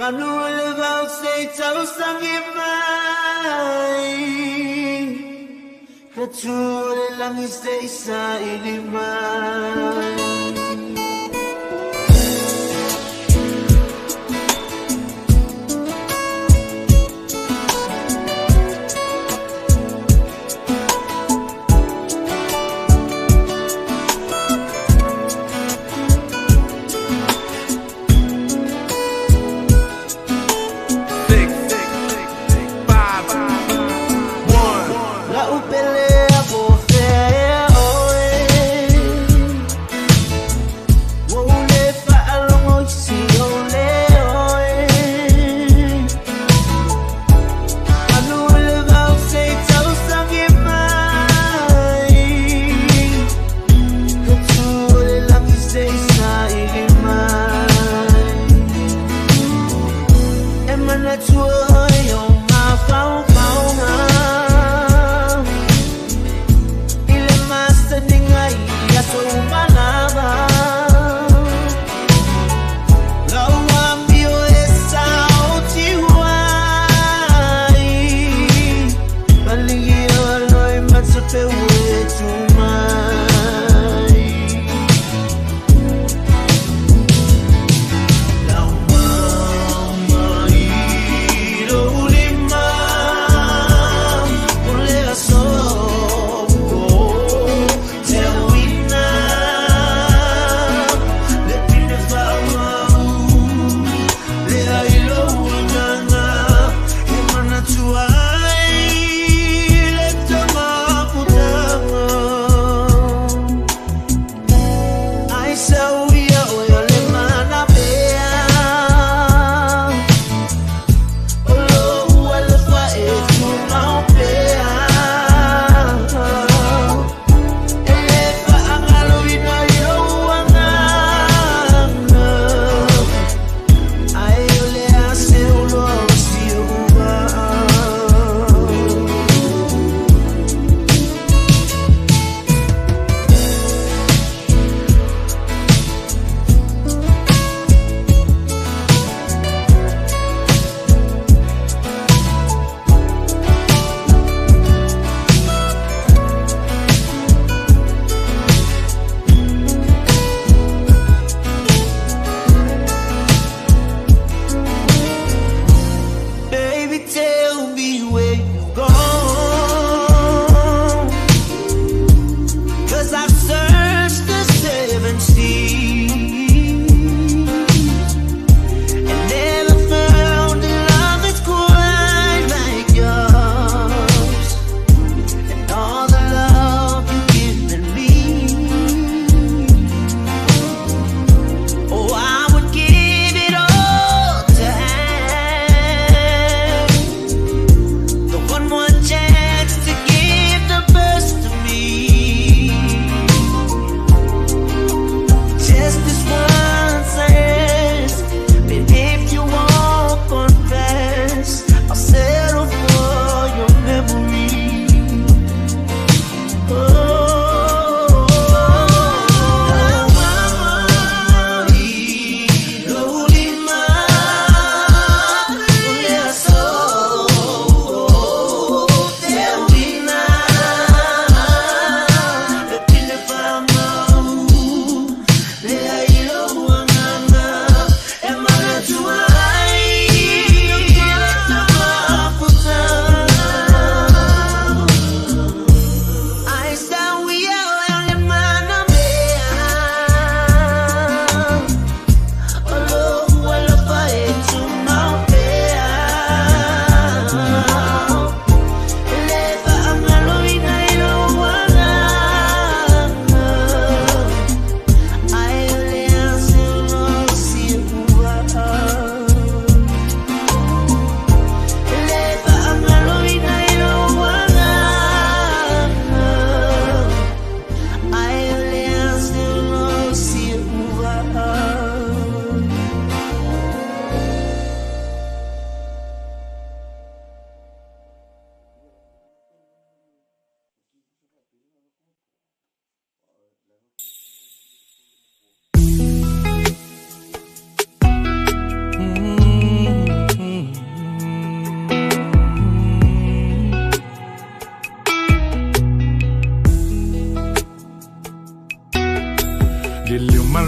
Manu o le vao se i tausagi mai, Ka tu o le lagi se i saili mai. 6, 5, 1. La'u pele po o fea ea oe.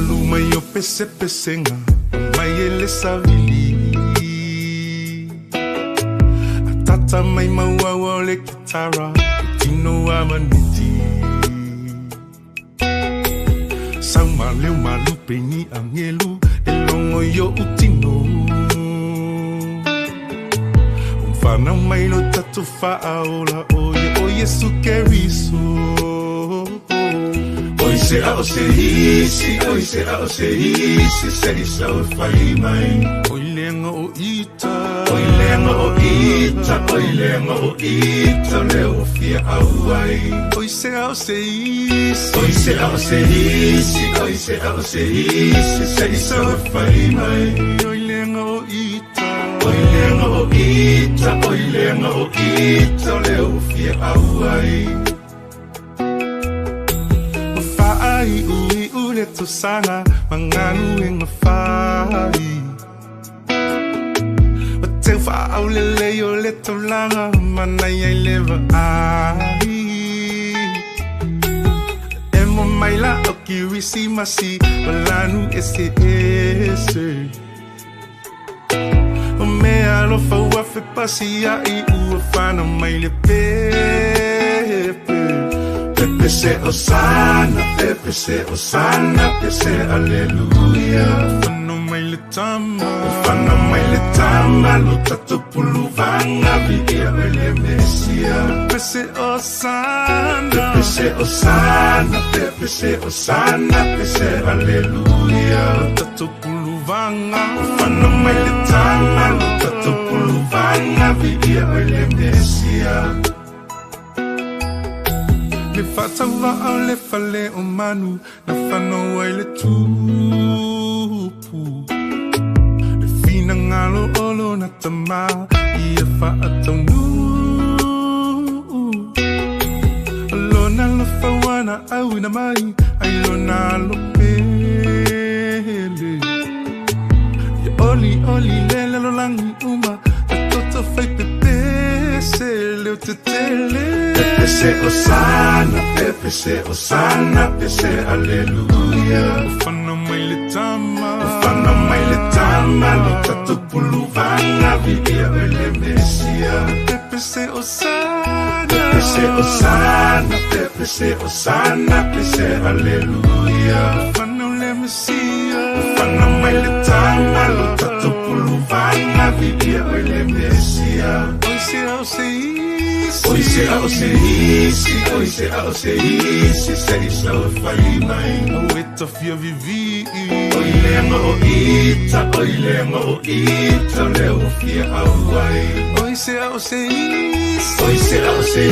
Alu mai o pesepesega mai e le savili. Atata mai mauaua o le kitara tino a maneti. Sau maleu malupe ni angelu e longo i o utino. Whanau mai lo tatu whaaola o ye o Yesu Keriso. Oi se a o se isi, oi se a o se isi, se i sau e whai mai. Oi lenga o ita, oi lenga o ita, oi lenga o ita, leo fia au ai. Oi se a o se isi, oi se a o se isi, oi se a o se isi, se i sau e whai mai. Oi lenga o ita, oi lenga o ita, oi lenga o ita, leo fia au ai. Whaai ui ule tosanga, manganu e ngā whai. O te whaau le leo le taulanga, manai ai lewa ai. E mo mai la o kirisi masi, walanu e se ese. O mea alofa ua fepasi ai ua whana mai le pepe. Pepe se osana, pepe se osana, pepe se aleluia. Whana mai le tama, whana mai le tama, lo tatu puluvanga, viia o le Mesia. Pepe se osana, pepe se osana, pepe se osana, pepe se aleluia. Lo tatu puluvanga, whana mai le tama, lo tatu puluvanga, viia o le Mesia. Le whatawa au le whale o manu, na whanau ai le tupu. Le whina ngalo olo na tama, ia whaataunu. Alona lo whawana au ina mai, ai lona lo pele. Ia oli oli lele lo langi uma, ta toto whai pepese, leo te tele. Pepe se osana, pepe se osana, pepe se aleluia. Whana mai le tama, whana mai le tama, lo tatu puluvanga, viia o le Mesia. Pepe se osana, pepe se osana, pepe se osana, pepe se aleluia. Whana le Mesia, whana mai le tama, lo tatu puluvanga, viia o le Mesia. Oi se au se isi, oi se au se isi, oi se au se isi, se i sau e whai mai. O e tawhia vivi, oi lenga o ita, oi lenga o ita, leo fia au ai. Oi se au se isi, oi se au se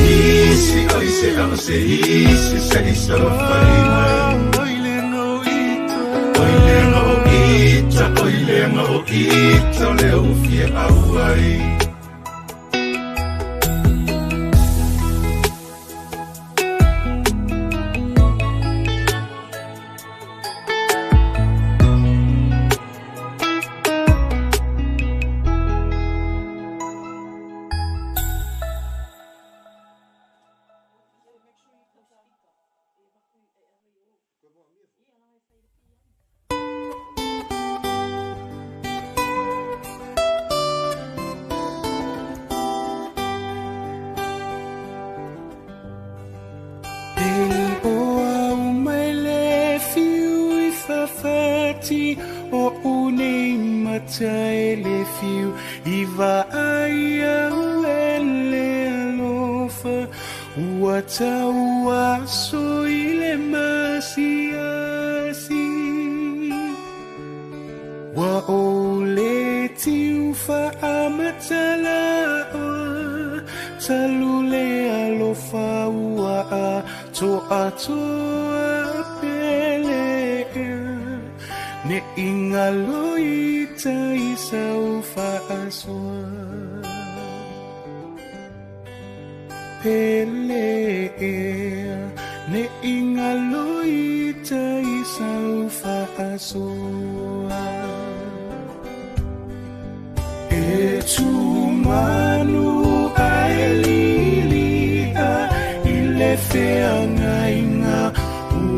isi, oi se au se isi, se i sau e whai mai. Oi lenga o ita, oi lenga o ita, oi lenga o ita, leo fia au ai.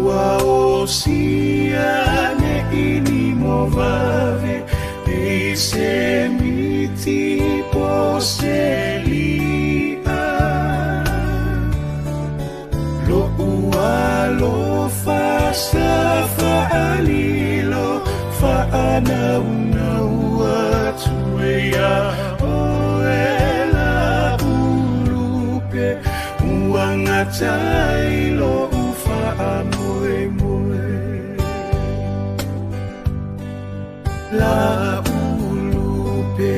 Ua o sia ne Se miti po se lia Lo ua lo fa sa fa alilo Fa anau nau atu e ia Oe la ulupe Ua ngatai lo ufa a moe moe La ulupe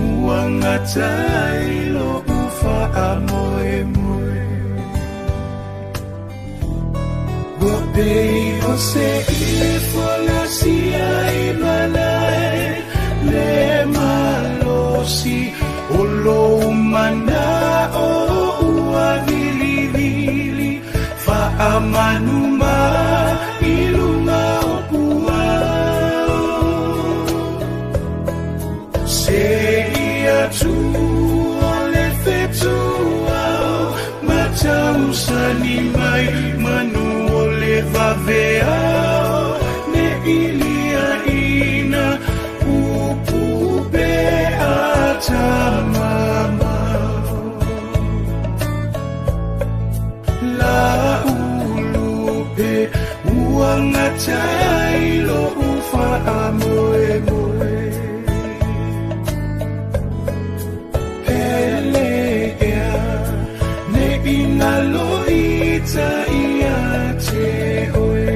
ua ngatai lo ufa a moe moe Ua pei o se ifo la sia i malai Le malosi o lo mana o ua vili vili Fa amanuma i lunga o puao Se ia tu o le fetuao Matausani mai manu o le vaveao Ne ilia ina upu pe atamamao La ulupe ua ngatai lo ufa a moe moe Pele ea ne ina lo ita ia te oe.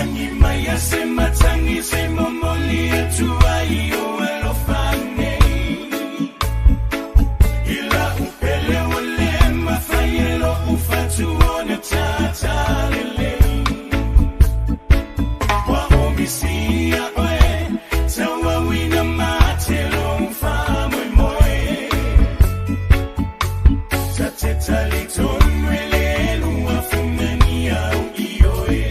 Matagi mai a se matagi se momoli atu ai o alofa nei. I la'u pele ua le mafai e lo'u fatu ona tatalelei. Ua ou misia oe, tauauina mate lou faamoemoe. Ta te talitonu e le luafunani au ioe.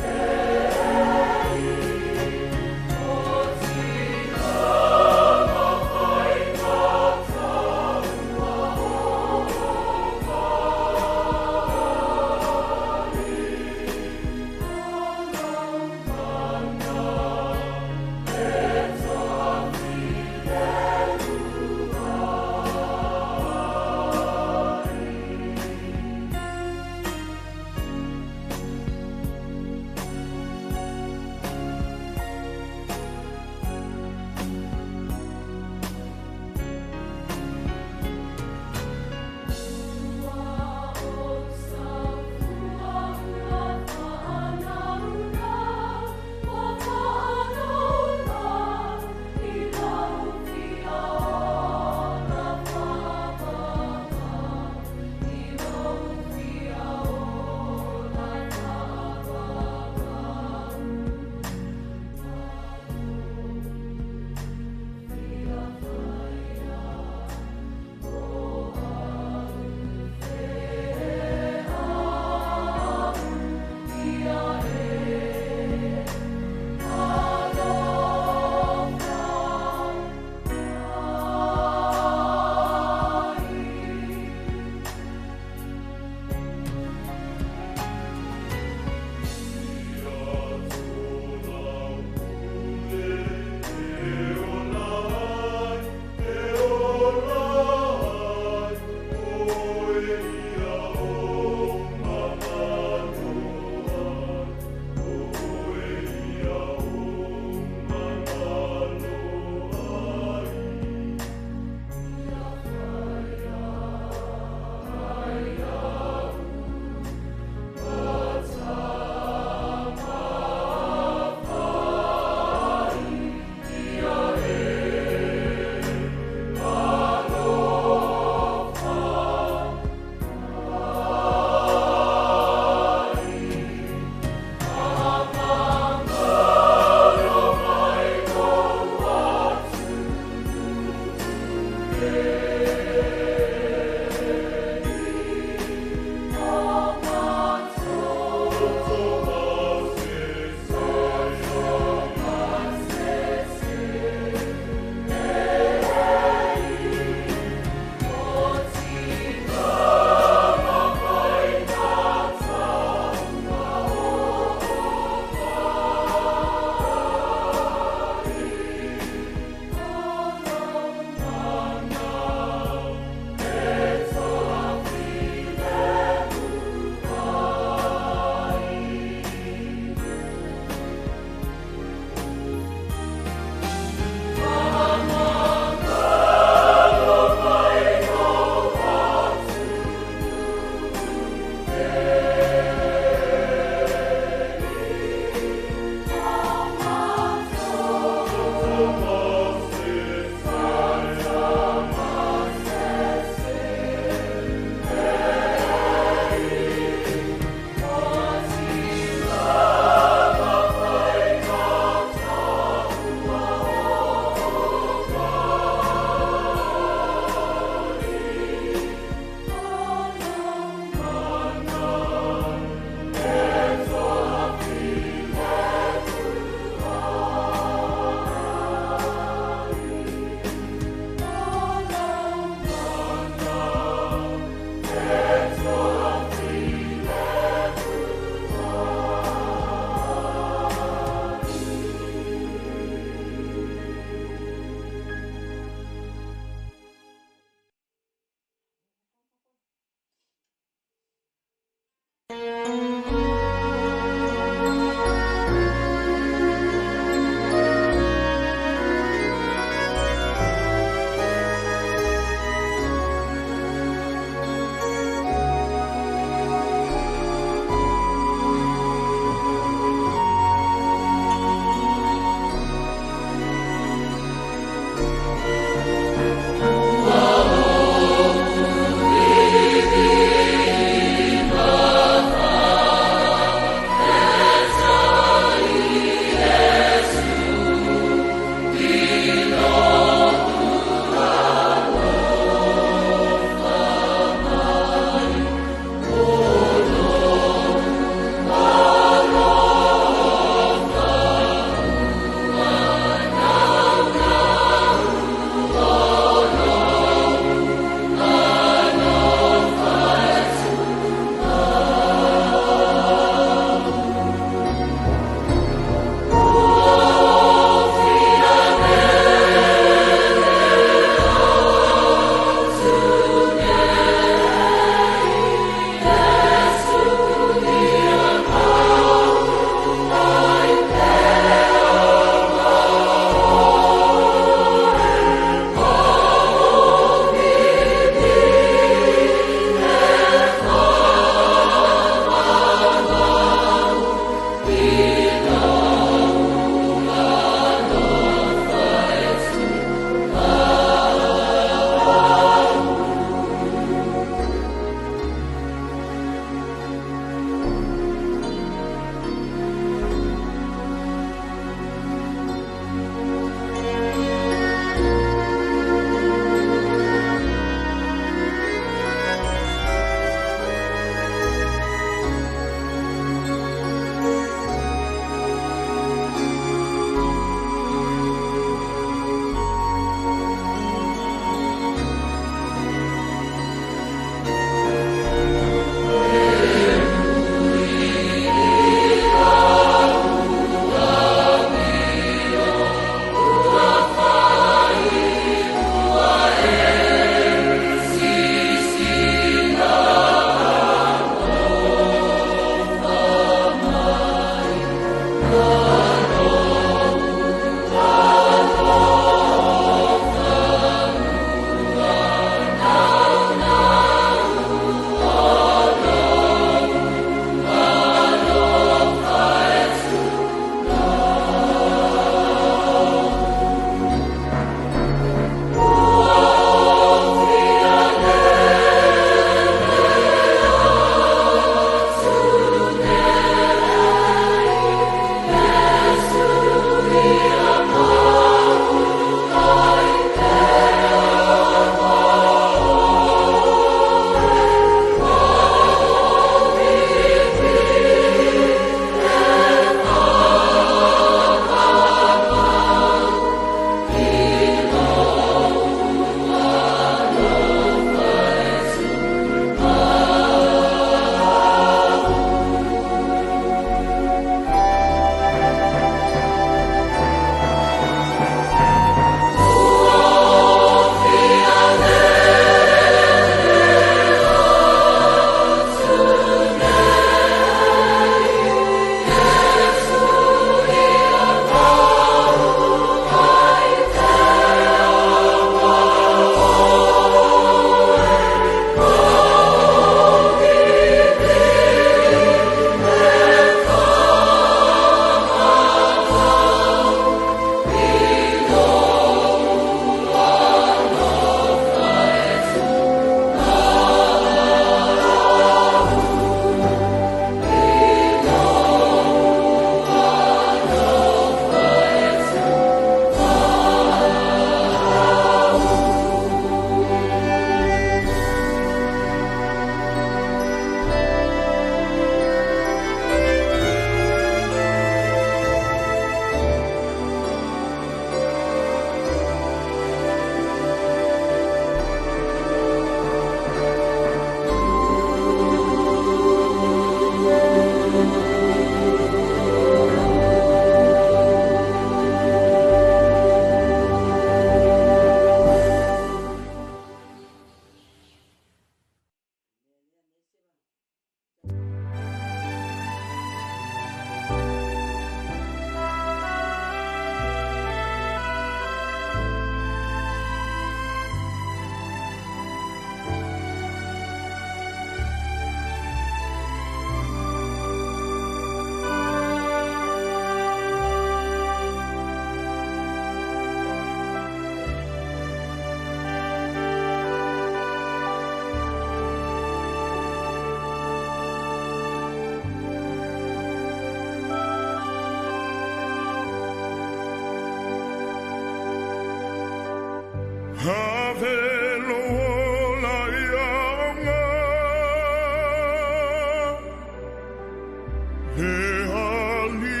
He ali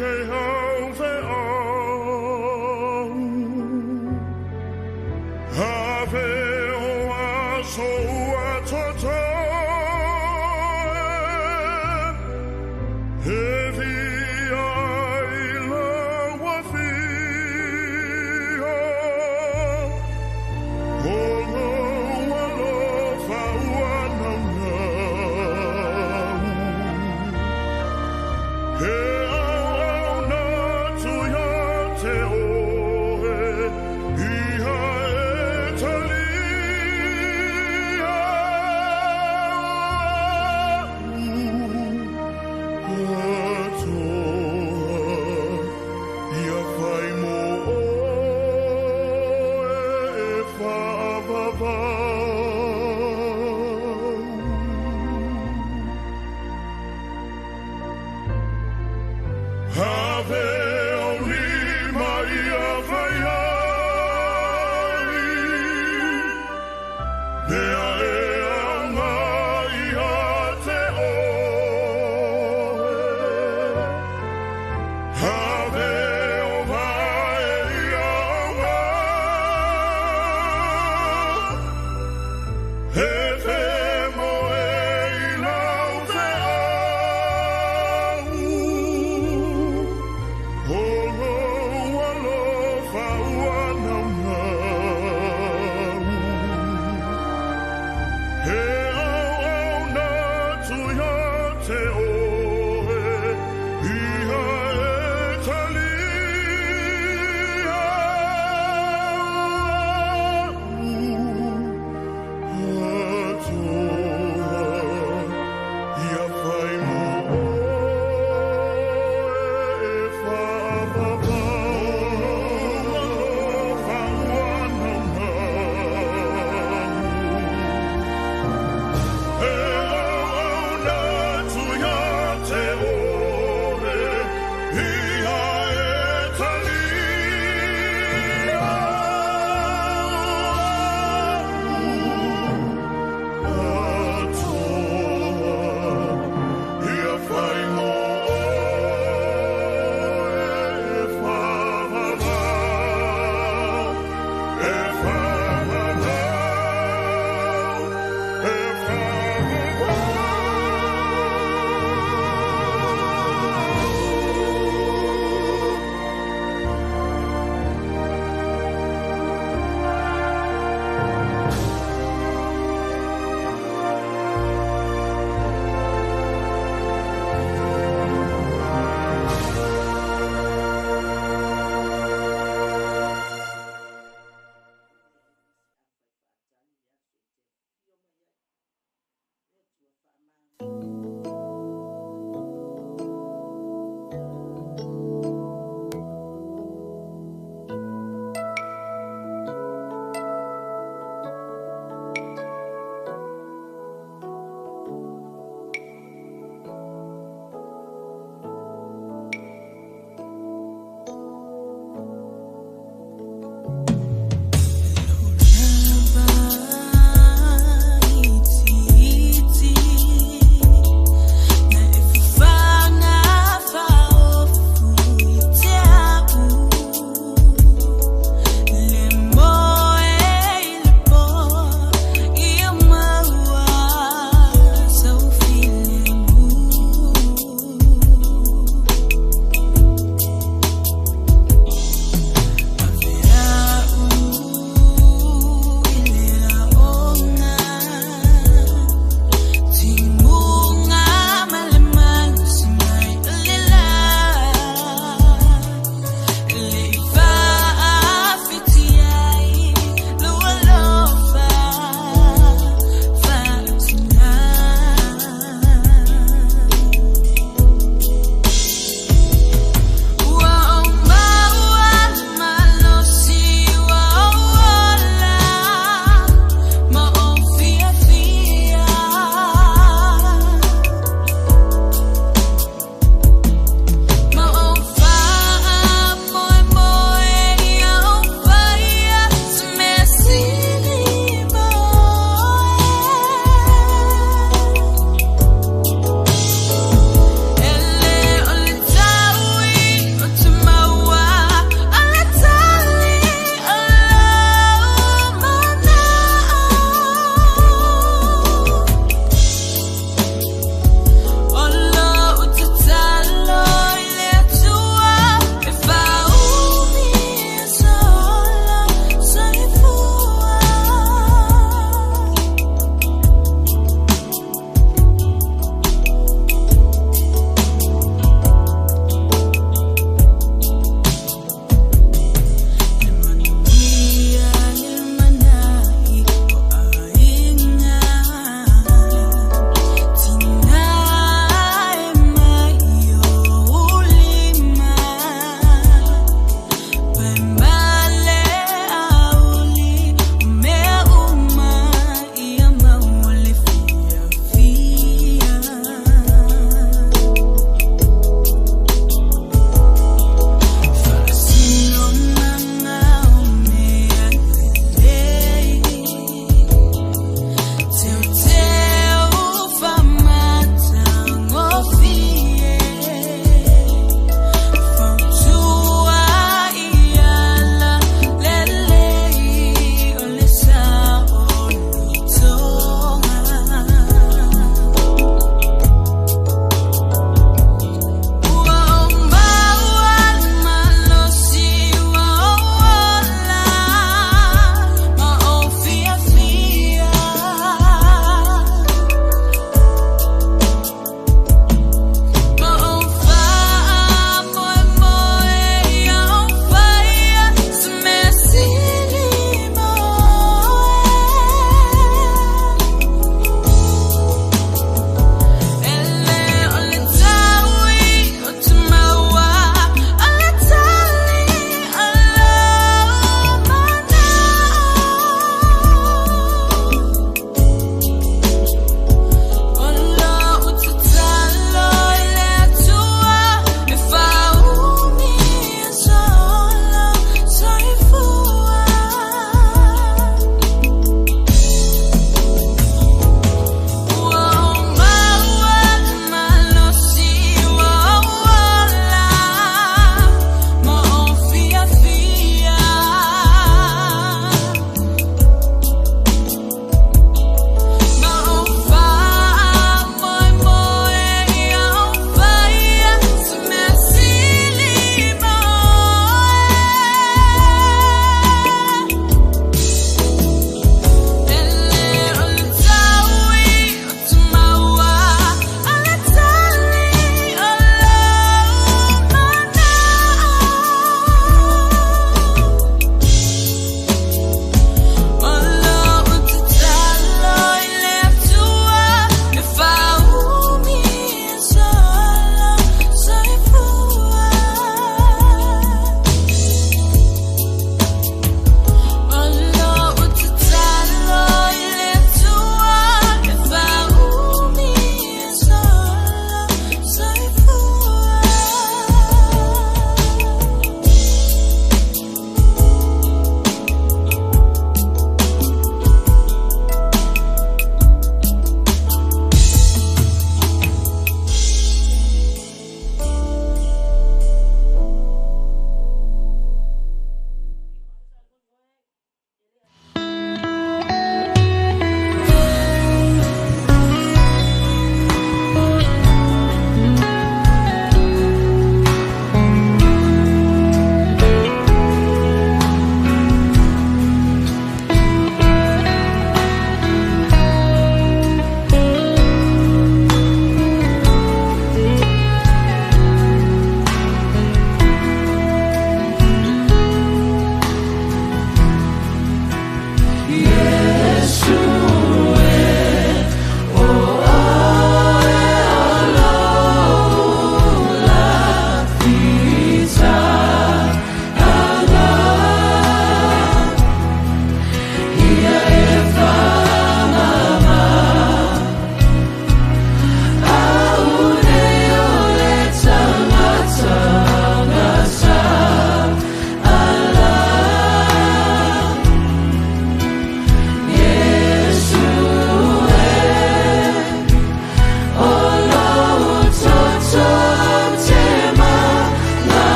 he au fe au Ave o aso ua toto E via i laua fia O lou alofa ua naunau He auauna atu ia te oe Ia e talia au Atoa ia fai mo oe e faavavau. Ave au lima ia fai ai, mea e aoga ia te oe. Ave o vae ia aoga, e te moe i lau feau.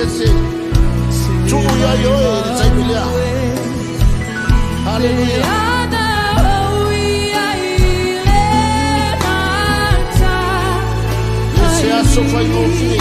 Iese. Tuu ia i oe le taimi lea. Haleluia. E se aso faigofie.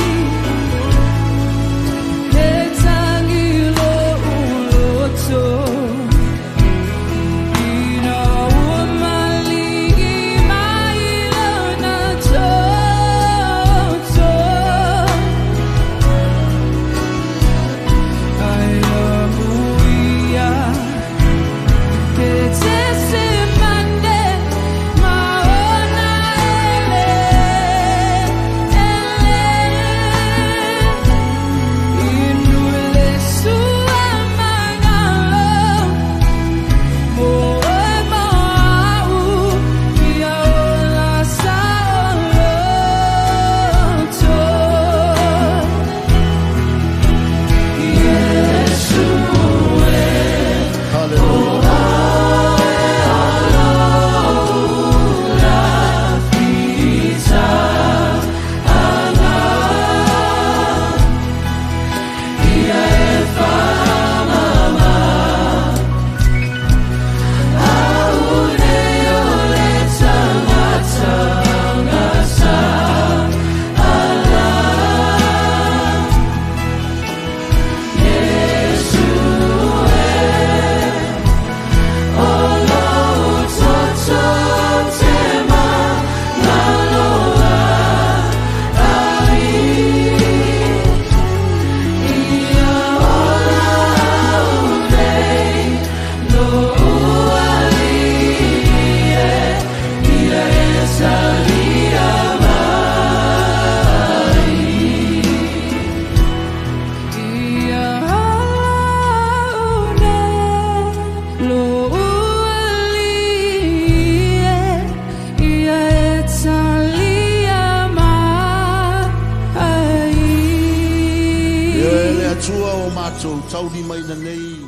Haleluia. E le Atua o matou taulimaina nei.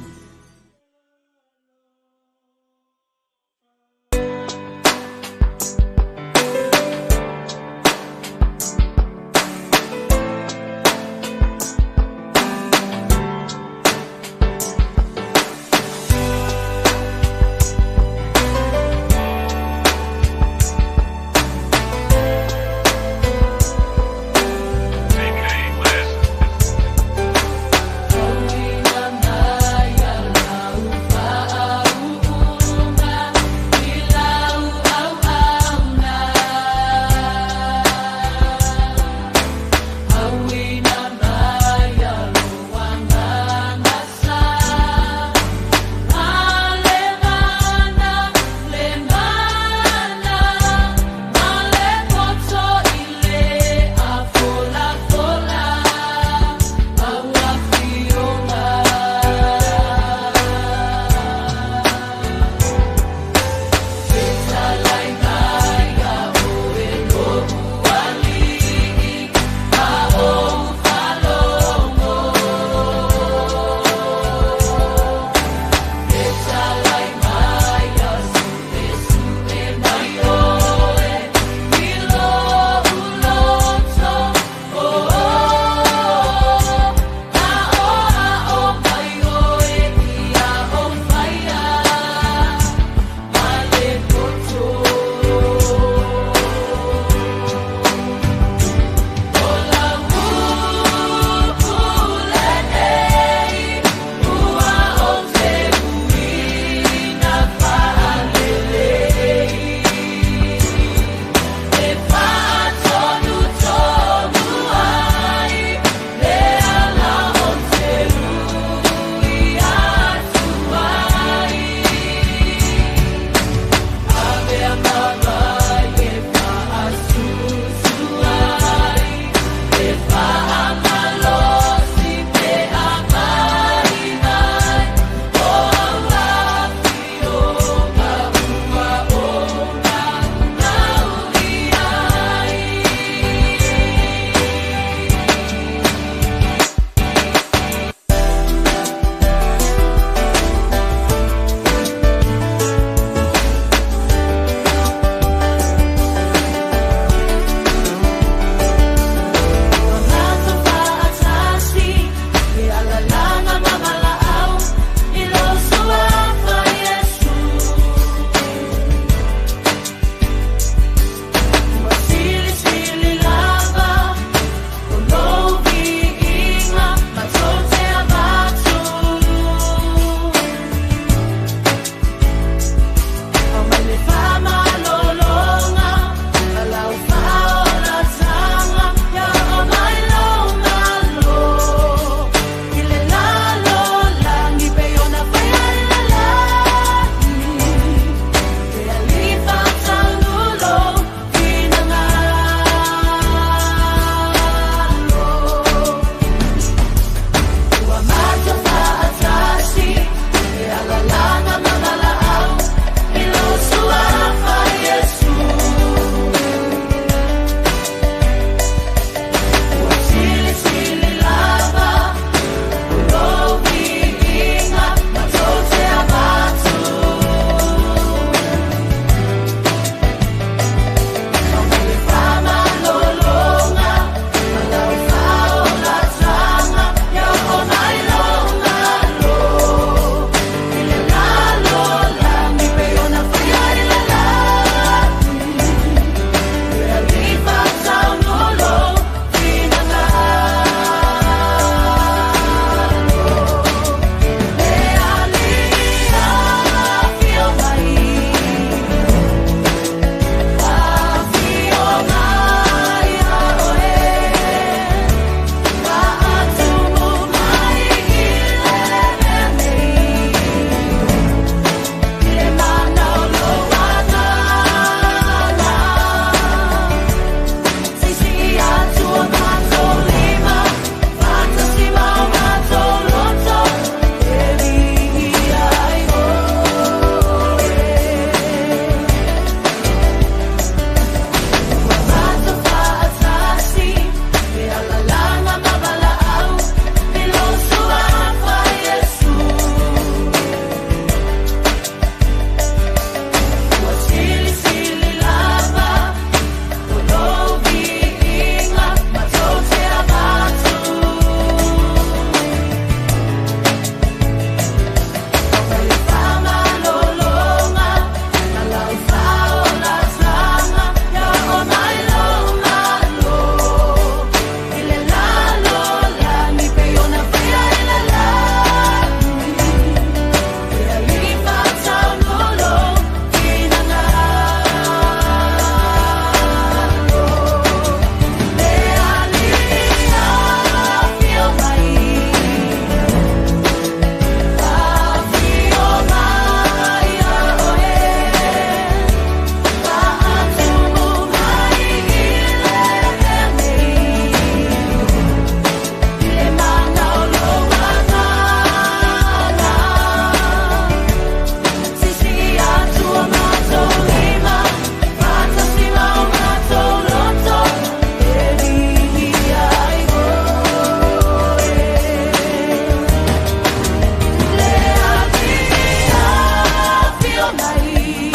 mai,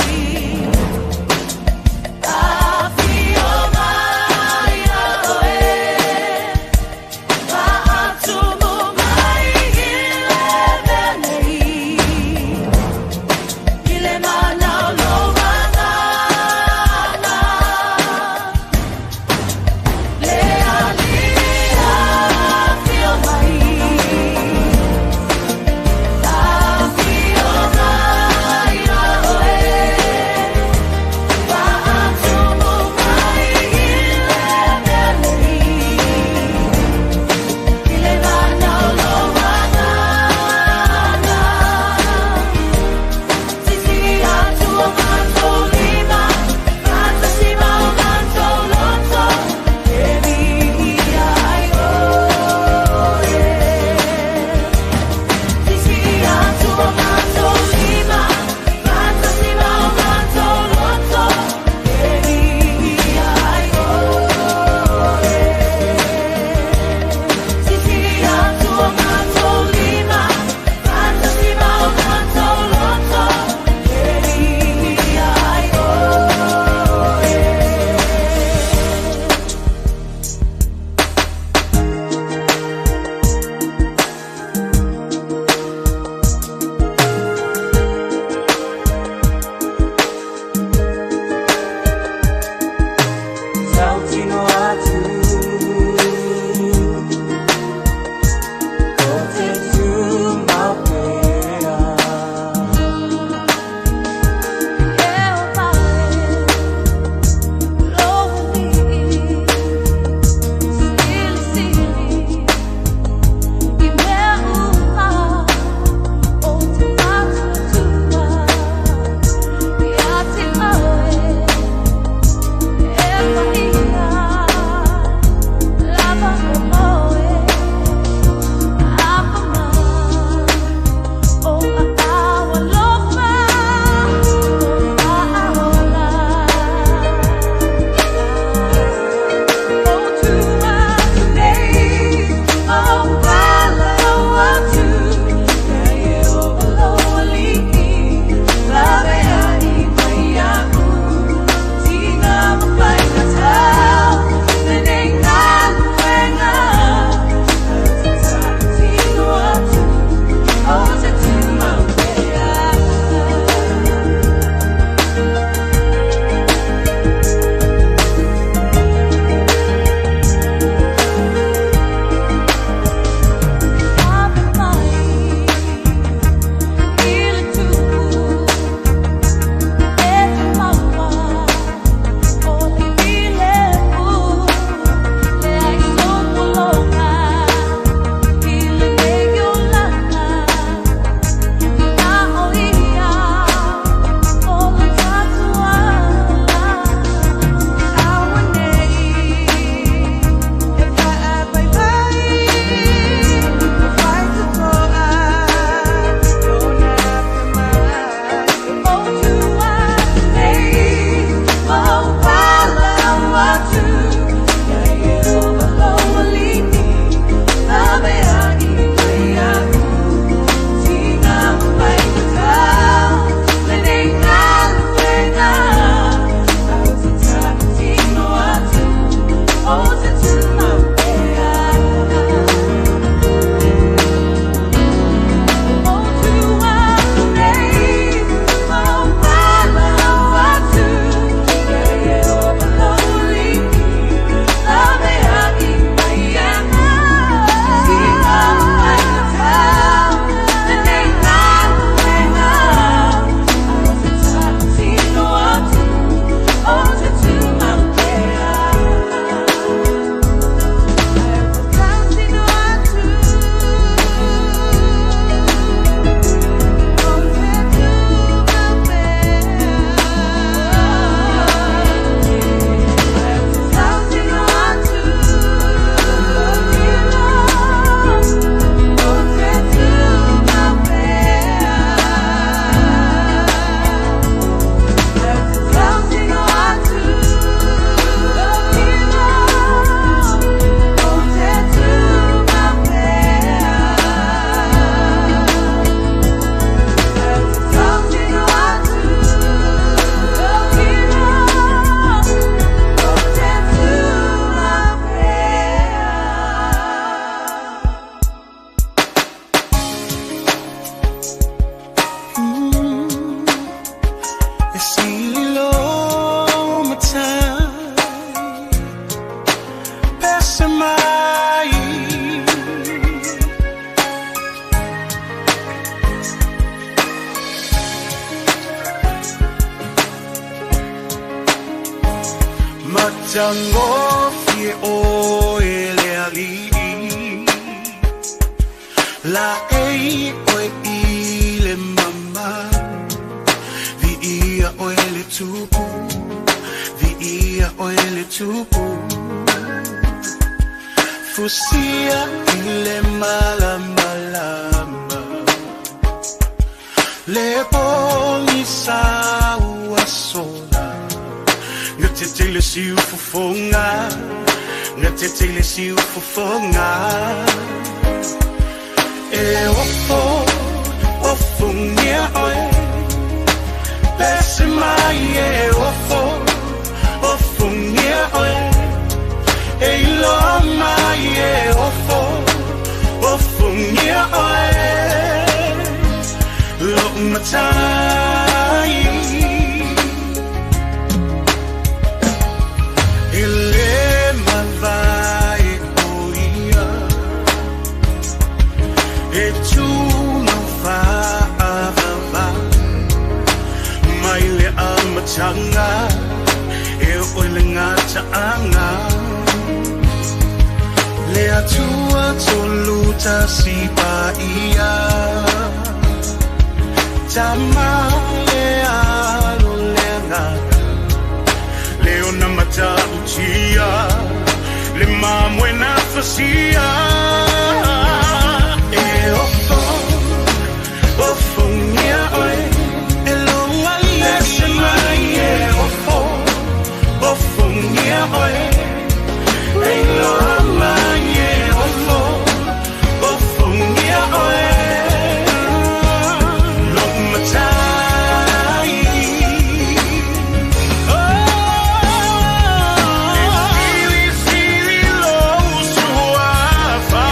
afio mai a oe, faatumu mai i le mea nei, i le mana o lou agaga. Le Alii afio mai, afio mai a oe. Matagofie oe le Alii, laei oe i le mama, viia oe le Tupu, viia oe le Tupu. Fusia i le malamalama, le pogisa ua sola. Gatete le siufofoga, gatete le siufofoga. E ofo, ofogia oe, pese mai e ofo, ofogia oe. E iloa mai e ofo, ofogia oe. Lou matai. E le mavae o ia, e tumau faavavau mai le amataga e oo i le gata'aga. Le Atua tolu tasi paia, Tama le Alo le Agaga, le ona matautia, le mamoe na fasia. E ofo, ofogia oe, e lou Alii. Pese mai e ofo, ofogia oe. E iloa mai e ofo, ofogia oe. Lou matai. E silisili lou suafa.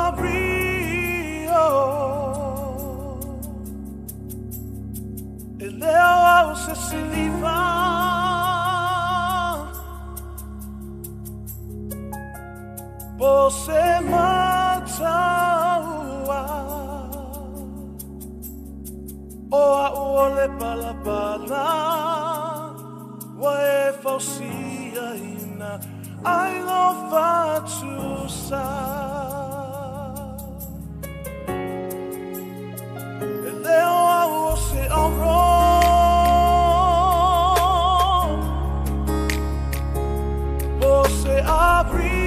abriu. E leo au se siliva. Você mataua. O a o le palapala. Wa e fausia ina ai lo fatusa. E leo au o se auro. Você abriu.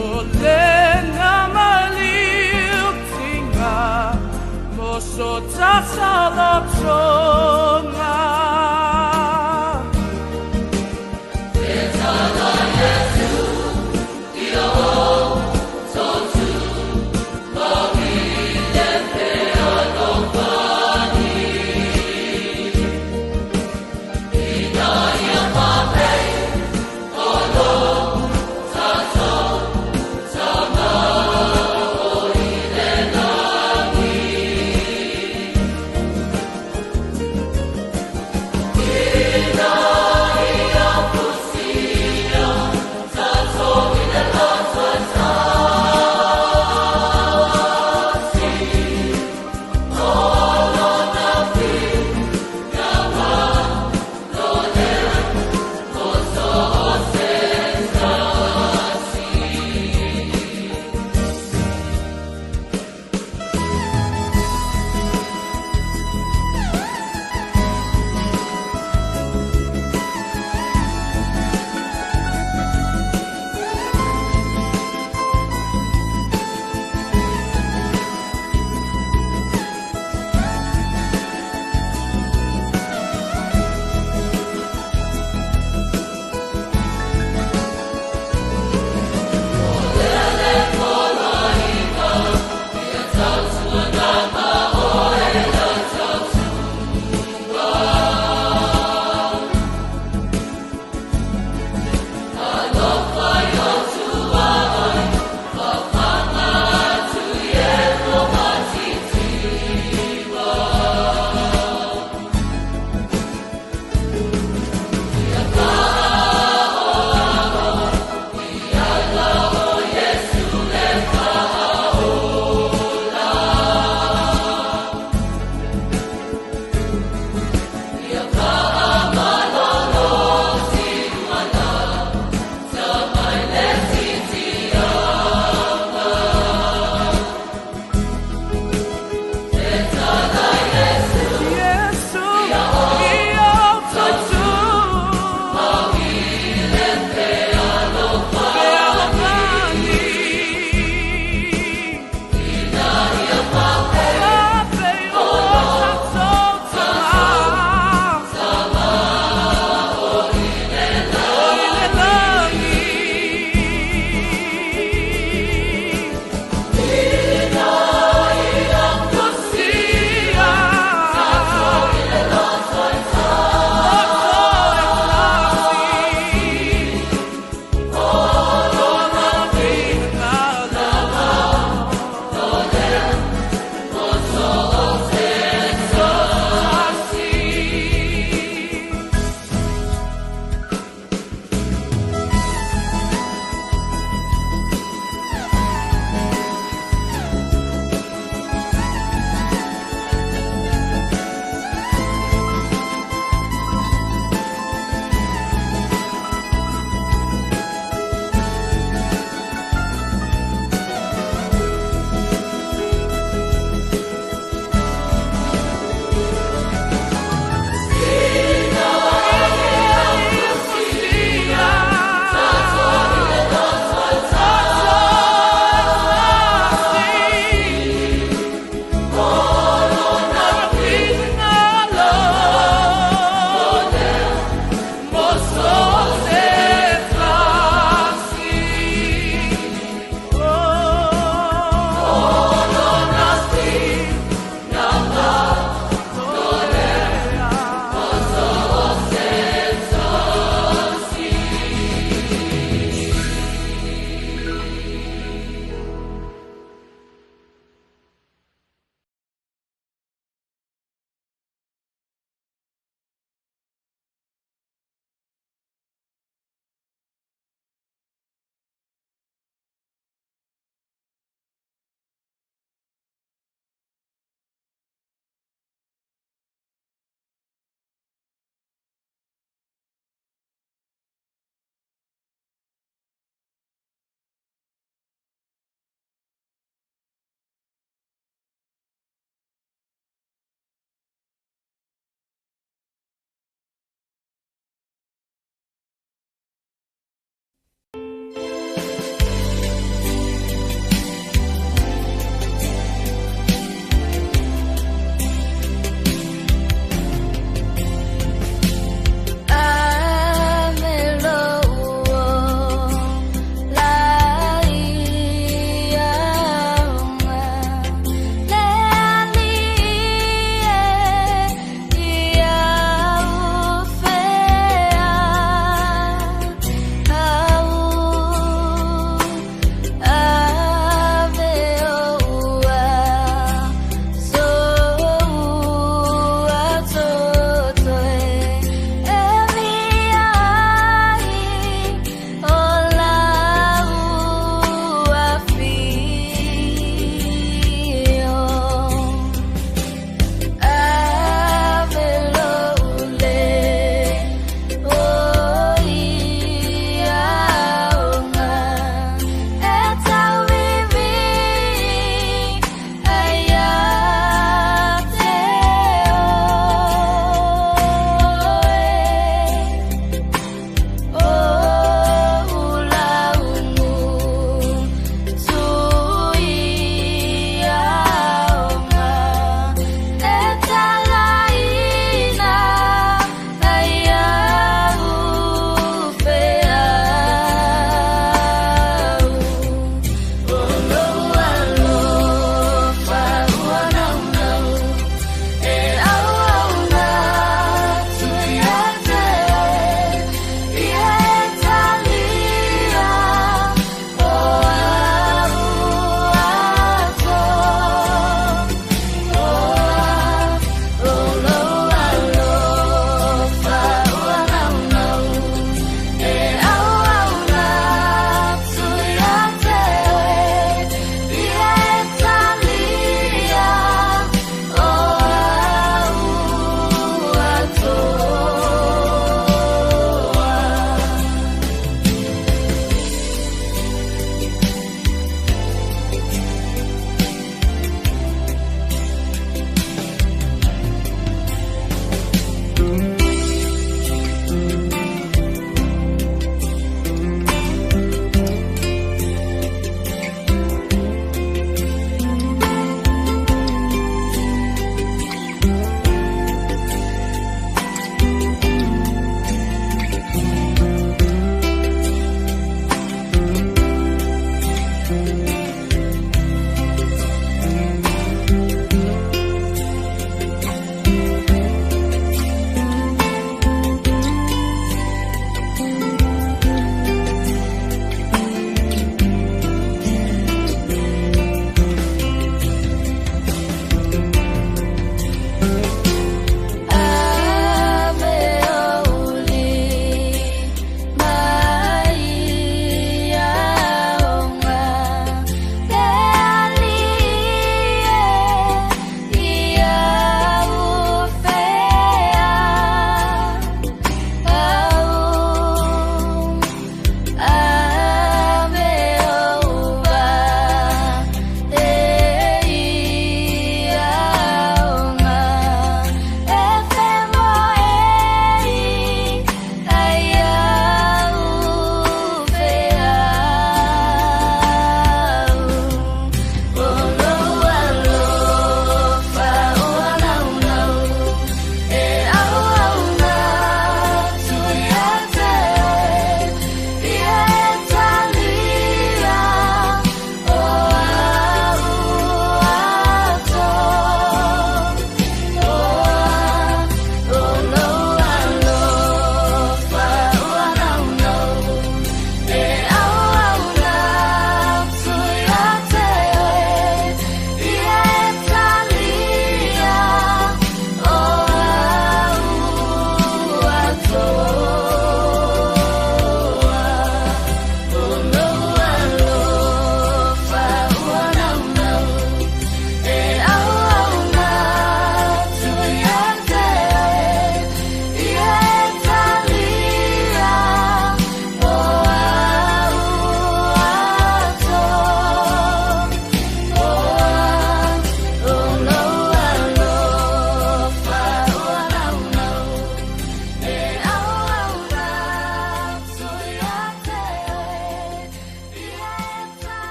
O le na maliutinga mo so tasalotonga.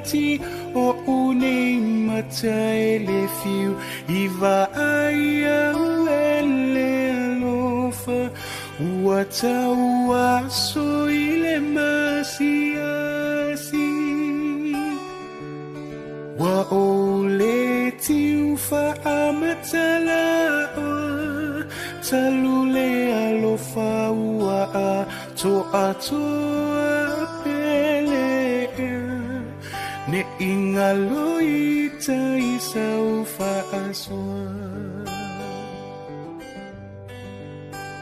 mati o unei mata e le fiu i vaai au e le alofa ua tau aso i le masiasi. Ua o le tiu faamatalaoa talu le alofa ua atoatoa pele ne ingalo i tai sau faasoa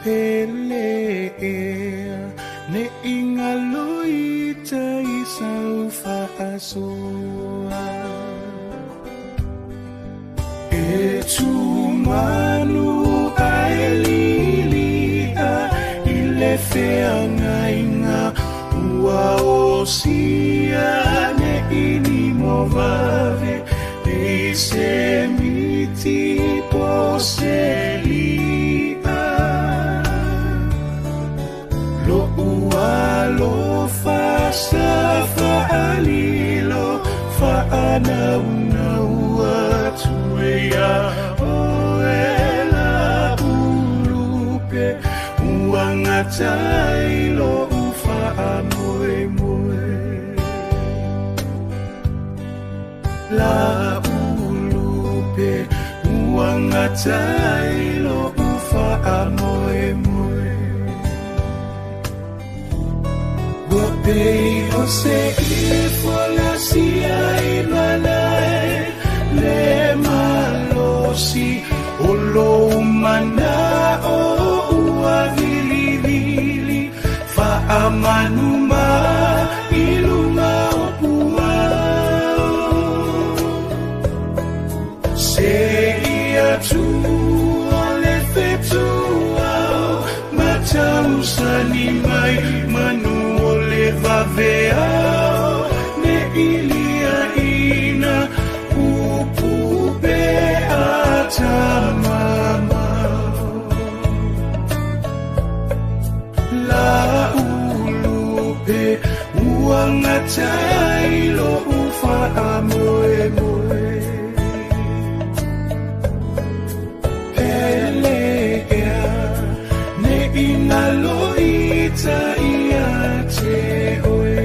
pele ne ingalo i tai sau faasoa. E tumanu ai lilia i le feagaiga ua osia ne ini mo vave i se miti po se lia. Lo ua alofa sa faalilo faanaunau atu e ia oe la ulupe ua gatai lo'u faamoemoe. La ulupe ua gatai lo'u faamoemoe. Ua pei o se ifo lasia i malae le malosi o lou mana'o ua vilivili faamanuma i luga o puao. Se ia tua le fetuao matausani mai manu o le vaveao ne ilia ina upu pe atamamao. La ulupe ua gatai lo'u faamoemoe. Pele ea ne ingalo ita ia te oe.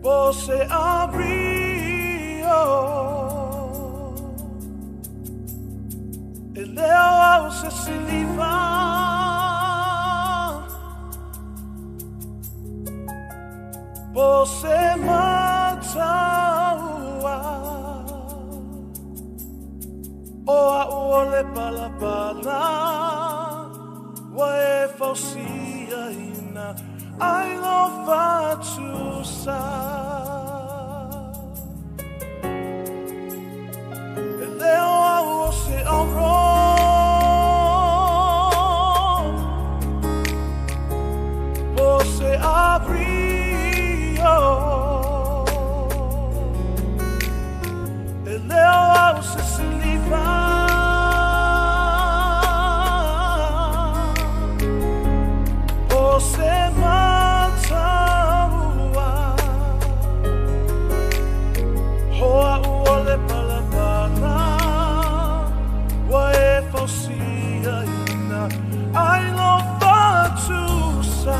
Po se abrio E leo au se siliva Po se mataua O a uole palapala Wa e fausia ina Ai lo fatusa E leo au o se auro Po se abrio E leo au se siliva Po se mataua Hoa uole palapala Wa e fausia ina Ai lo fatusa.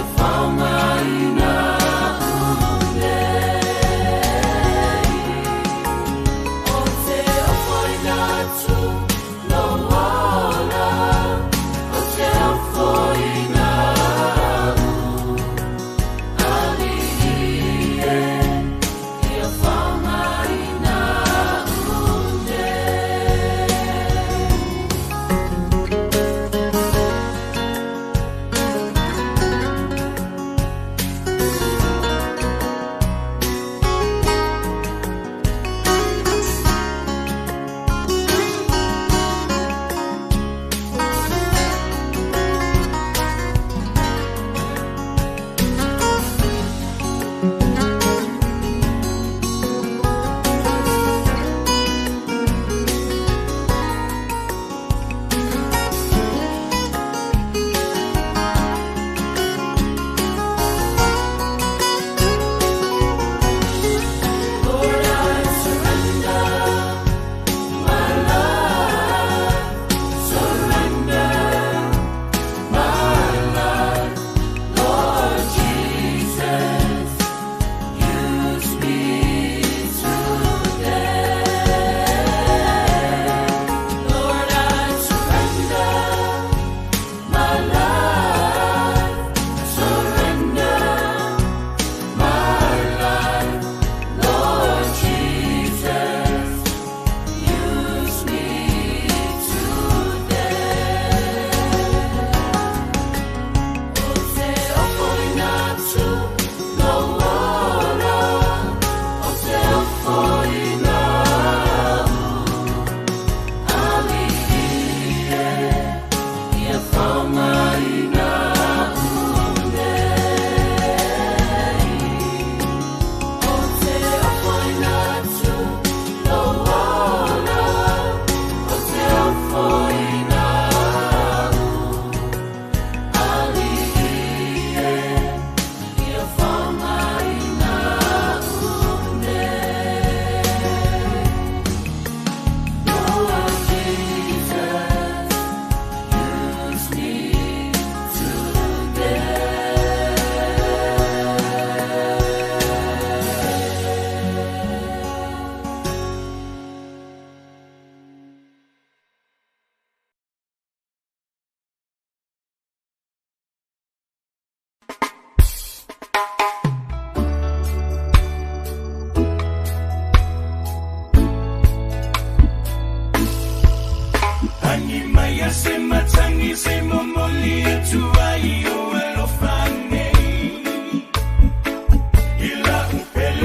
Pa,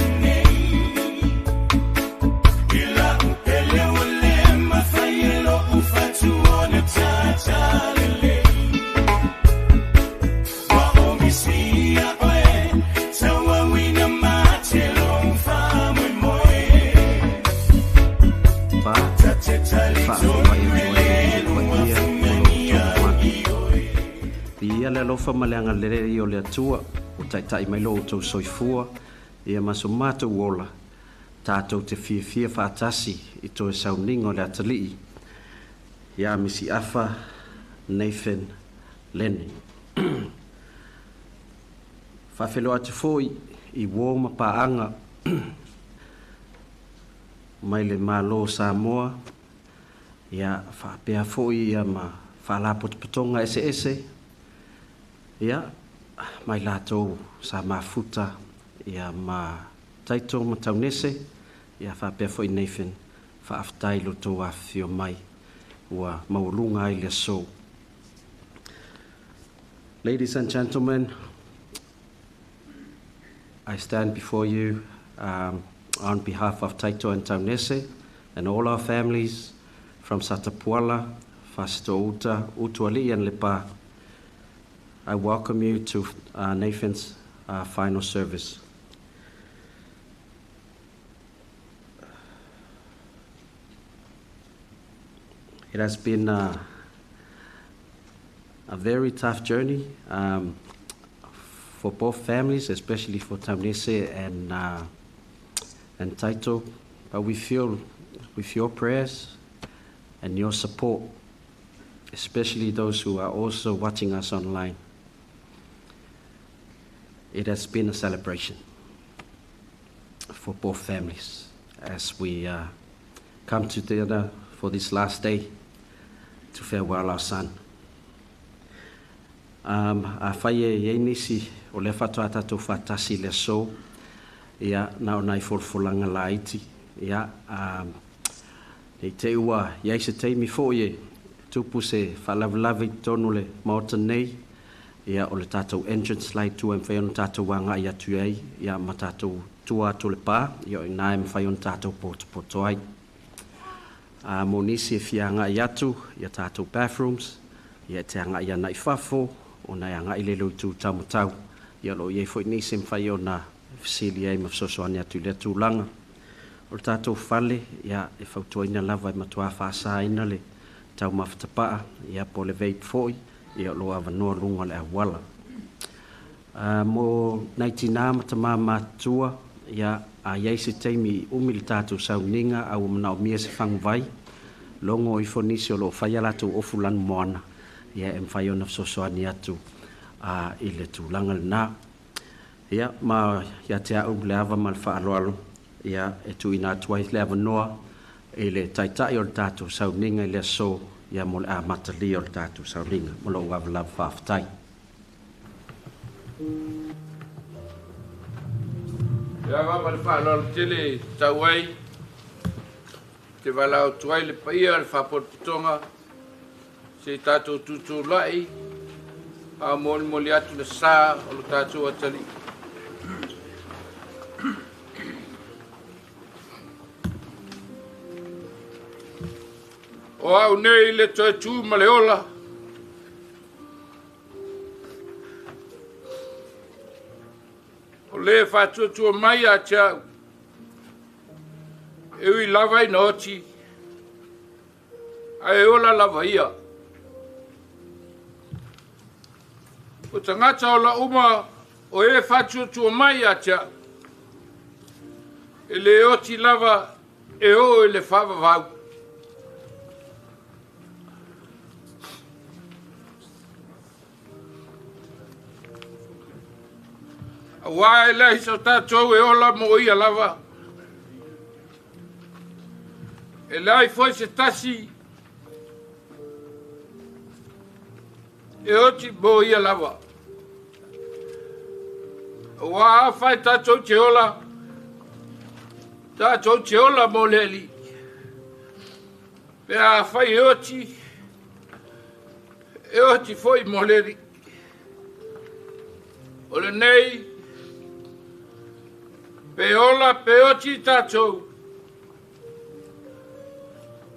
faafeiloai atu ai i le paia o lo outou mamalu. Viia le alofa ma le agalelei o le Atua ua taitai mai lo outou soifua ia ma so matou ola, tatou te fiafia faatasi i toe sauniga o le atalii ia Misi Afa Nathan Lenny. Faafeiloai atu foi i uo ma paaga mai le Malo o Samoa, ia faapea foi ia ma faalapotopotoga eseese, ia ma i latou sa mafuta ia ma Taito ma Taunese ia faapea foi Nathan, faafetai i lo outou afifio mai ua maualuga ai le aso. Ladies and gentlemen, I stand before you on behalf of Taito and Taunese and all our families from Satapuala, Fasitouta, Utuali'i and Lepa. I welcome you to Nathan's final service. It has been a very tough journey for both families, especially for Taunese and Taito, but we feel with your prayers and your support, especially those who are also watching us online, it has been a celebration for both families as we come together for this last day to farewell our son. Afai e i ai nisi o lea faatoa tatou faatasi i le aso, ia, na o nai folafolaga laiti, ia, ne i te i ua i ai se taimi foi e tupu se faalavelave i totonu o le Maota nei, ia, o le tatou entrance la i tua e mafai ona tatou agai atu ai, ia, ma tatou tua atu o le pa, ia, o i ina e mafai ona tatou potopoto ai. A mo nisi e fia agai atu i a tatou bathrooms, ia e te agai ana i fafo, ona e agai lea i lou itu taumatau. Ia o lo o i ai foi nisi e mafai ona fesili ai ma fesoasoani atu i lea tulaga. O le tatou fale, ia e fautuaina lava e matua faasaina le taumafa tapaa, ia po o le vape foi, ia o lo o avanoa luga o le auala. Mo nai tinā ma tamā matutua, ia, a i ai se taimi i umi le tatou sauniga a ua manaomia se faguvai, logo ifo nisi o lo o fai a latou ofu lanumoana, ia, e mafai ona fesoasoani atu i le tulaga lena. Ia, ma ia te au le ava ma le faaaloalo, ia, e tuuina atu ai le avanoa i le Taitai o le tatou sauniga i le aso, ia, mo le amatalia o le tatou sauniga. Ma lou ava lava faafetai. Le ava ma le faaaloalo tele e tatau ai te valaau atu ai le paia o le Faapotopotoga se i tatou tutulai a molimoli atu le sa o lo tatou atalii. O au nei le toe tu ma le ola, o le faatuatua mai ia te au, e ui lava ina oti, ae ola lava ia. O tagata ola uma o e faatuatua mai ia te au, e le oti lava e oo i le faavavau. Aua e leai so tatou e ola mo ia lava. E leai foi se tasi e oti mo ia lava. Aua afai tatou te ola, tatou te ola mo le Alii. Pe afai e oti, e oti foi mo le Alii. O lenei, pe ola pe oti tatou,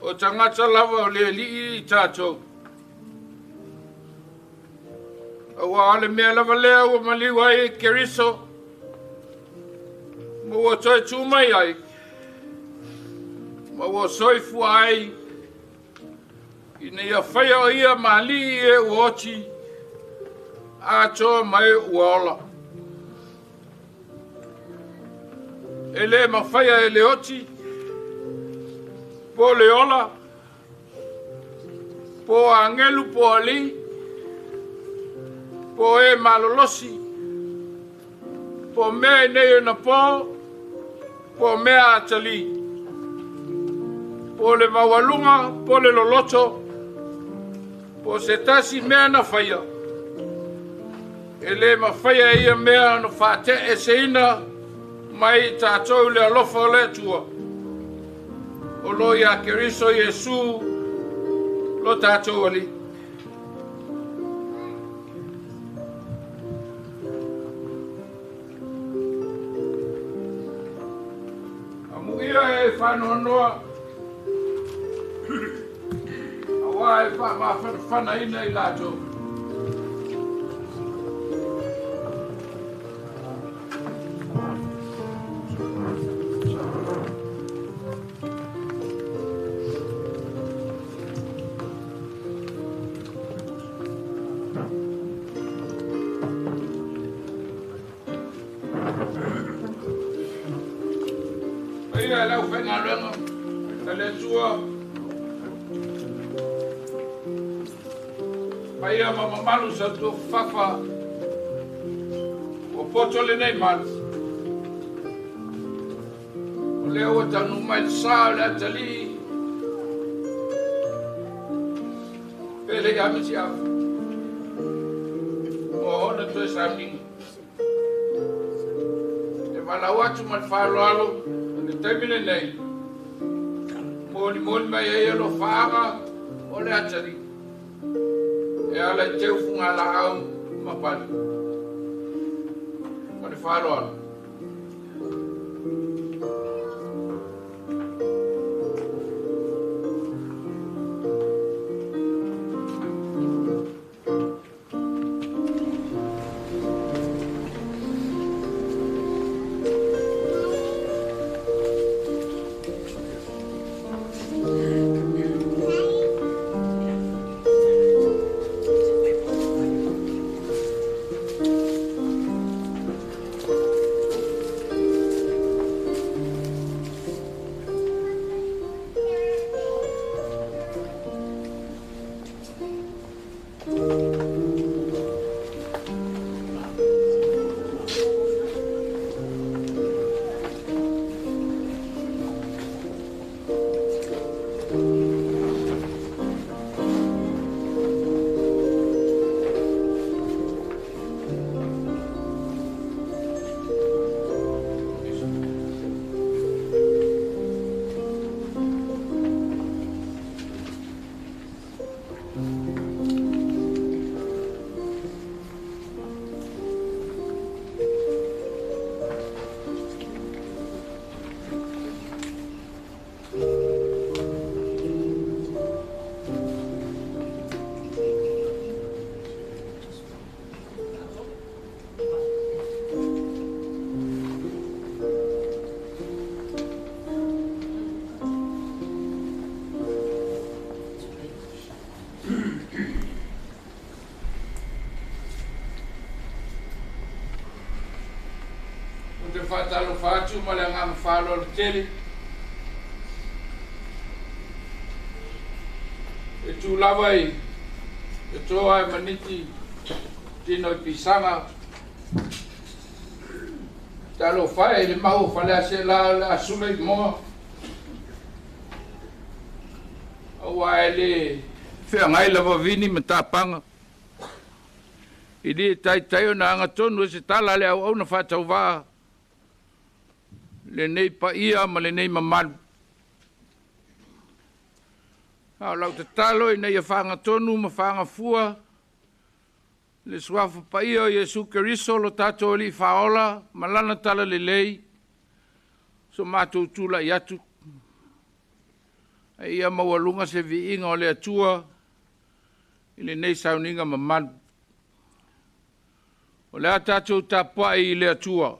o tagata lava o le Alii i tatou. Aua o le mea lava lea ua maliu ai e Keriso, ma ua toe tu mai ai, ma ua soifua ai, ina ia faia o ia ma alii e ua oti, atoa ma e ua ola. E le mafaia e le oti, po le ola, po agelu po alii, po e malolosi, po mea i nei ona po, po mea atalii, po le maualuga, po le loloto, po se tasi mea na faia. E le mafaia ia mea ona faateeseina mai i tatou le alofa o le Atua. O lo ia Keriso Iesu lo tatou Alii. Amuia e whanoanoa aua e whaamawhanawhanaina i latou. Ia lau whaingaluenga, ta le Atua. Paia ma mamalu sa tua fafa, ua poto lenei malu. O lea ua taunuu mai le sa o le atalii, pe le i amisi afu. Ua ona toe sauniga. E walau atu ma le faaaloalo, le taimi lenei, moli moli mai ai lo faaga o le atalii. E ala i teu funga laau ma pali. Ma le faaaloalo. Whātalo whātu ma le ngā whālo le tele. E tū lava i e tōa e maniti tino i pisanga. Talo whae le mahu whalea se la le asula i moa. Aua e le whea ngai lava vini ma tāpanga. I li tai tai o na anga tonu e se tala le au au na whātau vā. Le nei paia ma le nei mamalu. A lau te talo i nei a whaanga tonu ma whaanga fua. Le suafa paia o Iesu Keriso lo tātou ali whaola ma lana tala le lei. So mātou tūla i atu. A ia maualunga se viinga o le atua i le nei sauniga mamalu. O le a tātou tapuai i le atua.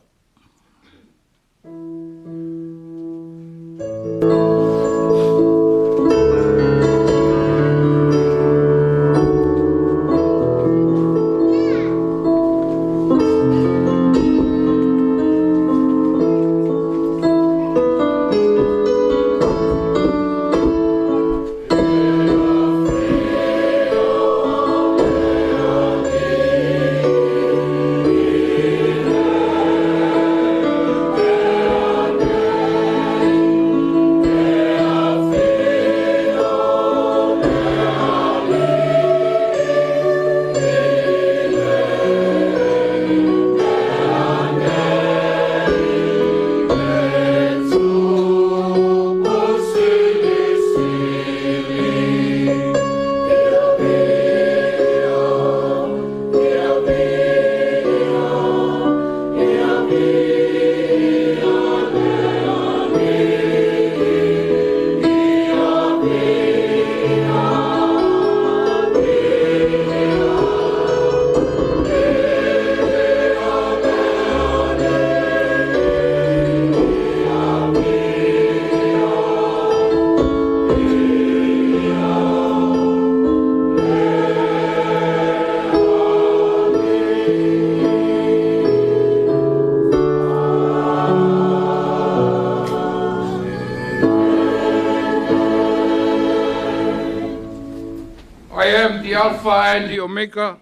Alpha and the Omega,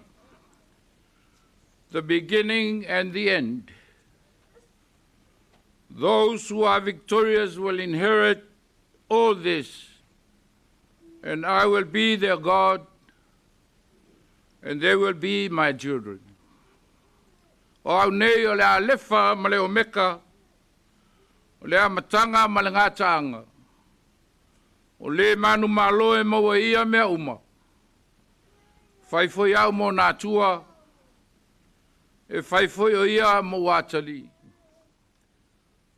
the beginning and the end. Those who are victorious will inherit all this, and I will be their God, and they will be my children. O au nei o le Alefa ma le Omeka, o le amataga ma le gataaga. O le manumalo e maua ia mea uma. Fai foi au mo natua, e fai foi o ia mo uatalii.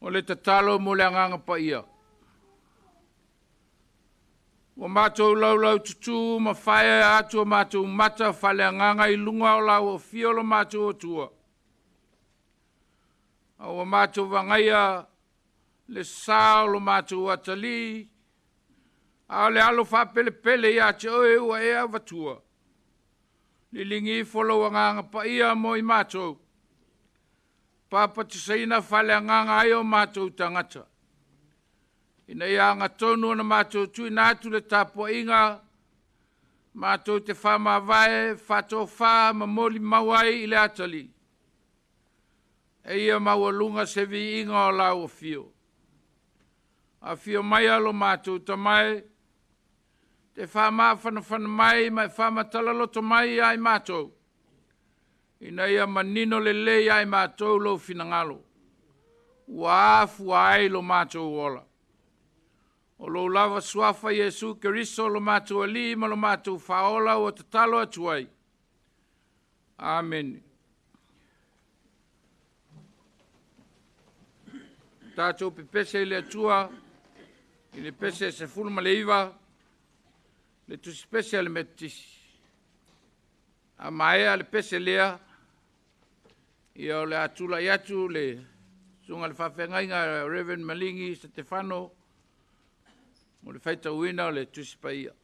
O le tatalo mo le agaga paia. Ua matou laulaututū ma faeaea atu o matou mata faaleagaga i luga o lau afio lo matou Atua. A ua matou vagaia le sa o lo matou atalii, a o le alo faapelepele ia te oe ua e avatua. Liligi ifo lou agaga paia mo i matou. Papatisaina faaleagaga ai o matou tagata. Ina ia agatonu ona matou tuuina atu le tapuaiga, matou te faamavae, faatofa ma molimau ai i le atalii. E ia maualuga se viiga o lau afio. Afio mai lo matou tamae, te faamafanafana mai ma e faamatalaloto mai ia i matou, ina ia manino lelei ia i matou lou finagalo, ua afua ai lo matou ola. O lou lava suafa Iesu Keriso lo matou Alii ma lo matou Faaola ua tatalo atu ai. Amene. Tatou pepese i le Atua i le pese 19, le tusipese a le Metotisi. A maea le pese lea, ia o le a tulai atu le susuga i le faafeagaiga Reverend Maligi Setefano mo le faitauina o le Tusi Paia.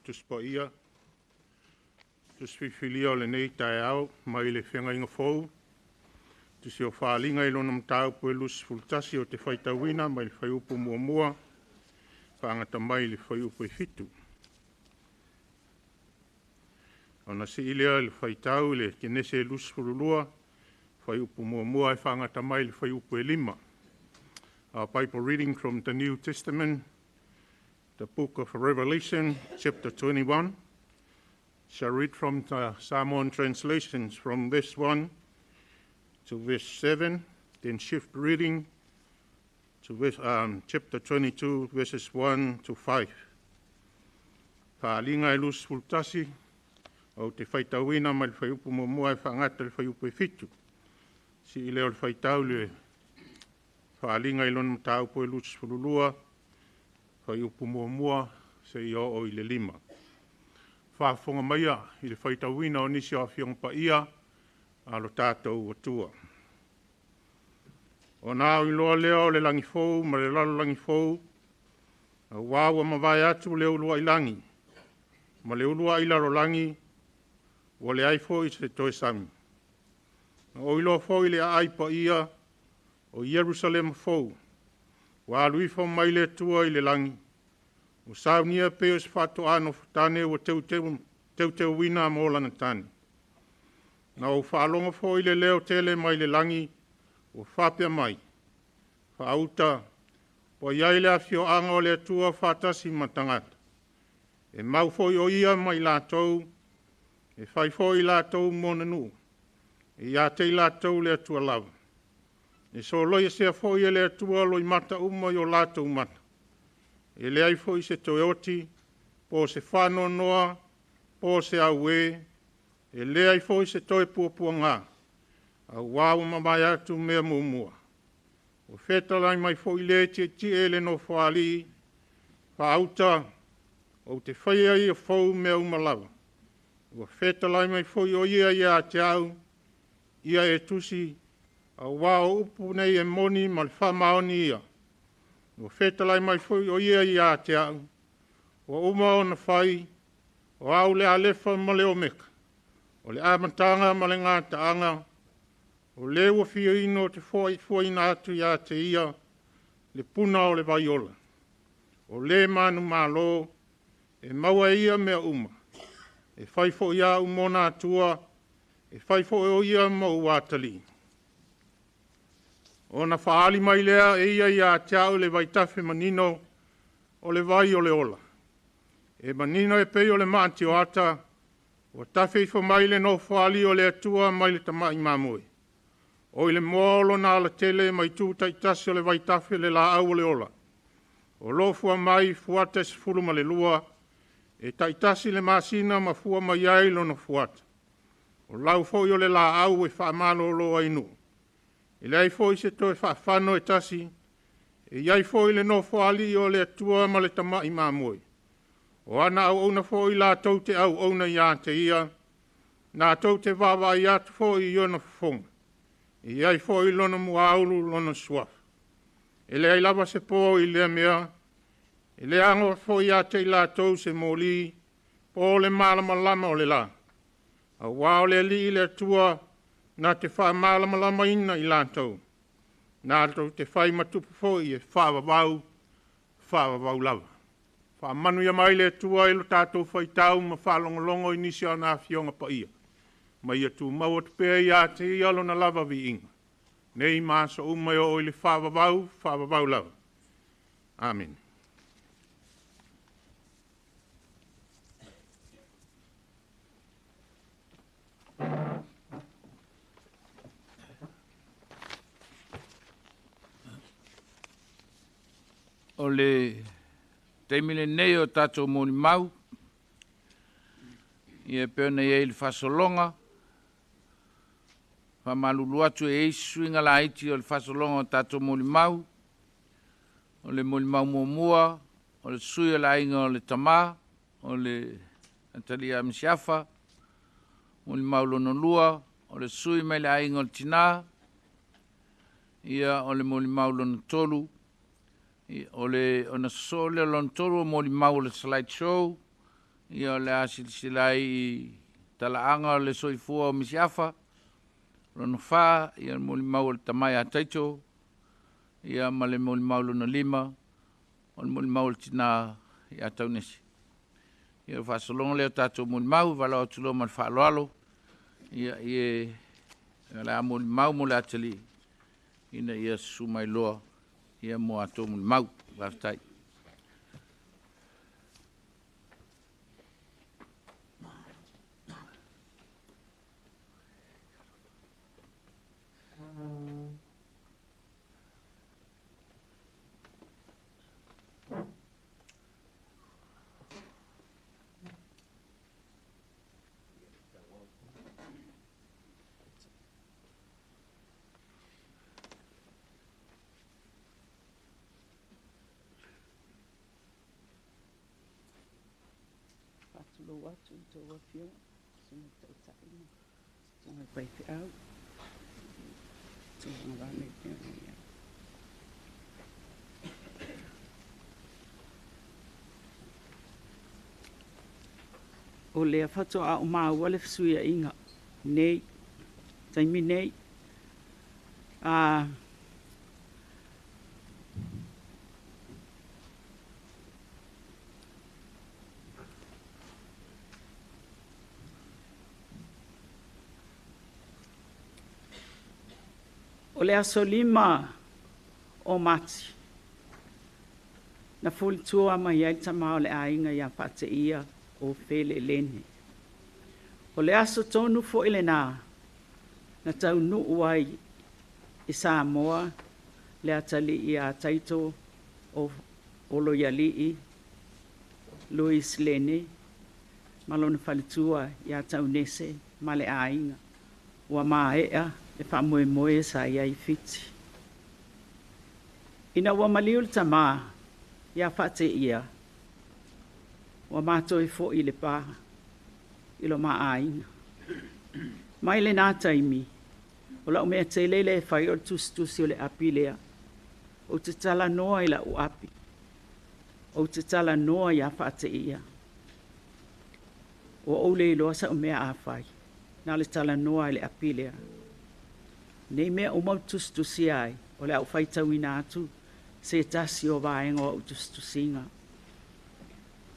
Tusi Paia, Tusi Filifilia o lenei taeao mai le Feagaiga Fou, Tusi o Faaaliga i lona mataupu e 21 ou te faitauina mai le fuaiupu 1 faagata mai i le fuaiupu e 7. Ona sii lea i le faitau i le Kenese 22, fuaiupu 1 e faagata mai i le fuaiupu e 5. Our Bible reading from the New Testament, the book of Revelation, chapter 21. Shall read from the Samoan translations from verse 1 to verse 7, then shift reading to chapter 22, verses 1 to 5. Faaaliga e 21, ou te faitauina mai le fuaiupu 1 e faagata i le fuaiupu e 7. Sii lea o le faitau le Faaaliga i lona mataupu e 22, fuaiupu 1 seia oo i le 5. Faafofoga maia i le faitauina o nisi o Afioga Paia a lo tatou Atua. Ona au iloa lea o le lagi fou ma le lalolagi fou, auā ua mavae atu le uluai lagi ma le uluai lalolagi, ua leai foi se toe sami. Na ou iloa foi le aai paia o Ierusalema fou, ua alu ifo mai le Atua i le lagi, ua saunia pei o se faatoa nofotane ua teuteuina mo lana tane. Na ou faalogo foi le leo tele mai le lagi ua faapea mai, “Faauta, ua i ai le afioaga o le Atua faatasi ma tagata. E mau foi o ia ma i latou, e fai foi i latou mona nuu, e ia te i latou le Atua lava. E soloia foi e le Atua loimata uma i o latou mata. E leai foi se toe oti, po o se faanoanoa, po o se auē, e leai foi se toe puapuaga, auā ua mavae atu mea muamua.” Ua fetalai mai foi le e tietie i le Nofoalii, “Faauta, ou te faia ia fou mea uma lava.” Ua fetalai mai foi o ia ia te au, “Ia e tusi, auā o upu nei e moni ma le faamaoni ia.” Ua fetalai mai foi o ia ia te au, “Ua uma ona fai, o au le Alefa ma le Omeka, o le amataga ma le gataaga. O le ua fia inu ou te fuaina atu ia te ia le puna o le vai ola. O le manumalo, e maua e ia mea uma. E fai foi au mona Atua, e fai foi o ia ma ou atalii. Ona faaali mai lea e ia ia te au le vaitafe manino o le vai o le ola. E manino e pei o le maatioata, ua tafe ifo mai le Nofoalii o le Atua mai le tamai mamoe. O i le moa o lona alatele ma itu taitasi o le vaitafe le laau o le ola. O lo o fua mai fuata e 12, e taitasi le masina ma fua mai ai lona fuata. O lau foi o le laau e faamalolo ai nuu. E leai foi se toe faafano e tasi, e i ai foi le Nofoalii o le Atua ma le tamai mamoe. O ana auauna foi latou te auauna ia te ia, latou te vaavaai atu foi i ona fofoga. E i ai foi lona muaulu lona suafa. E leai lava se po i lea mea, e le ago foi ia te i latou se moli, po o le malamalama o le la. Auā o le Alii le Atua na te faamalamalamaina i latou, latou te fai ma tupu foi e faavavau, faavavau lava. Faamanuia mai le Atua i lo tatou faitau ma faalogologo i nisi o ana Afioga Paia, ma ia tumau atu pea ia te ia lona lava viiga, nei ma aso uma e oo i le faavavau, faavavau lava. Amene. O le taimi lenei o tatou molimau, ia e pei ona i ai le faasologa, faamalulu atu e i ai si suiga laiti o le faasologa o tatou molimau. O le molimau muamua, o le sui o le aiga o le tama, o le Atalia Misiafa. Molimau lona lua, o le sui mai le aiga o le tina. Ia, o le molimau lona tolu, o le ona sosoo lea lona tolu o molimau o le slide show. Ia o le a silasila ai i talaaga o le soifua o Misi Afa, lona fa, ia le molimau o le tama ia Taito, ia ma le molimau lona lima, o le molimau o le tina ia Taunesi. Ia o le faasologa lea o tatou molimau, valaau atu loa ma le faaaloalo, ia i e o le a molimau mo le atalii, ina ia susu mai loa ia mo atou molimau. Faafetai. Faatulou atu i a outou afioga, susuga i taitai ma susuga i faifeau, tulaga vave e pei ona i ai. O lea faatoa ou maua le fesuiaiga nei, taimi nei. O le aso 5 o Mati, na fulitua mai ai le tama o le aiga ia Faateia o Felelene. O le aso tonu foi lena na taunuu ai i Samoa le atalii ia Taito o Oloialii Louis Lene ma lona faletua ia Taunese ma le aiga. Ua maea le faamoemoe sa i ai i Fiti. Ina ua maliu le tama ia Faateia, ua matoi foi i le pa i lo ma aiga. Mai lena taimi, o lau mea tele lea e fai o le tusitusi o le api lea. Ou te talanoa i lau api. Ou te talanoa ia Faateia. Ua ou le iloa sau mea a fai. Na o le talanoa i le api lea. Nei mea uma ou te tusitusia ai, o le a ou faitauina atu se tasi o vaega o au tusitusiga.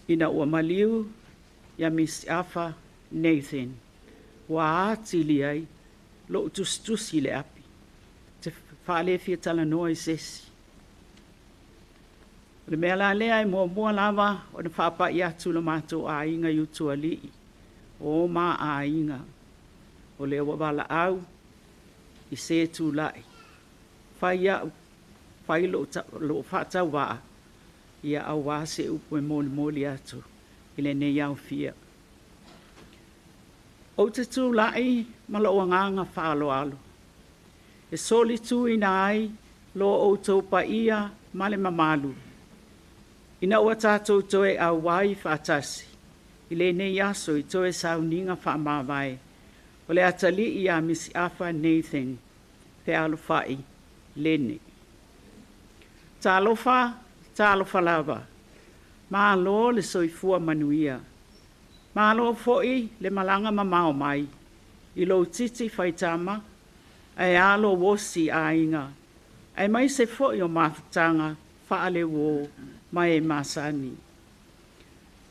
Ina ua maliu ia Miss Afa Nathan, ua atili ai lou tusitusi i le api. Te faalefia talanoa i se isi. O le mea la lea e muamua lava ona faapai atu lo matou aiga i Utualii, o ma aiga, o lea ua valaau i se tulai. Fai au, fai lou faatauvaa, ia aua se upu e molimoli atu i lenei aofia. Ou te tulai ma lou agaga faaaloalo, e solituina ai lo outou paia ma le mamalu, ina ua tatou toe auai faatasi i lenei aso i toe sauniga faamavae o le atalii ia Misi Afa Nathan Fealofai Lene. Talofa, talofa lava, malo le soifua manuia. Malo foi le malaga mamao mai i lou titi faitama ae a lou osi aiga, aemaise foi o mafutaga faaleuo ma e masani.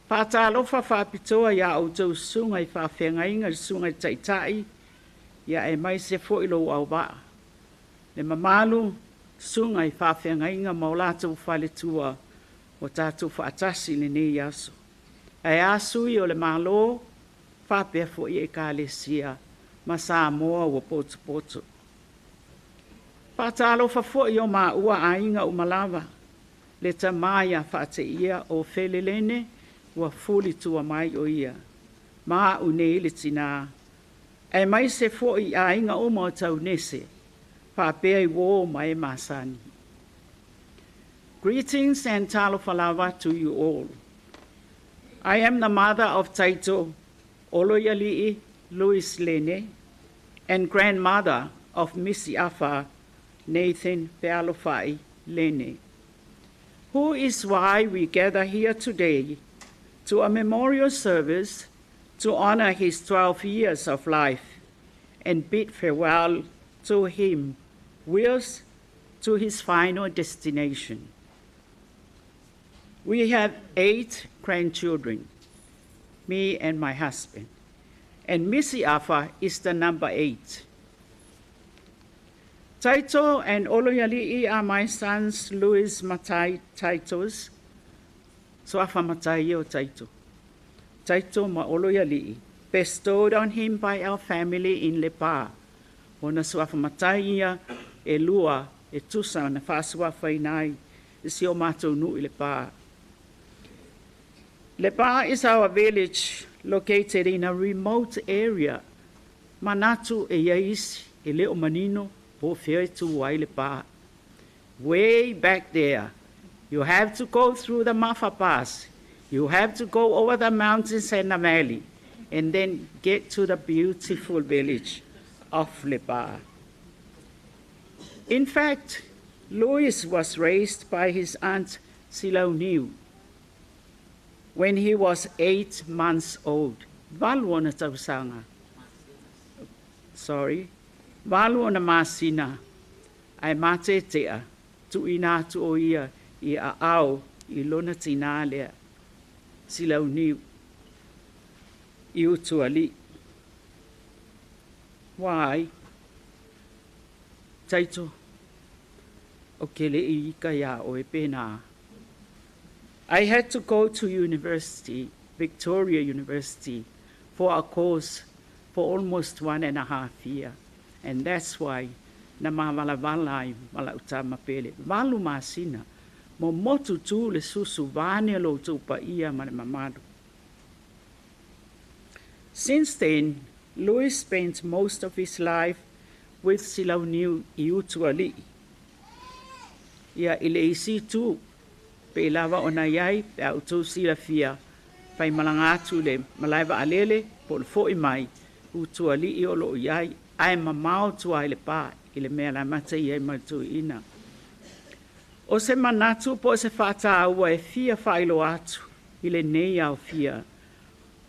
Faatalofa faapitoa ia outou susuga i faafeagaiga, le susuga i le taitai, ia aemaise foi lou auvaa. Le mamalu, susuga i faafeagaiga ma o latou faletua ua tatou faatasi i lenei aso. Ae a sui o le Malo, faapea foi ekalesia ma Samoa ua potopoto. Faatalofa foi o maua aiga uma lava, le tama ia Faateia o Felelene ua fulitua mai o ia, ma au nei le tina, aemaise foi aiga uma o Taunese, faapea i uō ma e masani. Greetings and talofa lava to you all. I am the mother of Taito Oloialii Louis Lene and grandmother of Missy Afa Nathan Fealofai Lene, who is why we gather here today to a memorial service to honor his 12 years of life and bid farewell to him whilst to his final destination. We have 8 grandchildren, me and my husband, and Missy Afa is the number 8. Taito and Oloiali'i are my sons, Louis Matai Taitos, so Afa Matai o Taito. Taito ma Oloiali'i, bestowed on him by our family in Lepa. Ona so Afa Matai ia e lua e tusa na whaasua whainai i si o mātou nui Lepa. Lepa is our village located in a remote area. Manatu e iaisi e leo manino po fea e tū ai Lepa. Way back there, you have to go through the Mafa Pass. You have to go over the mountains and the valley and then get to the beautiful village of Lepa. In fact, Louis was raised by his aunt Silauniu when he was 8 months old. Valu ona tausaga. Sorry. Valu ona masina. Ai matetea. Tuina atu o ia i a ao i lona tina lea. Silauniu. I utuali. Why? Taito. O kele i ika ia o e pēnā. I had to go to university, Victoria University, for a course for almost 1.5 years. And that's why na mawalavala ai mala utama pele. Valu masina, mo motu tū le susu vāne lo tūpa ia ma le mamalu. Since then, Louis spent most of his life with Silauniu i utuali'i. Ia i le isi tū, pe lava o nai ai, pe au tū sila fia, whai malanga atu le malaiva alele, po le foi mai, utuali'i o lo iai, ai mamao tua i le pā, i le mea la mata i ai mai tū ina. O se manatu po se whātāua e fia whailo atu, i le nei au fia.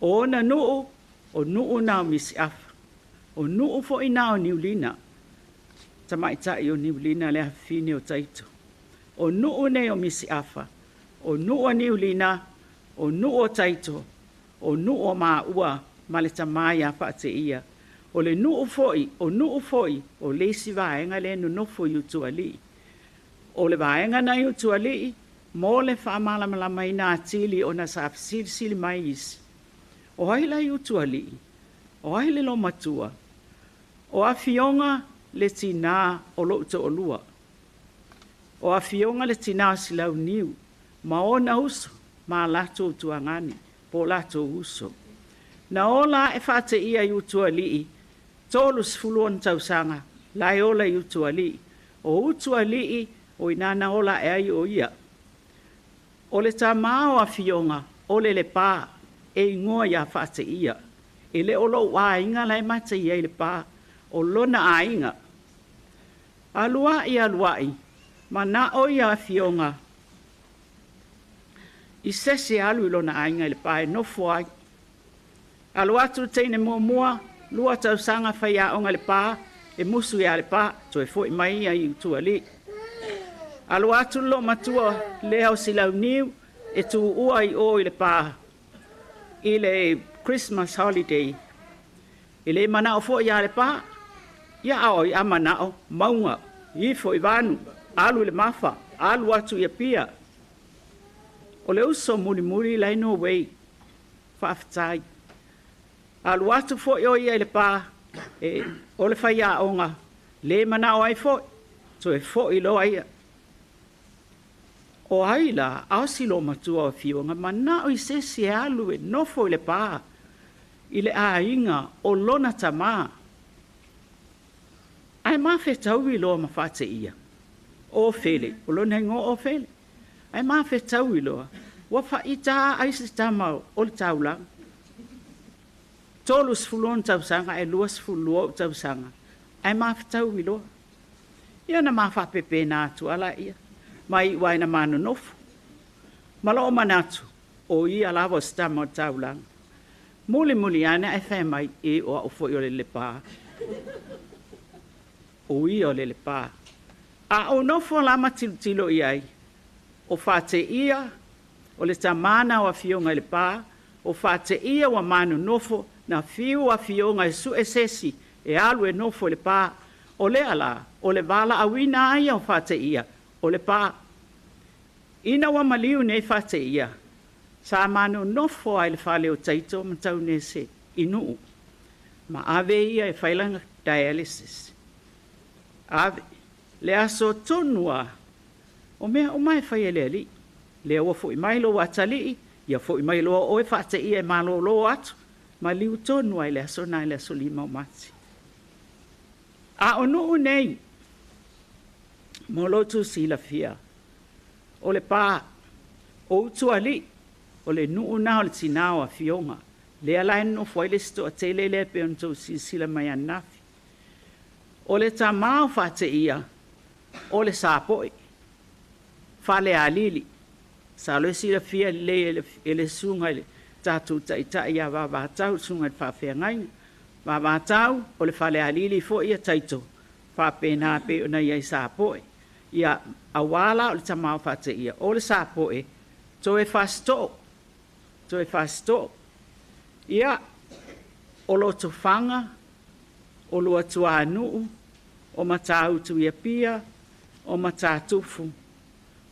O ona nuu, o nuu nao misi afa, o nuu fo i nao niulina, tamaitai o niulina le hafine o taito. O nuu nei o misi afa, o nuu o niulina, o nuu o taito, o nuu o maua, ma le tamai a whaate ia. O le nuu foi, o nuu foi, o leisi vaenga le nonofo i utuali'i. O le vaenga nai utuali'i, mo le whaamalamalama ina atili o na sa silisili mai isi. O ai lai utuali'i, o ai le lo matua, o afionga le tina o lo uto'olua. O afionga le tina o Silauniu, ma ona uso, ma lato utuangani, po lato uso. Na ola e whaate ia i utuali'i, 36 tausaga, lai ola i utuali'i. O utuali'i, o inana ola e ai o ia. O le tamā o afionga, o le Lepa, e ingoa ia whaate ia. E le o lou āinga lai mata ia i Lepa, o lona āinga. Aluai, aluai, mana o ia afionga. I sese alu i lona āinga i Lepa e nofo ai. Alu atu teine muamua, lua tausaga whai aonga Lepa, e musu ia Lepa, toe foi mai ia i utuali'i. Alu atu lo matua lea o Silauniu, e tuua i o i Lepa, i le Christmas holiday. I le manao foi ia Lepa, ia ao i amanao, maunga, ifo i vanu, alu i le mafa, alu atu i pia. O le uso muri muri lai no wei, whaaftai. Alu atu foi o ia i Lepa, e o le whai aonga, le manao ai foi, toe foi loa ia. O ai la, ao si lo matua o fionga, manao i sesi e alu e nofo i Lepa, i le āinga o lona tamā. Ai mawhetau i loa ma whate ia. O whele, o lona ingo o whele. Ai mawhetau i loa, wa whaita ai se tama o le taulanga. 36 tausaga e 22 tausaga. Ai mawhetau i loa. Ia na mawhapepe nā atu ala ia. Mai waina manonofo. Ma loo manatu, O ia lava o se tama o le taulaga. Mulimuli ane ae fai mai, e o au foi o le Lepā. O ia o le Lepā. A ou nofo la ma tilotilo i ai, o Faateia, o le tamā na o Afioga i Lepā, o Faateia ua ma nonofo, na fiu Afioga e sue se isi e alu e nofo i Lepā. O lea la, o le valaauina lava ia o Faateia, o Lepā. Ina ua maliu nei Faateia, sa ma nonofo lava i le fale o Taito ma Taunese i Nuu, ma ave ia e fai lana dialysis. Ave, le aso tonu lava, o mea uma e fai e le Alii. Lea ua foi mai lou atalii, ia foi mai loa oe Faateia e malolo atu, maliu tonu lava i le aso lena i le aso 5 o Mati. A o Nuu nei, mo lo outou silafia, o Lepā, o Utualii, o le nuu na o le tinā o Afioga, lea la e nonofo ai le isi toatele lea e pei ona outou silasila mai ananafi. O le tamā o Faateia, o le Sapoe, Falealili. Masalo e silafia lelei e le susuga i le tatou taitai ia Vavatau, le susuga i le faafeagaiga. Vavatau, o le Falealili foi ia Taito, faapena pei ona i ai Sapoe. Ia, auā la o le tama o Faateia, o le Sapoe, toe Fasitoo, toe Fasitoo. Ia, o Lotofaga, o Luatuanuu, o Matautu i Apia, o Matatufu,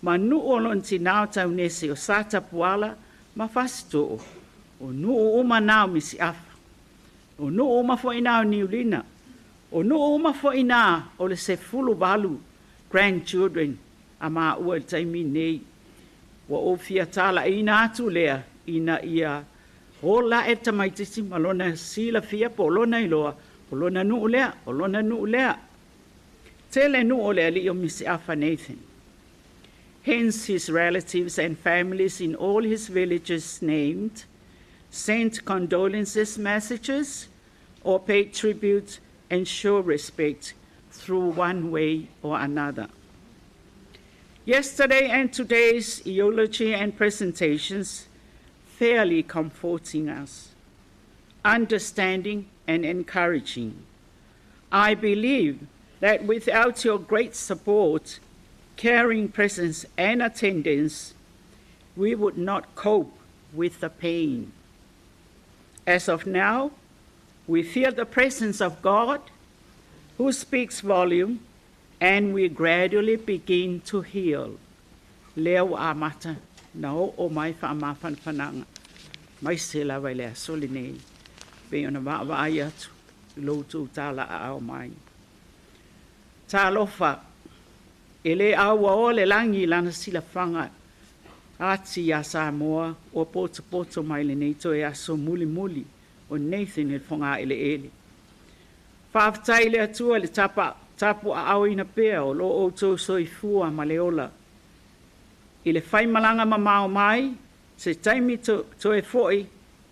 ma nuu o lona tinā o Taunese o Satapuala ma Fasitoo, o nuu uma na o Misiafa. O nuu uma foi na o Niulina. O nuu uma foi na o le 18 grandchildren a maua i le taimi nei. Ua ou fia talaiina atu lea ina ia ola ae le tamaitiiti ma lona silafia po o lona iloa, o lona nuu lea, o lona nuu lea. Tele nuu o le alii o Misiafa Nathan. Hence his relatives and families in all his villages named sent condolences messages or paid tribute and show respect through one way or another. Yesterday and today's eulogy and presentations fairly comforting us, understanding and encouraging. I believe that without your great support, caring presence and attendance, we would not cope with the pain. As of now, we feel the presence of God, who speaks volume, and we gradually begin to heal. Lea ua amata na oo mai faamafanafanaga mai se lava i le aso lenei, pei ona vaavaai atu i lo outou talaaao mai. Talofa, e le auaoa le lagi i lana silafaga ati iā Samoa ua potopoto mai lenei toe aso mulimuli o Nathan i le fogaeleele. Faafetai i le Atua i le tapa tapuaaoina pea o lo outou soifua ma le ola. I le faimalaga mamao mai, se taimi toe foi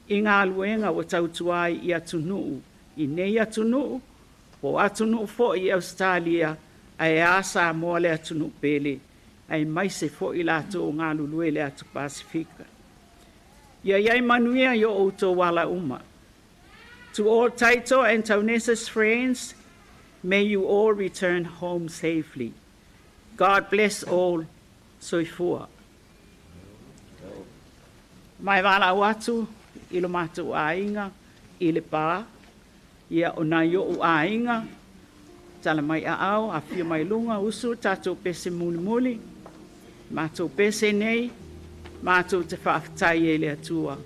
i galuega ua tautua ai i atunuu, i nei atunuu, po o atunuu foi i Ausetalia, ae a Samoa le atunuu pele, aemaise foi i latou o galulue i le atu Pasefika. Ia i ai manuia i o outou ala uma. To all Taito and Taunesa's friends, may you all return home safely. God bless all. Soifua. Ma e valaau atu i lo matou aiga i Lepā, ia o nai o'u aiga, tala mai aao, afio mai luga, usu tatou pese mulimuli, matou pese nei, matou te faafetai ai i le Atua.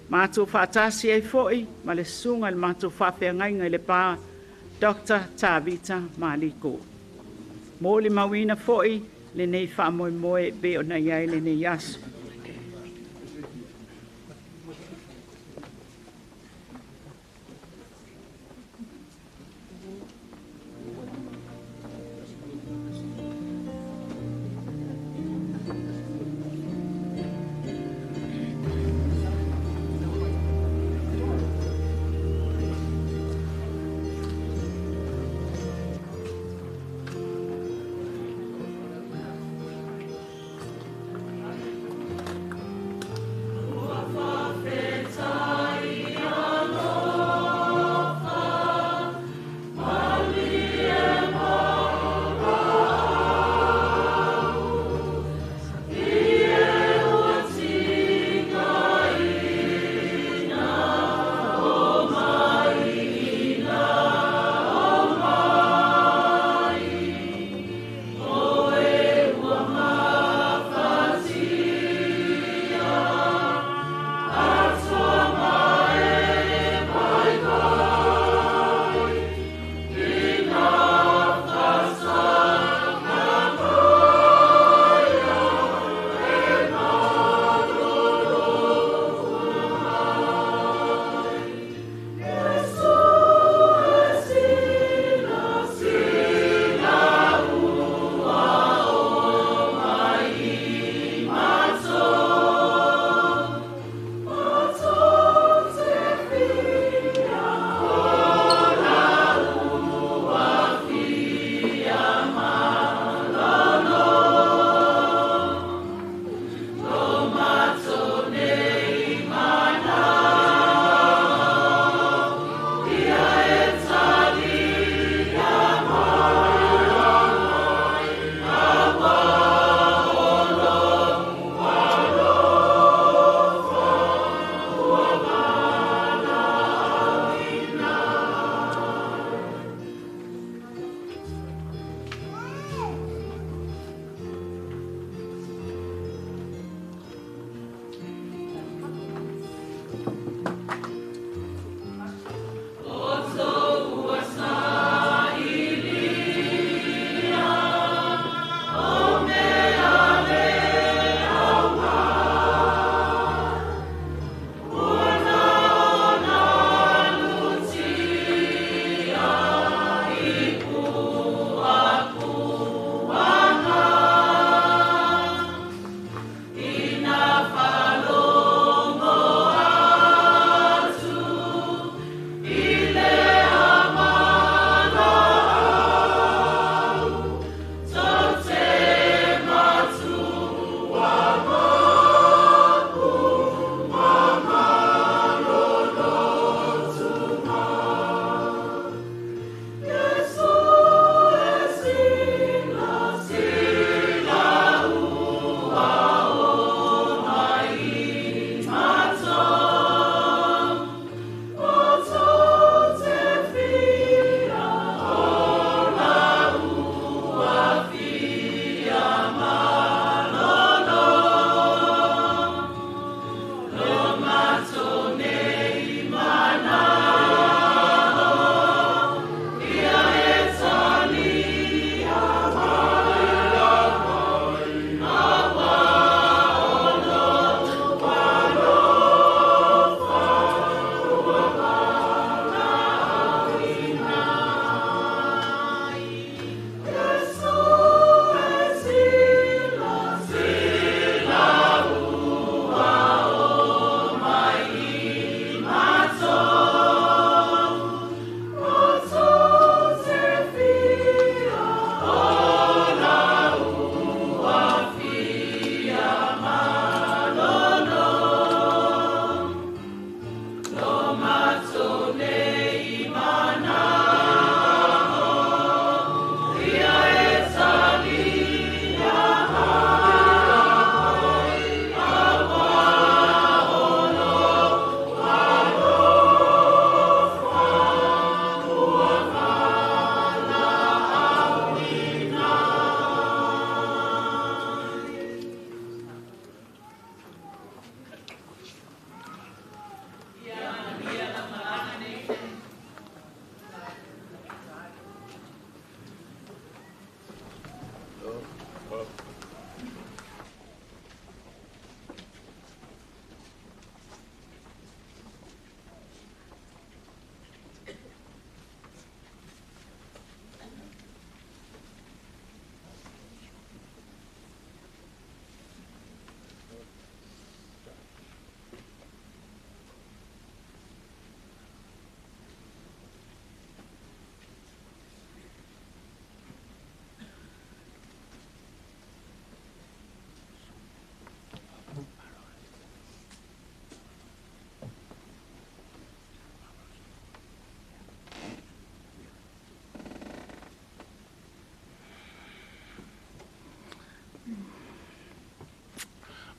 Matou faatasi ai foi ma le susuga i le matou faafeagaiga i Lepā, Doctor Tavita Maliko. Molimauina foi lenei faamoemoe e pei ona i ai lenei aso.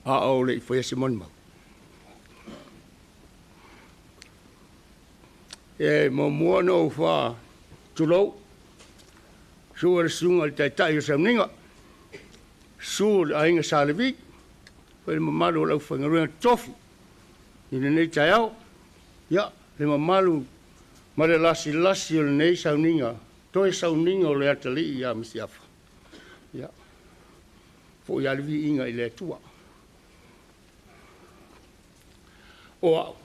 A o le i faia se molimau. E muamua ona ou faatulou, susu i le susuga i le Taitai o Sauniga, susu le Aiga Sa Levi, foi le mamalu o le aufaigaluega totofi i lenei taeao. Ia, le mamalu ma le lasilasi o lenei sauniga, toe sauniga o le atalii ia Misiafa. Ia, foi lava le viiga i le Atua. O au,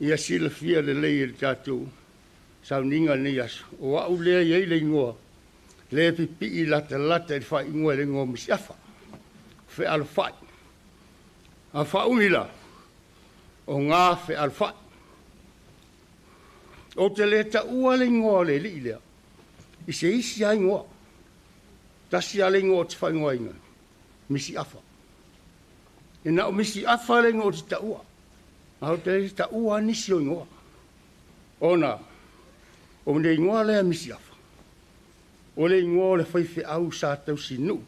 ia silafia lelei e le tatou sauniga lenei aso, o au lea e i ai le igoa, lea e pipii latalata i le faaigoa i le igoa o Misiafa, Fealofai. A faaumi la, o gā fealofai. Ou te le taua le igoa o le alii lea, i se isi lava igoa. Tasi lava le igoa ou te faaigoaina, Misiafa. E na o Misiafa le igoa ou te taua, a ou te le taua nisi o igoa. Ona, o le igoa lea Misiafa, o le igoa o le faifeau sa tausinuu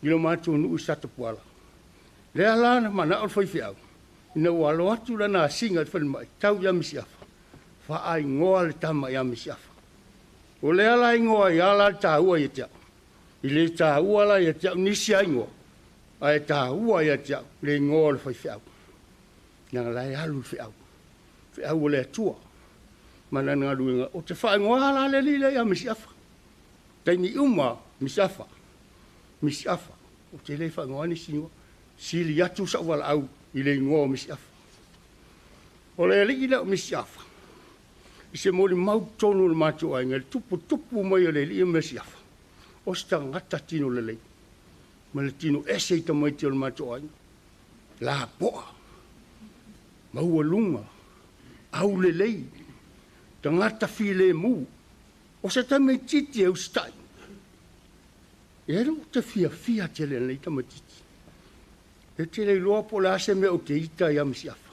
i lo matou nuu i Satapuala. Lea la na manao le faifeau, ina ua alo atu lana asiga i le falemai, tau ia Misiafa, faaigoa le tama ia Misiafa. O lea la igoa ia la le taua ia te au. I le taua la ia te au nisi a igoa, ae taua ia te au le igoa o le faifeau. Leaga la e alu le feau, feau o le Atua ma lana galuega. Ou te faaigoa la le alii lea ia Misiafa. Taimi uma, Misiafa, Misiafa. Ou te le faaigoa nisi igoa. Sili atu sau valaau i le igoa o Misiafa. O le alii lea o Misiafa, i se molimau tonu o le matou aiga, le tuputupu mai o le alii o Misiafa, o se tagata tino lelei, ma le tino ese i tamaiti o le matou aiga. Lapoa, maualuga, aulelei, tagata filemu, o se tamaitiiti e usitai. E le te fiafia tele nei tamaitiiti. E te le iloa po o le a se mea ou te ita ia Misiafa.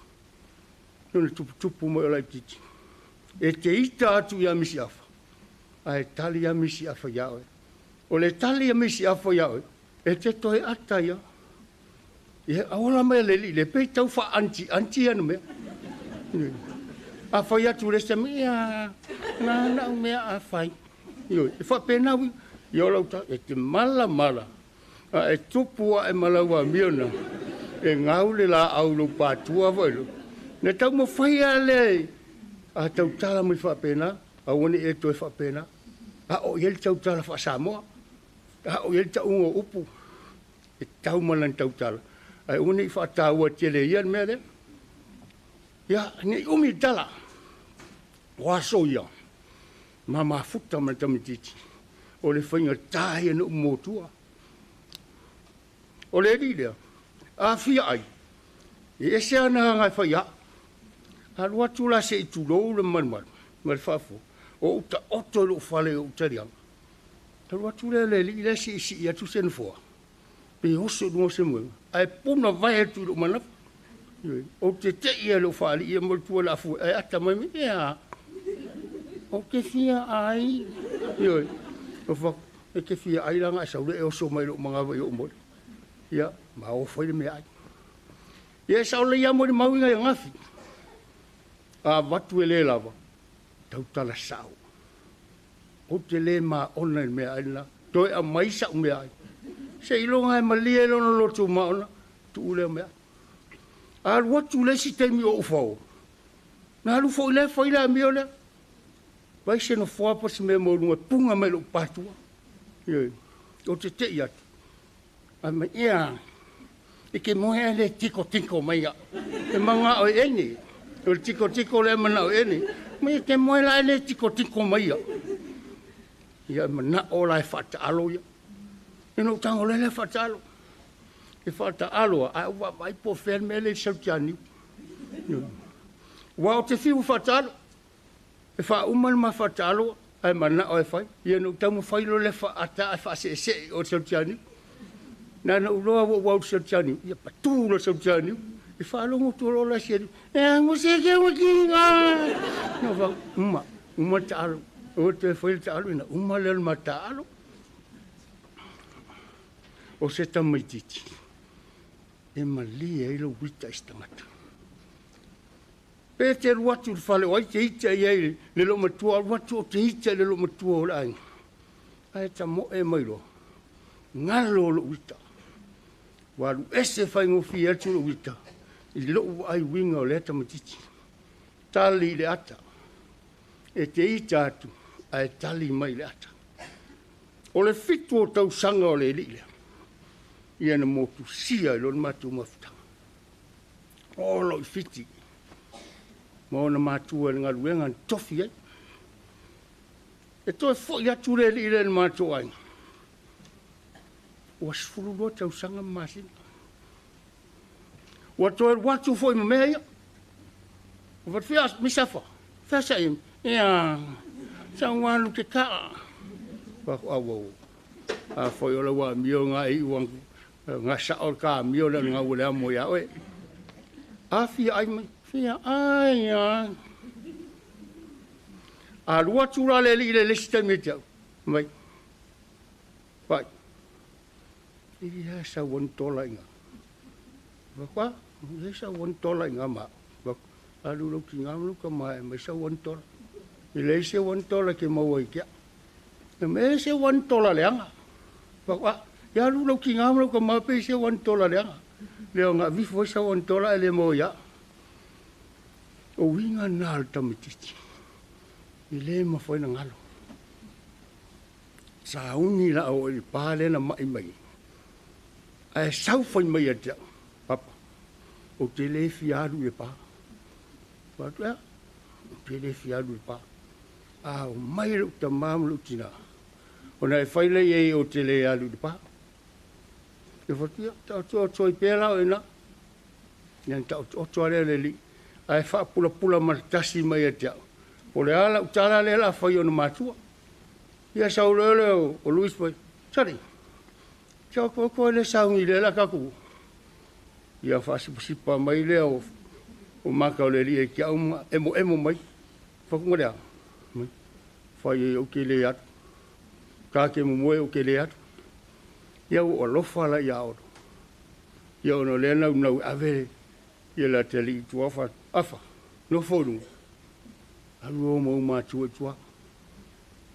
Lona tuputupu mai o laitiiti. E te ita atu ia Misiafa, ae tali ia Misiafa ia oe. O le tali ia Misiafa ia oe, e te toe ata ia. Ia, aola mai le alii le pei tau faa-anti-anti ana mea. A fai atu le se mea, na na mea a fai. Ioe, e faapena ui. Ia o lau ta, e te mala mala. A e tupu a e malaua miona. E ngau le la au lo patua foi lo. Ne tau mo fai a le a tautala mai faapena, a ua ni e toe faapena. A o ia le tautala faa-Samoa. A o ia le tauga o upu. E tau ma lana tautala. Ae ua ni faataua tele ia le mea lea. Ia, nei umi tala. O aso ia. Ma mafuta ma le tamaitiiti. O le faiga tā ia na umotua. O le alii lea, a fia ai, e ese ana hanga e fai a. Alu atu la se i tulou le malumalu, ma le faafo, o uta oto i lou fale o utaliaga. Alu atu lea le alii lea se i sii atu se nofoa. Pe oso i luga o se moega, ae puna vae atu i lou manava. Ou te tei ia lou faalii ia mo le tua le afue, ae ata mai me, ea, o te fia ai. Ioe, o fa, e te fia ai langa e saule e oso mai lou manava i ou mole. Ia, ma o fai le mea ai. Ia, e saole ia mo le mauiga i gafi. A vatu e le lava, tautala sao. Ou te le maona i le mea ai lena, toe a mai sau mea ai. Se iloga e malie lona lotu maona, tuu lea mea. Alu atu le isi taimi o ufao. Na alu foi lea fai le amio lea. Vai se nofoa po se mea maualuga punga mai lou patua. Ioe, ou te tei atu. Ai mai, ia, e ke moe a le tiko tiko mai ia. E manga o e ene. O le tiko tiko le mana o ene. Mai e ke moe la e le tiko tiko mai ia. Ia e mana o la e whaataalo ia. E no tango le le whaataalo. E whaataalo a ua vai po whea me le sautianiu. Ua o te whiu whaataalo. E whauma le ma whaataalo ai mana o e whai. Ia no tamu whai lo le whaata e whaasese o sautianiu. Nā na uloa ua ua sautianiu. Ia patu lo sautianiu. E whaalongo tō la siani. E ango se ke ua ki ngā. No wha, uma, uma taalo. O te whai le taalo ina, uma le ma taalo. O se tamaitiiti. E malie ai lou ita i se tagata. Pe te alu atu i le fale o ai te ita i ai le loomatua, alu atu o te ita i le loomatua o le aiga. Ae tamoe mai loa, galo lou ita. Ua alu ese faigofie atu lou ita i lou vaai uiga o lea tamaitiiti. Tali i le ata. E te ita atu ae tali mai i le ata. O le 7 o tausaga o le alii lea, ia na motusia i lona matou mafutaga. O lo i Fiti, ma ona matua i le galuega na tofi ai. E toe foi atu le alii lea i le matou aiga. Ua 12 tausaga ma masina. Ua toe alu atu foi ma mea ia. Ua faapea, Misafa, fea sa ia? Ia, sa ua alu te kaa. Fa au au. A foi o la ua amio ngā i ua ngā sa o ka amio le ngā ua le amo ia oe. A fia ai mai, fia ai ai. A lua tūra le li le lesi taimi e te au. Mai. Vai. Ia sa wan tola inga. Wa ia sa wan tola inga ma. Wa alu lo ki ngā lu ka mai mai sa wan tola. I le se wan tola ke maua i kia. Na me se wan tola leanga. Wa ia alu lo ki ngā lu ka mai pe se wan tola leanga. Leo ngā vifu sa wan tola e le mo ia. O winga nā le tamititi. I le mawhai na ngalo. Sa uni la o i pā le na mai mai. Ae sau whai mai a te au. Papa, o te le fia alu i pā. Patu ea, o te le fia alu i pā. A o mai le uta mamu le utina. O na e whai lei ei o te le alu i pā. E whatia, ta o toi pēra o e nā. Ia ta o toa lea le li. Ae whaapula pula matasi mai a te au. O le ala utala le la whai o na mātua. Ia sau leo leo o Luis pai. Sari, kia koe koe le saungi le la kaku. Ia whaasipasipa mai leo o maka o le li e kia uma emo emo mai. Whakunga lea. Whai e o ke le atu. Ka ke mumoe o ke le atu. Ia o alofa la ia oro. Ia ono lea nau nau avere. Ia la te li tua afa. No fōrunga. Alu o mau mātua i tua.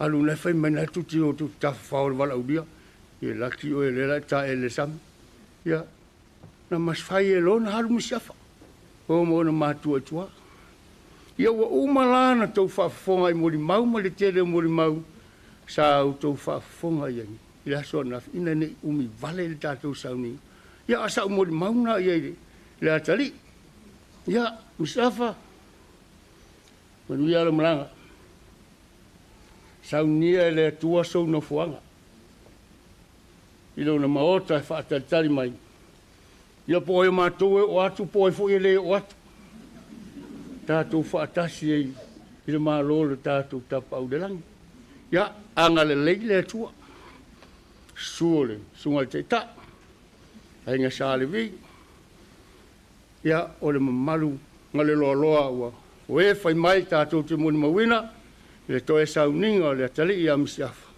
Alu nei whai mai nā tuti o tu tawhawhao le wala uria. Ia laki o e le la ta e le sami. Ia, na mas whai e lona haru misi afa. O mo na mātua i tua. Ia ua uma lana tau whaafonga i mori mau ma le tele o mori mau. Sa au tau whaafonga i angi. I le aso na ina nei umi vale le tātou sauni. Ia asa u mori mau na ia i le atali. Ia, misi afa. Manuia le malanga. Saunia e le atua sou nofoaga. I lona maota e faatalitali mai. Ia po e mātou e o atu, po e foi e le o atu. Tātou faatasi e i le mālo le tātou tapau le langi. Ia, anga le lei le atua. Sua le, sunga le teita. Ainga sa le vi. Ia, o le mamalu nga le loa loa ua. O e whai mai tātou te moni mawina, le toe sauninga o le atali i a misiafa.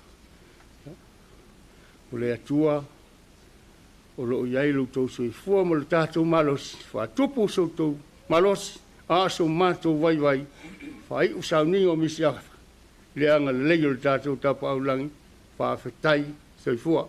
O le atua, o loo iai lo tau soifua ma le tātou malosi, whaatupu so tau malosi, a so mātou vai vai, whai u sauninga o misiafa. Le anga lei o le tātou tapa aulangi, whaafetai soifua.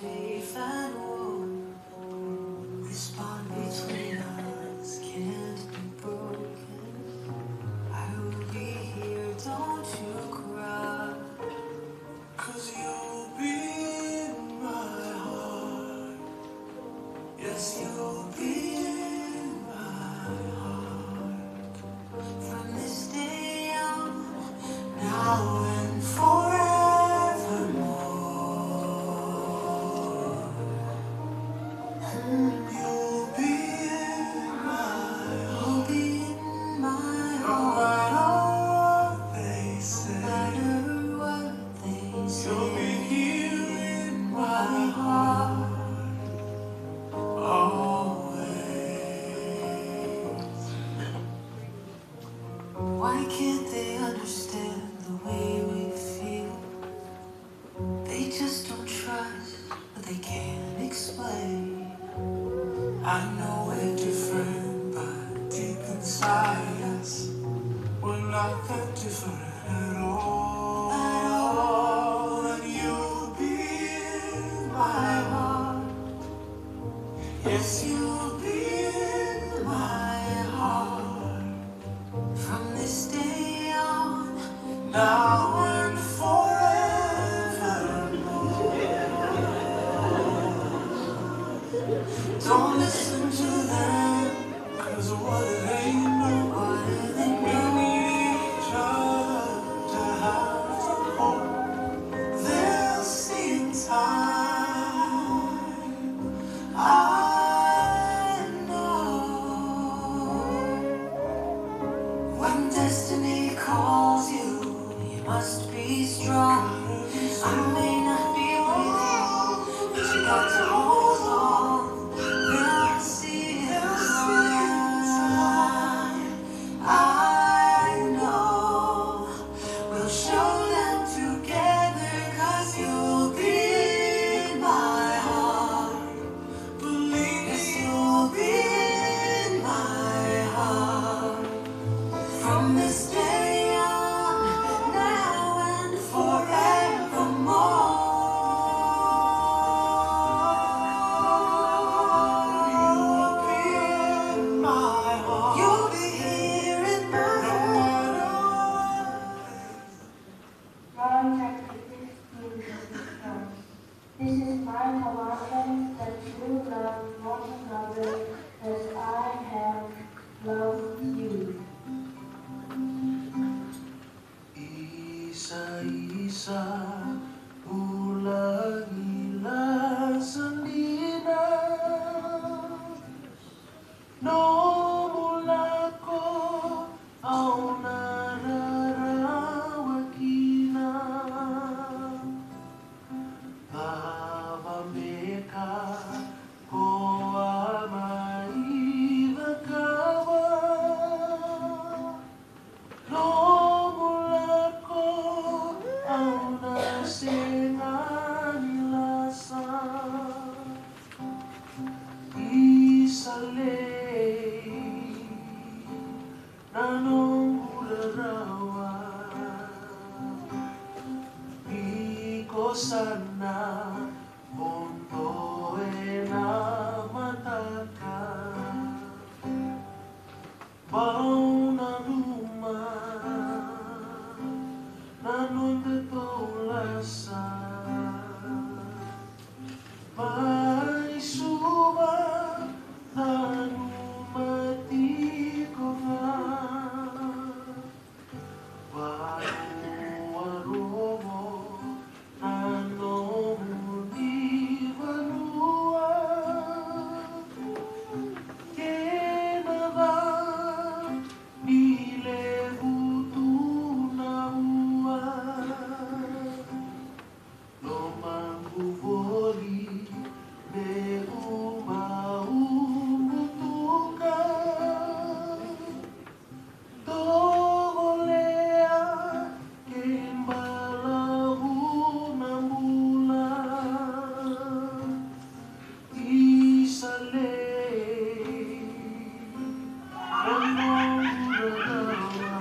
Safe and warm. This bond between us can't Now and forevermore. You'll be in my, you'll be in my heart. No matter what they say, no matter what they say, you'll be here in my heart always. Why can't they understand the way we feel? They just don't trust, but they can't explain. I know we're different, but deep inside us, we're not that different at all. At all. And you'll be in my heart. Yes, you'll be in my heart. From this day on, now and forevermore. Don't listen to them, 'cause what do they know? What do they know? We need each other to have some hope. They'll see in time. I know. When destiny calls you, you must be strong. I may not be with you, but you got to hold on. They'll see in time. I know. We'll show them together, 'cause you'll be in my heart. Believe yes, you'll be in my heart. From this day on, now and forevermore. You'll be in my heart. You'll be here in my heart. John chapter 15, verse 12. This is my commandment, that you love one another as I have loved you. Isa-isa ulagila sandina No mulako au nararawakina Lava meka koa mai vakawa No mulako au na senganilasa Isale nanongurarawa Ikosana bondoe na mataka Bauna numa nanonde toulasa Mai suba nanumati konga Varu aromo nanomuni vanua Kenava ile hutuna ua Lo mangu voli me uma umbutuka Togolea kembala unambula Isale nanongurarawa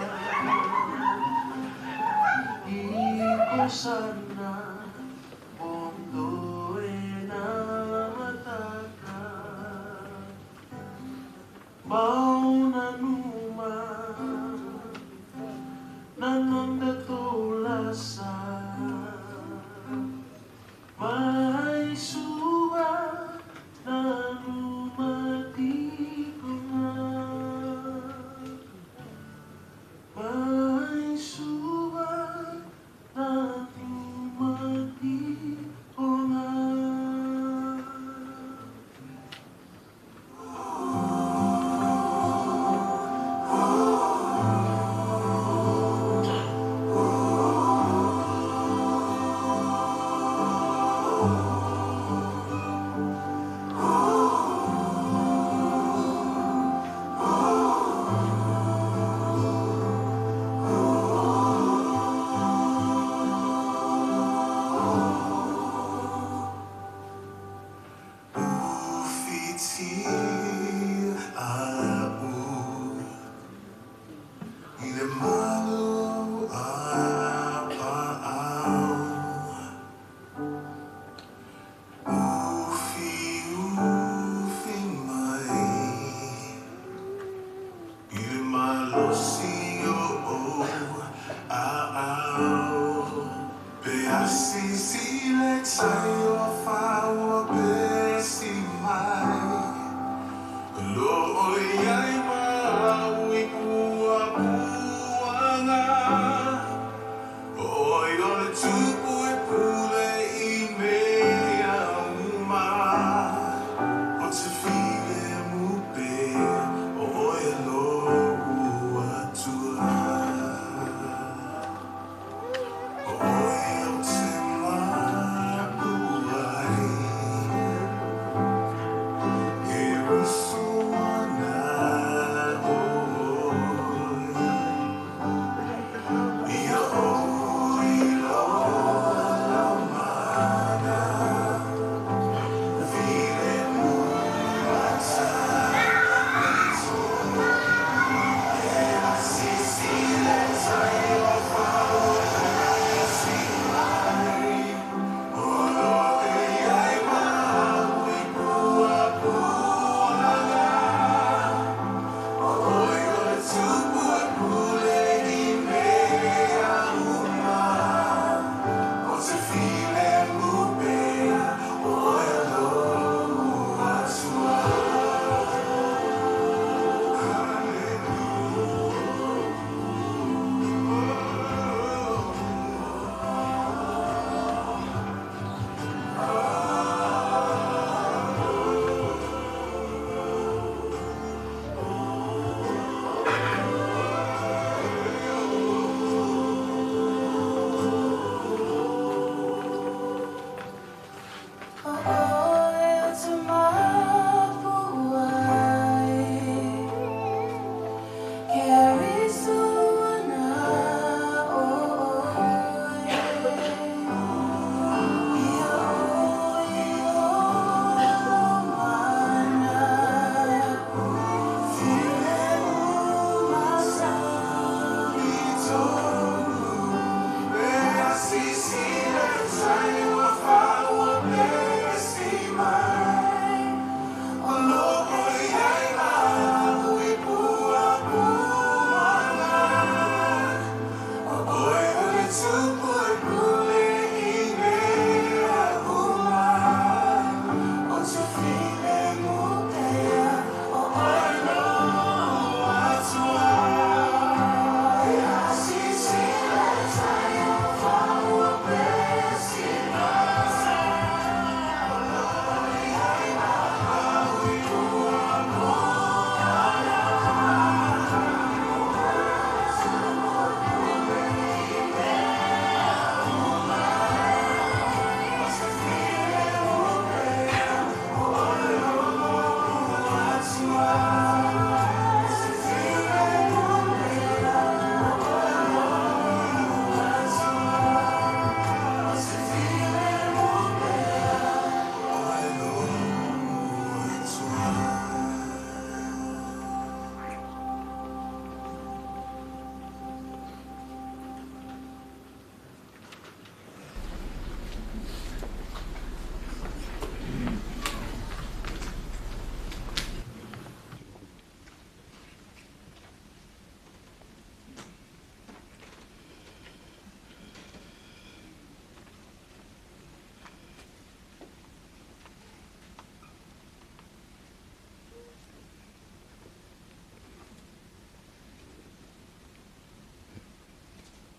Ikosana bondoe na mataka Bauna numa nanonda toulasa Mai suba nanumati konga Mai suba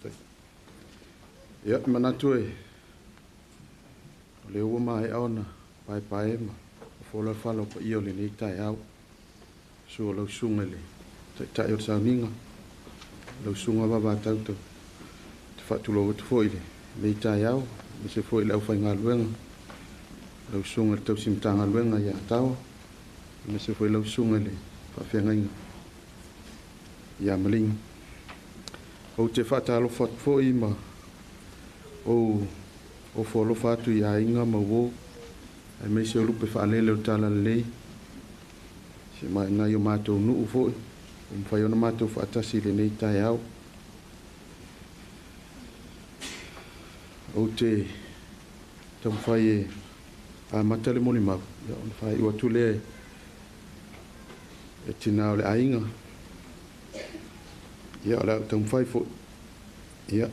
Faafetai. Ia, e manatu e o lea ua maea ona paepae ma fofola le fala o paia o lenei taeao. Susu o lau Susuga i le Taitai o le Sauniga, lau Susuga Vavatau, ou te faatulou atu foi i lenei taeao, aemaise foi le aufaigaluega, lau Susuga i le Tausi Matagaluega ia Tawa, aemaise foi lau Susuga i le Faafeagaiga ia Maligi. Ou te faatalofa atu foi ma ou ofo alofa atu i aiga ma uo, aemaise o lupe faalele o le Talalelei, si nai o matou nuu foi, ua mafai ona matou faatasi i lenei taeao. Ou te taumafai e amata le molimau, ia, ona faaiu atu lea e tina o le aiga. Ia, o le a ou taumafai foi. Ia,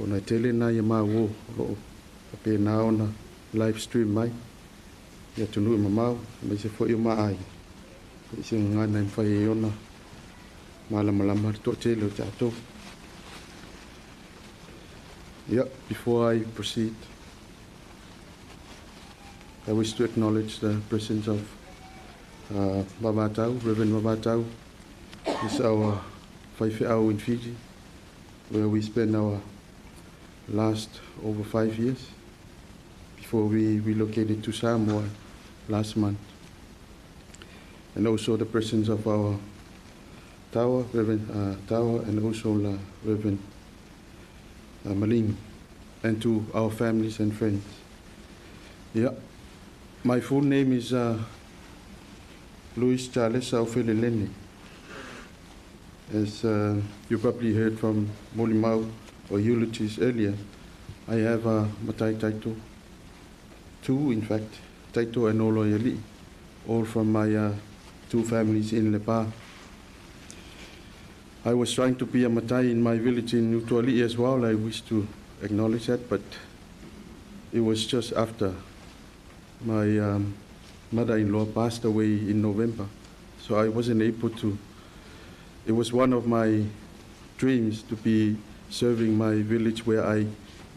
ona e tele nai a ma uo o lo o faapena ona live stream mai i atunuu e mamao, aemaise foi o ma aiga, i se gagana e mafai ai ona malamalama le toatele o tatou. Yeah, before I proceed, I wish to acknowledge the presence of Vavatau, Reverend Vavatau. Is our faifeau in Fiji, where we spent our last over 5 years before we relocated to Samoa last month. And also the presence of our Tawa, Reverend Tawa, and also Reverend Maling, and to our families and friends. Yeah, my full name is Louis Charles Saufelelene. As you probably heard from Molimau or eulogies earlier, I have a Matai title, two in fact, Taito and Oloyali, all from my two families in Lepa. I was trying to be a Matai in my village in Utuali as well. I wish to acknowledge that, but it was just after my mother-in-law passed away in November, so I wasn't able to. It was one of my dreams to be serving my village where I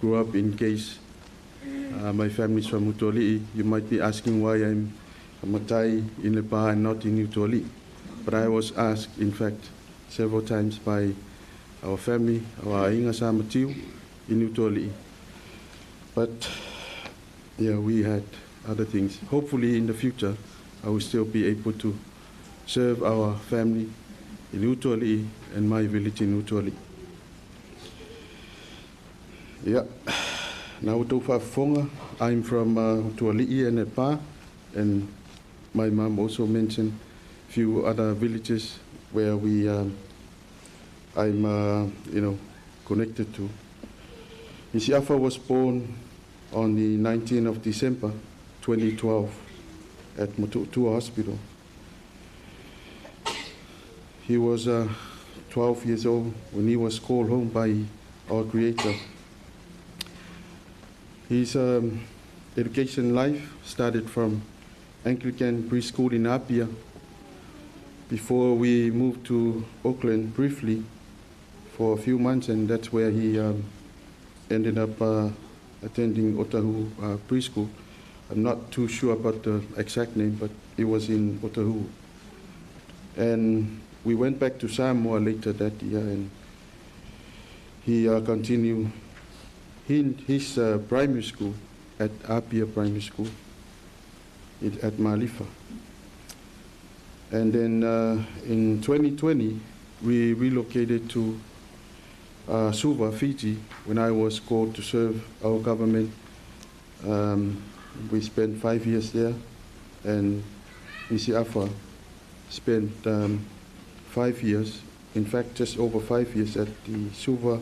grew up, in case my family's from Utuali. You might be asking why I'm a Matai in Lepa and not in Utuali. But I was asked, in fact, several times by our family, our Ainga Samatiu in Utuali. But yeah, we had other things. Hopefully in the future, I will still be able to serve our family in Utuali and my village in Utuali. Yeah. Now, Utufa I'm from Utuali'i and Lepa, and my mom also mentioned a few other villages where we, I'm, connected to. Misiafa was born on the 19th of December, 2012, at Motootua Hospital. He was 12 years old when he was called home by our Creator. His education life started from Anglican preschool in Apia before we moved to Auckland briefly for a few months, and that's where he ended up attending Otahu preschool. I'm not too sure about the exact name, but it was in Otahu. And we went back to Samoa later that year, and he continued his primary school at Apia Primary School at Malifa. And then in 2020, we relocated to Suva, Fiji, when I was called to serve our government. We spent 5 years there, and Misiafa spent 5 years, in fact, just over 5 years at the Suva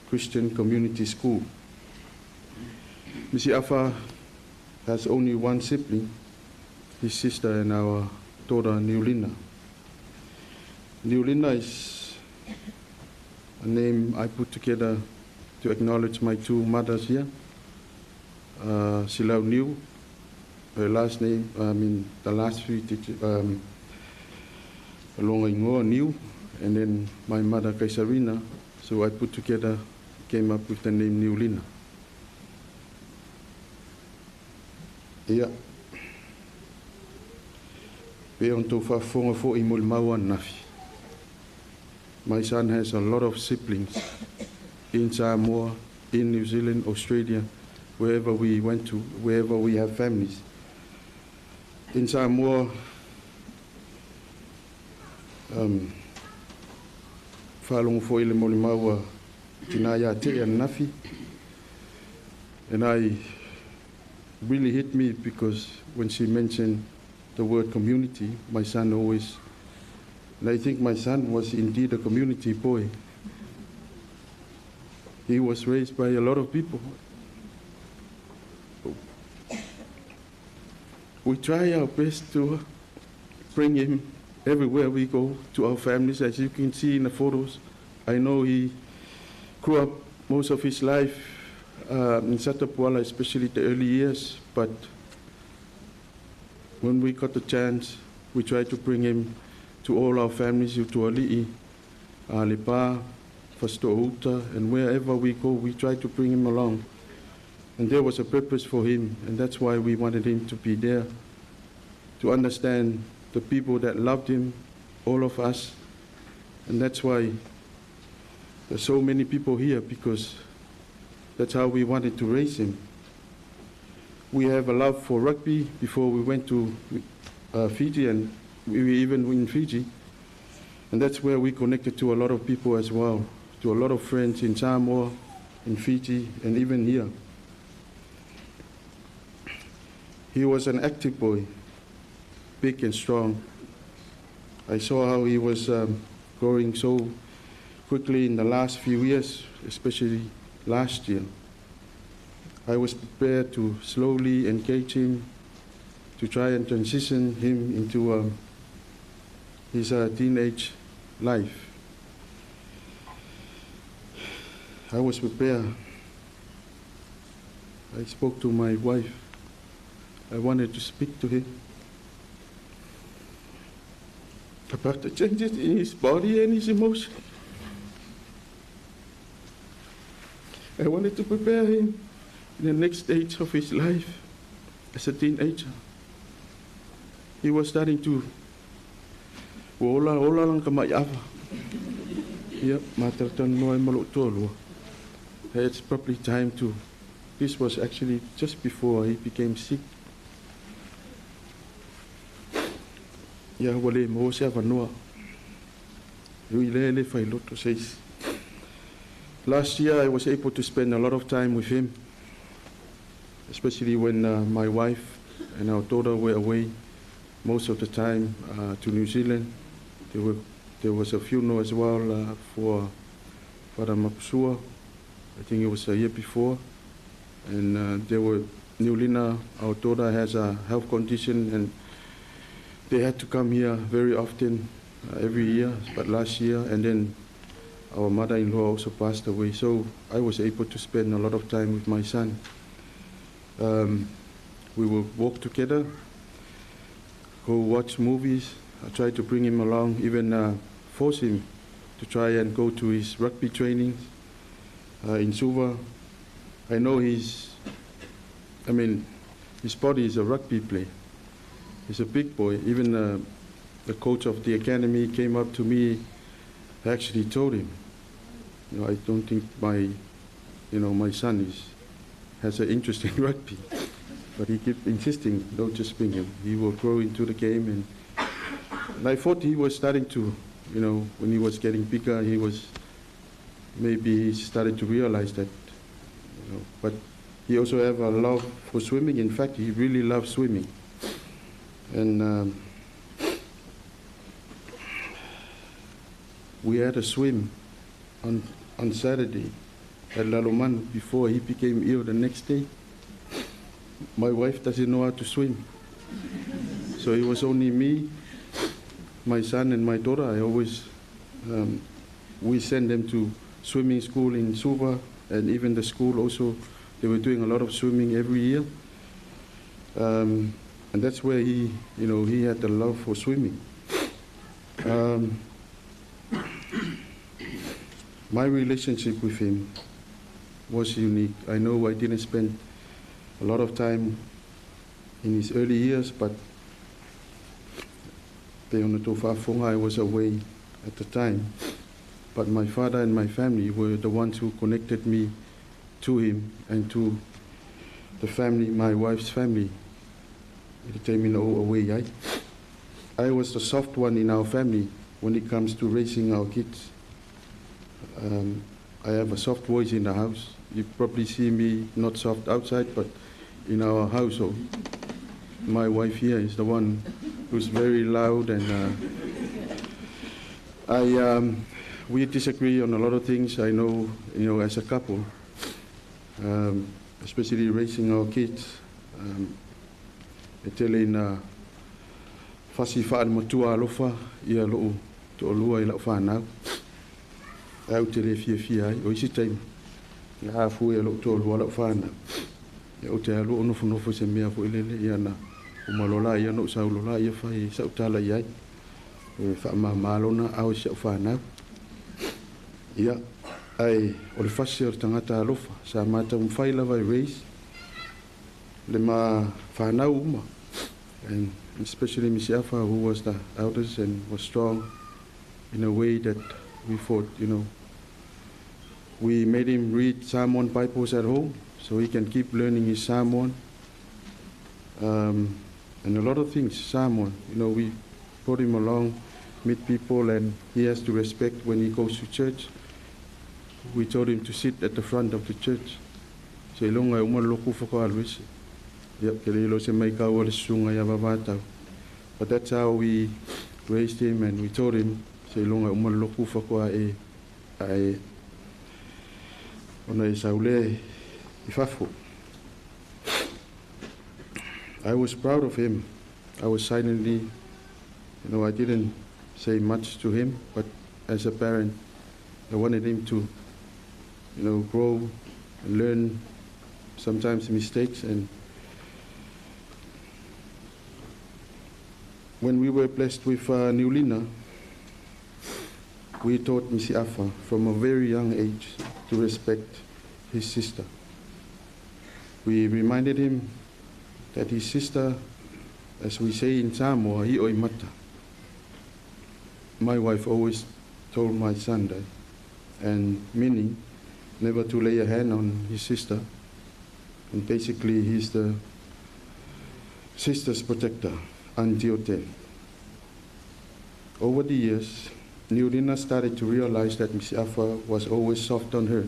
Christian Community School. Misiafa has only one sibling, his sister and our daughter, Niulina. Niulina is a name I put together to acknowledge my two mothers here. Silau Niu, her last name, I mean, the last three digits, Longa Ingoa Niu, and then my mother, Kaisarina, So I put together, came up with the name Niulina. Ia. Pei ona outou faafofoga foi i molimau ananafi. My son has a lot of siblings in Samoa, in New Zealand, Australia, wherever we went to, wherever we have families. In Samoa, faalogo foi i le molimau a tina ia te ananafi. And I really hit me because when she mentioned the word community, my son always, and I think my son was indeed a community boy. He was raised by a lot of people. We try our best to bring him everywhere we go to our families, as you can see in the photos. I know he grew up most of his life in Satapuala, especially the early years, but when we got the chance, we tried to bring him to all our families, to Ali'i, Lepa, Fasito'outa, and wherever we go, we try to bring him along. And there was a purpose for him, and that's why we wanted him to be there, to understand the people that loved him, all of us. And that's why there's so many people here, because that's how we wanted to raise him. We have a love for rugby before we went to Fiji, and we were even in Fiji. And that's where we connected to a lot of people as well, to a lot of friends in Samoa, in Fiji, and even here. He was an active boy, big and strong. I saw how he was growing so quickly in the last few years, especially last year. I was prepared to slowly engage him, to try and transition him into his teenage life. I was prepared. I spoke to my wife. I wanted to speak to him about the changes in his body and his emotion. I wanted to prepare him in the next stage of his life as a teenager. He was starting to ola ola lang ka maiava. Yep, It's probably time to. This was actually just before he became sick. Ia ua le maua se avanoa. Ui le le failoto says. Last year I was able to spend a lot of time with him, especially when my wife and our daughter were away most of the time to New Zealand. There was a funeral as well for Father Mapusua. I think it was a year before. And there were Niulina, our daughter, has a health condition, and they had to come here very often, every year, but last year, and then our mother-in-law also passed away. So I was able to spend a lot of time with my son. We would walk together, go watch movies. I tried to bring him along, even force him to try and go to his rugby trainings in Suva. I know his body is a rugby player. He's a big boy. Even the coach of the academy came up to me, actually told him, you know, I don't think my son has an interest in rugby. But he kept insisting, don't just bring him. He will grow into the game. And I thought he was starting to, you know, when he was getting bigger, he was, maybe he started to realize that, you know, but he also have a love for swimming. In fact, he really loves swimming. And we had a swim on Saturday at Lalomanu before he became ill the next day. My wife doesn't know how to swim. So it was only me, my son and my daughter. I always, we send them to swimming school in Suva, and even the school also, they were doing a lot of swimming every year. And that's where he, you know, he had the love for swimming. My relationship with him was unique. I know I didn't spend a lot of time in his early years, but I was away at the time. But my father and my family were the ones who connected me to him and to the family, my wife's family. Away, I was the soft one in our family when it comes to raising our kids. I have a soft voice in the house. You probably see me not soft outside, but in our household. My wife here is the one who's very loud, and we disagree on a lot of things. I know, you know, as a couple, especially raising our kids. E tele ina fasi faale-matua alofa ia lou toalua i lau fanau. Ae ou te le fiafia ai. O isi taimi, a afua e lou toalua lau fanau, ia ou te alu ou nofonofo i se mea foi lele, ia na uma loa laia ona ou sau loa laia fai sau tala i ai. E faamama lona ao i si au fanau. Ia, ae o le fasi o le tagata alofa, sa mataumafai lava e raise le ma fanau uma, and especially Misi Afa, who was the eldest and was strong in a way that we thought, you know, we made him read Samoan Bibles at home so he can keep learning his Samoan. And a lot of things, Samoan, you know, we brought him along, meet people, and he has to respect when he goes to church. We told him to sit at the front of the church. Seiloga e uma le loku faatoa alu ese. Ia, ke le iloa se maikau a le susuga ia Vavatau. But that's how we raised him, and we told him, seiloga e uma le loku faatoa e ae ona e saulea i fafo. I was proud of him. I was silently, you know, I didn't say much to him, but as a parent, I wanted him to, you know, grow and learn sometimes mistakes. And when we were blessed with Niulina, we taught Misi Afa from a very young age to respect his sister. We reminded him that his sister, as we say in Samoa, i oi mata. My wife always told my son that, and meaning never to lay a hand on his sister. And basically, he's the sister's protector until death. Over the years, Niulina started to realize that Misi Afa was always soft on her.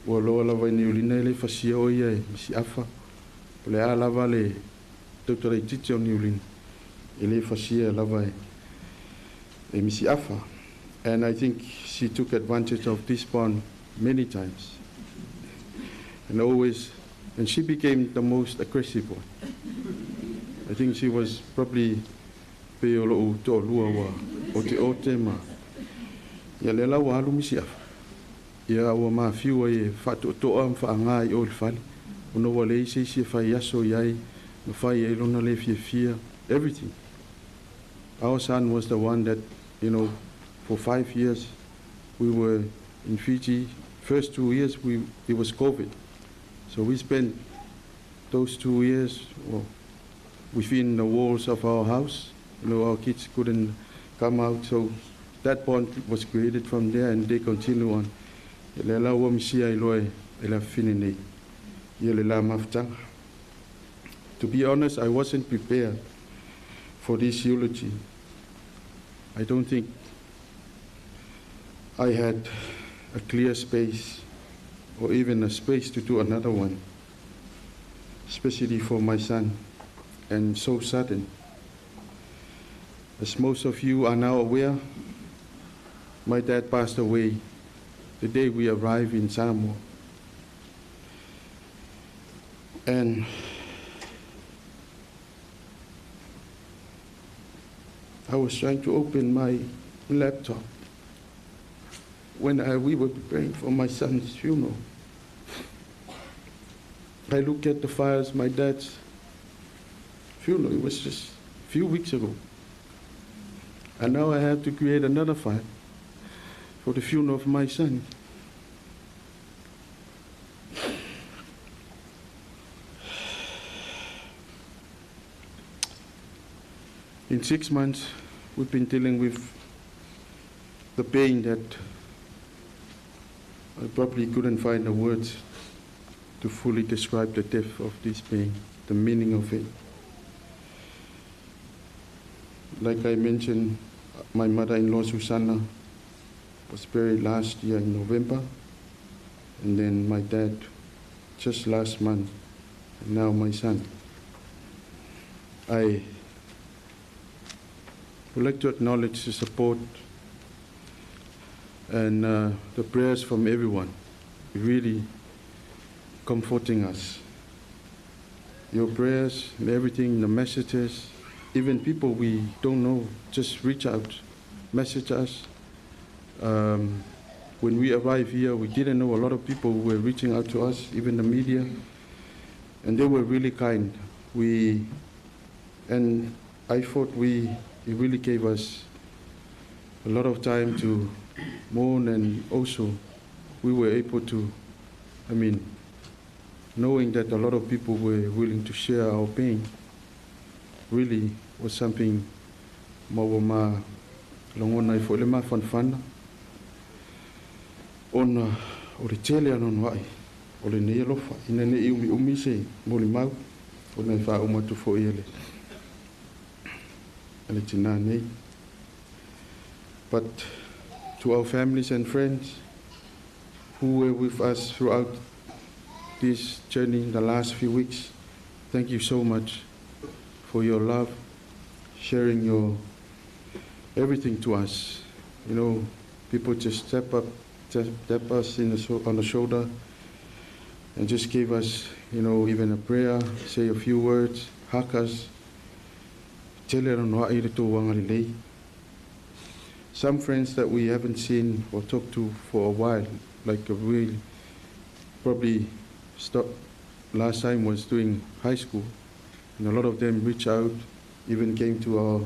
Ua loa lava i Niulina e le fasia o ia e Misi Afa. O le a lava le tautalaitiiti o Niulina, e le fasia lava e, e Misi Afa. And I think she took advantage of this bond many times. And always, and she became the most aggressive one. I think she was probably pe o lou toalua ua oteote ma ia lea la ua alu Misi Afa. Ia ua mafiu ai e faatoatoa ma faaga i o i le fale. Ona ua leai se isi e fai aso i ai ma fai ai lona le fiafia. Everything. Our son was the one that, you know, for 5 years we were in Fiji. First 2 years it was COVID. So we spent those 2 years, well, within the walls of our house. You know, our kids couldn't come out, so that bond was created from there, and they continue on. E le la ua misia i loa e la fine nei. Ia le la mafutaga. To be honest, I wasn't prepared for this eulogy. I don't think I had a clear space or even a space to do another one, especially for my son, and so sudden. As most of you are now aware, my dad passed away the day we arrived in Samoa. And I was trying to open my laptop when we were preparing for my son's funeral. I looked at the files, my dad's funeral, it was just a few weeks ago. And now I have to create another file for the funeral of my son. In 6 months, we've been dealing with the pain that I probably couldn't find the words to fully describe the depth of this pain, the meaning of it. Like I mentioned, my mother-in-law, Susanna, was buried last year in November, and then my dad just last month, and now my son. I would like to acknowledge the support and the prayers from everyone, really comforting us. Your prayers and everything, the messages, even people we don't know, just reach out, message us. When we arrived here, we didn't know a lot of people were reaching out to us, even the media, and they were really kind. And I thought it really gave us a lot of time to mourn, and also we were able to, knowing that a lot of people were willing to share our pain, really was something ma ma lagona ai foi le mafanafana ona o le tele anoanoaʻi o lenei alofa ina neʻi umiumi se molimau ona e faauma atu foʻi e le tinā nei. But to our families and friends who were with us throughout this journey in the last few weeks, thank you so much for your love, sharing your everything to us. You know, people just step up, just tap us on the shoulder and just gave us, even a prayer, say a few words, hug us. Some friends that we haven't seen or talked to for a while, like we probably stopped last time was doing high school, and a lot of them reached out, even came to our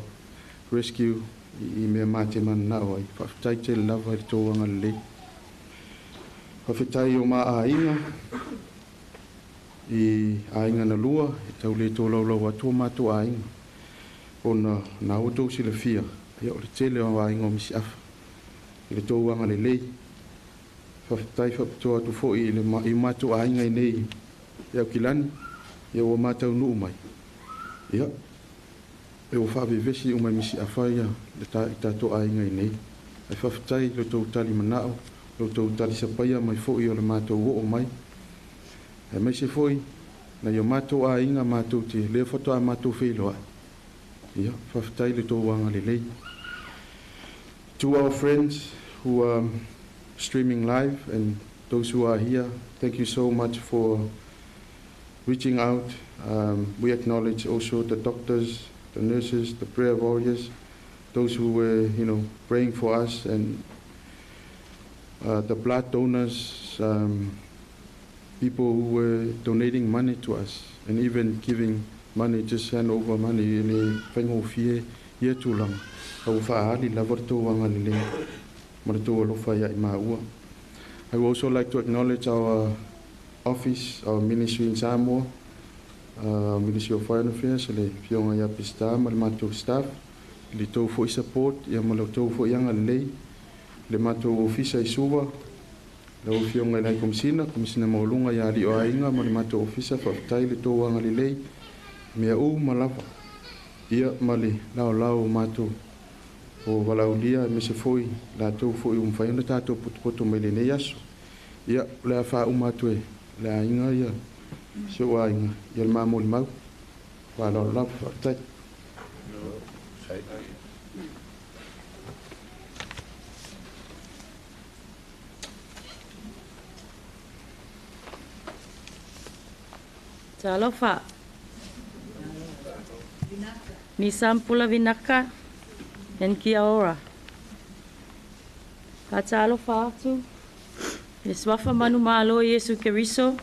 rescue. I mea mate mana nao ai. Whawhetai te lava i tō anga lelei. Whawhetai o mā āinga, i āinga na lua, e tau le tō laulau atua mātou āinga. Ona nā o tō silafia, ia o le tele o āinga o misi afa, i le tō anga lelei. Whawhetai whapitoa atu foi i le i mātou āinga i nei, i au kilani, ia ua mātou nuu mai. Ia, e o whaavevesi o mai misi afa ia le tā i tātou āinga i nei. Ai whawhetai lo tō tali manao, lo tō tali sapaia mai foi o le mātou o mai. Ai mai se foi, na i o mātou āinga mātou te lea whatoa mātou wheiloa. Ia, whawhetai le tō wanga le lei. To our friends who are streaming live and those who are here, thank you so much for reaching out. We acknowledge also the doctors, the nurses, the prayer warriors, those who were, praying for us, and the blood donors, people who were donating money to us, and even giving money, just hand over money, le whaingo fie, ia tūlanga. Au whaahali lava tō wanga lele, ma tō alofa ia i maua. I would also like to acknowledge our office, our ministry in Samoa, Ministry of Foreign Affairs, le fionga ia pista, ma le mātou staff, le tō foi support, ia ma le tō foi anga lelei, le mātou ofisa i Suva, le fionga i lai komisina, komisina maulunga ia ali o ainga, ma le mātou ofisa, whawhetai le tō anga lelei, mea u ma lava, ia ma le lao lao o mātou o walaulia, me se foi, la tō foi umwhai ona tātou potopoto mai le nei aso. Ia, le a wha umātu e, le ainga ia, se o ainga, ia le māmoli mau, wha lao lao, whawhetai. Talofa. Ni sampula vinaka and kia ora. Ka talofa atu. Le swafa manu malo Yesu Keriso.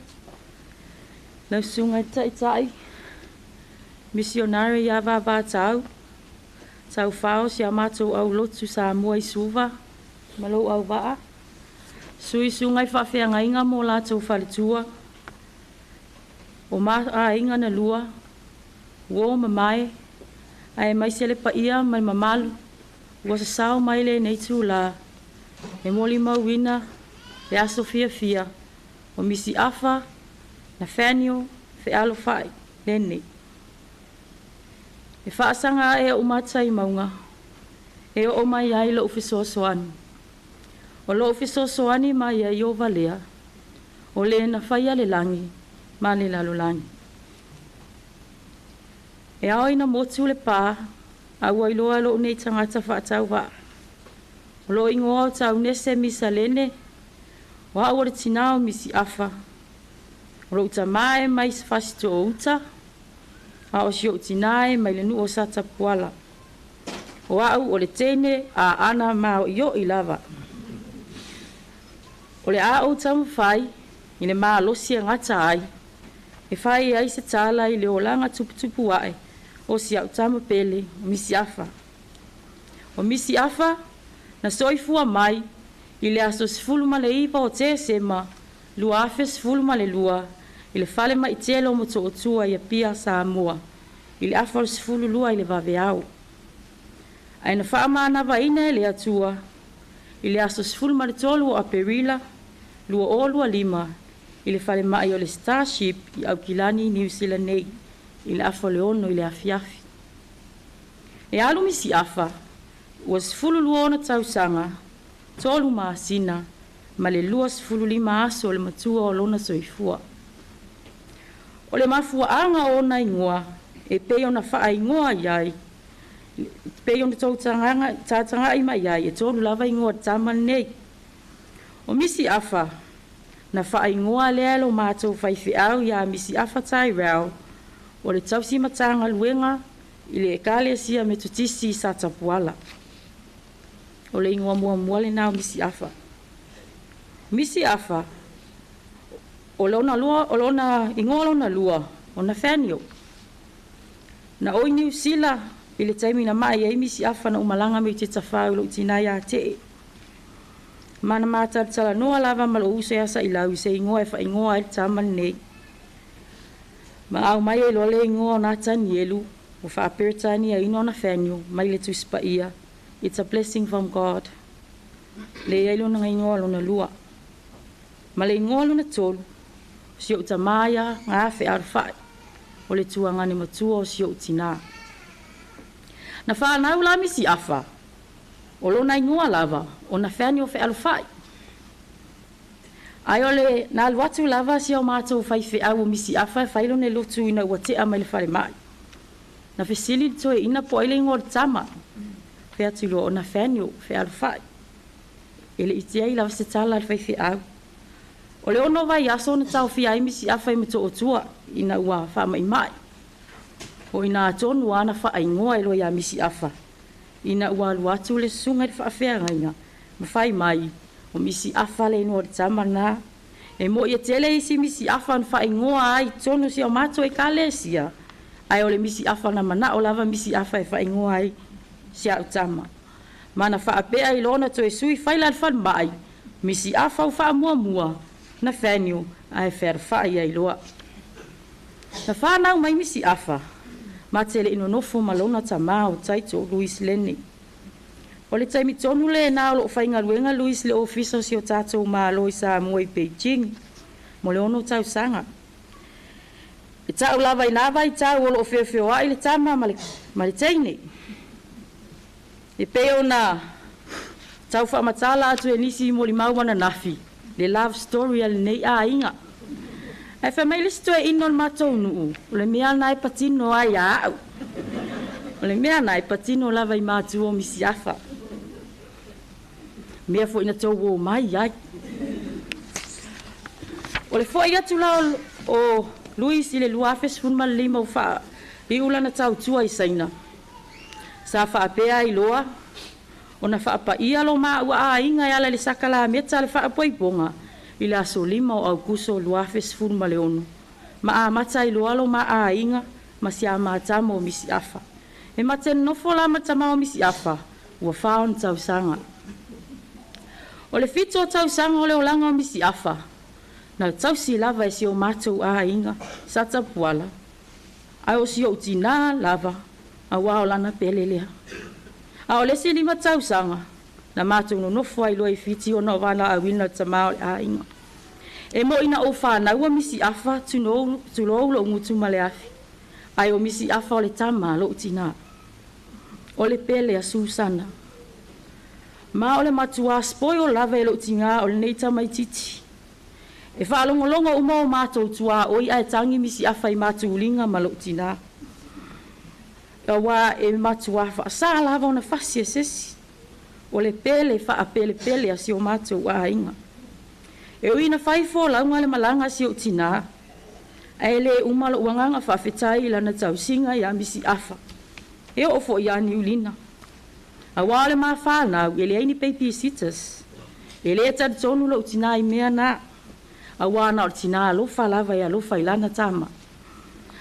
Lau sunga tai tai. Missionary ia vava tau. Tau whao si a mātou au lotu sa mua i Suva. ma lou auvaa, sui susuga i faafeagaiga mo latou faletua, o ma aiga na lua, uo ma mae, aemaise le paia ma le mamalu ua sasao mai lenei itulā e molimauina le aso fiafia o Misi Afa Nathaniel Fealofa'i Lene. E faasaga ae o'u mata i mauga e oo mai ai lo'u fesoasoani. O lo'u fesoasoani mai ai o valea, o lē na faia le lagi ma le lalolagi. E ao ina motu le pā, a ua iloa lo'u nei tagata faatauvaa. O loo igoa o Taunese Misalene, o a'u o le tinā o Misi Afa. O lo'u tamā e mai Fasitoo-uta, a o si o'u tinā e mai le nuu o Satapuala. O a'u o le teine aana mao'io'i lava. O le a ou taumafai i le malosi e gata ai, e fai ai se tala i le olaga tuputupu a'e o si a'u tama pele o Misi Afa. O Misi Afa na soifua mai i le aso 19 o Tesema 2012 i le fale ma'i tele o Motootua i Apia Samoa i le afa o le 12 i le vaveao. Ae na faamanavaina e le Atua i le aso 13 o Aperila 2025 i le falema'i o le Starship i Aukilani, Niu Sila nei i le afa o le 6 i le afiafi. E alu Misi Afa ua 12 ona tausaga, 3 masina ma le 25 aso o le matua o lona soifua. O le mafuaaga o ona igoa e pei ona faaigoa i ai, pei ona tou tataga'i mai ai, e tolu lava igoa tama lenei. O Misi Afa na faaigoa lea e lo matou faifeau iā Misi Afa Tyrell o le tausi matagaluega i le Ekalesia Metotisi i Satapuala. O le igoa muamua lenā o Misi Afa. Misi Afa, o lona lua, o lona igoa lona lua, o Nathaniel. Na oi Niu Sila i le taimi na ma'i ai Misi Afa na umalaga mai te tafau lou tinā iā te'e. Ma na matalatalanoa lava ma lou uso ia Sa'ilau i se igoa e faaigoa ai le tama lenei. Ma au mai ai loa le igoa o Natanielu, ua faaperetaniaina o Nathaniel mai le Tusi Paia. It's a blessing from God. Le ai lona igoa lona lua. Ma le igoa lona tolu, si o'u tamā ia Gafe Alofa'i, o le tuagane matua o si o'u tinā. Na whānau la Misi Afa, o lona igoa lava, o Nathaniel Fealofa'i. Ae o le na alu atu lava si o matou faifeau o Misi Afa e fai lona lotu ina ua te'a mai le falema'i. Na fesili le toeaina po o ai le igoa o le tama. Fai atu loa o Nathaniel Fealofa'i. E le'i tiai lava se tala a le faifeau. O le 6 vaiaso na taofia ai Misi Afa i Motootua ina ua faama'ima'i. O ina tonu ana faaigoa e loa iā Misi Afa. Ina ua alu atu le susuga i le faafeagaiga ma fai mai o Misi Afa le igoa o le tama lenā. E mo'i e tele isi Misi Afa na faaigoa ai tonu si o matou ekalesia, ae o le Misi Afa na mana'o lava Misi Afa e faaigoa ai si a'u tama. Ma na faapea i lona toe sui faila le falema'i, Misi Afa u faamuamua, Nathaniel ae Fealofa'i ai loa. Na whānau mai Misi Afa, ma te le nonofo ma lona tamā o Taito Louis Lene. O le taimi tonu lenā o loo faigaluega Louis le ofisa o si o tatou Malo i Samoa i Beijing, mo le 6 tausaga. E ta'u lava i nā vaitau o loo feofeoa'i le tama ma le teine. E pei ona tau faamatala atu e nisi molimau ananafi, le love story a lenei aiga. Ae fai mai le isi toeaina o le matou nuu, o le mea na e patino ai ia a'u. O le mea na e patino lava i matua o Misi Afa. Mea fo'i na tou ō mai ai. O le fo'i atu la o Louis i le 2015 ua faai'u lana tautua i Saina. Sa faapea ai loa ona faapaia lo maua aiga e ala i le sakalameta a le faapoipoga i le aso 5 o Aukuso 2016. Ma amata ai loa lo ma aiga ma si a matama o Misi Afa. E mate nofo la ma tamā o Misi Afa, ua 4 ona tausaga. O le 7 o tausaga o le olaga o Misi Afa, na tausi lava e si o matou aiga sa Tapuala, ae o si ou tinā lava, auā o lana pele lea. A o le isi 5 tausaga, na matou nonofo ai loa i Fiti ona o valaauina o le tamā o le aiga. E mo'i na ou fānaua Misi Afa tulou lo'u gutu ma le afi, ae o Misi Afa o le tama a lo'u tinā. O le pele a Susana. Ma o le matuā spoil lava e lo'u tinā o lenei tamaititi. E faalogologo uma o matou tuaoi ae tagi Misi Afa i matuliga ma lo'u tinā. Auā e matuā faasā lava ona fasi e sesi. O le pele faapelepele a si o matou aiga. E ui ina fai folauga le malaga a si ou tinā, ae lē uma lo'u agaga faafetai i lana tausiga iā Misi Afa. E oo fo'i iā Niulina. Auā o le mafanau e leai ni babysitters. E lē talitonu lo'u tinā i mea na. Auā na o le tinā alofa lava e alofa i lana tama.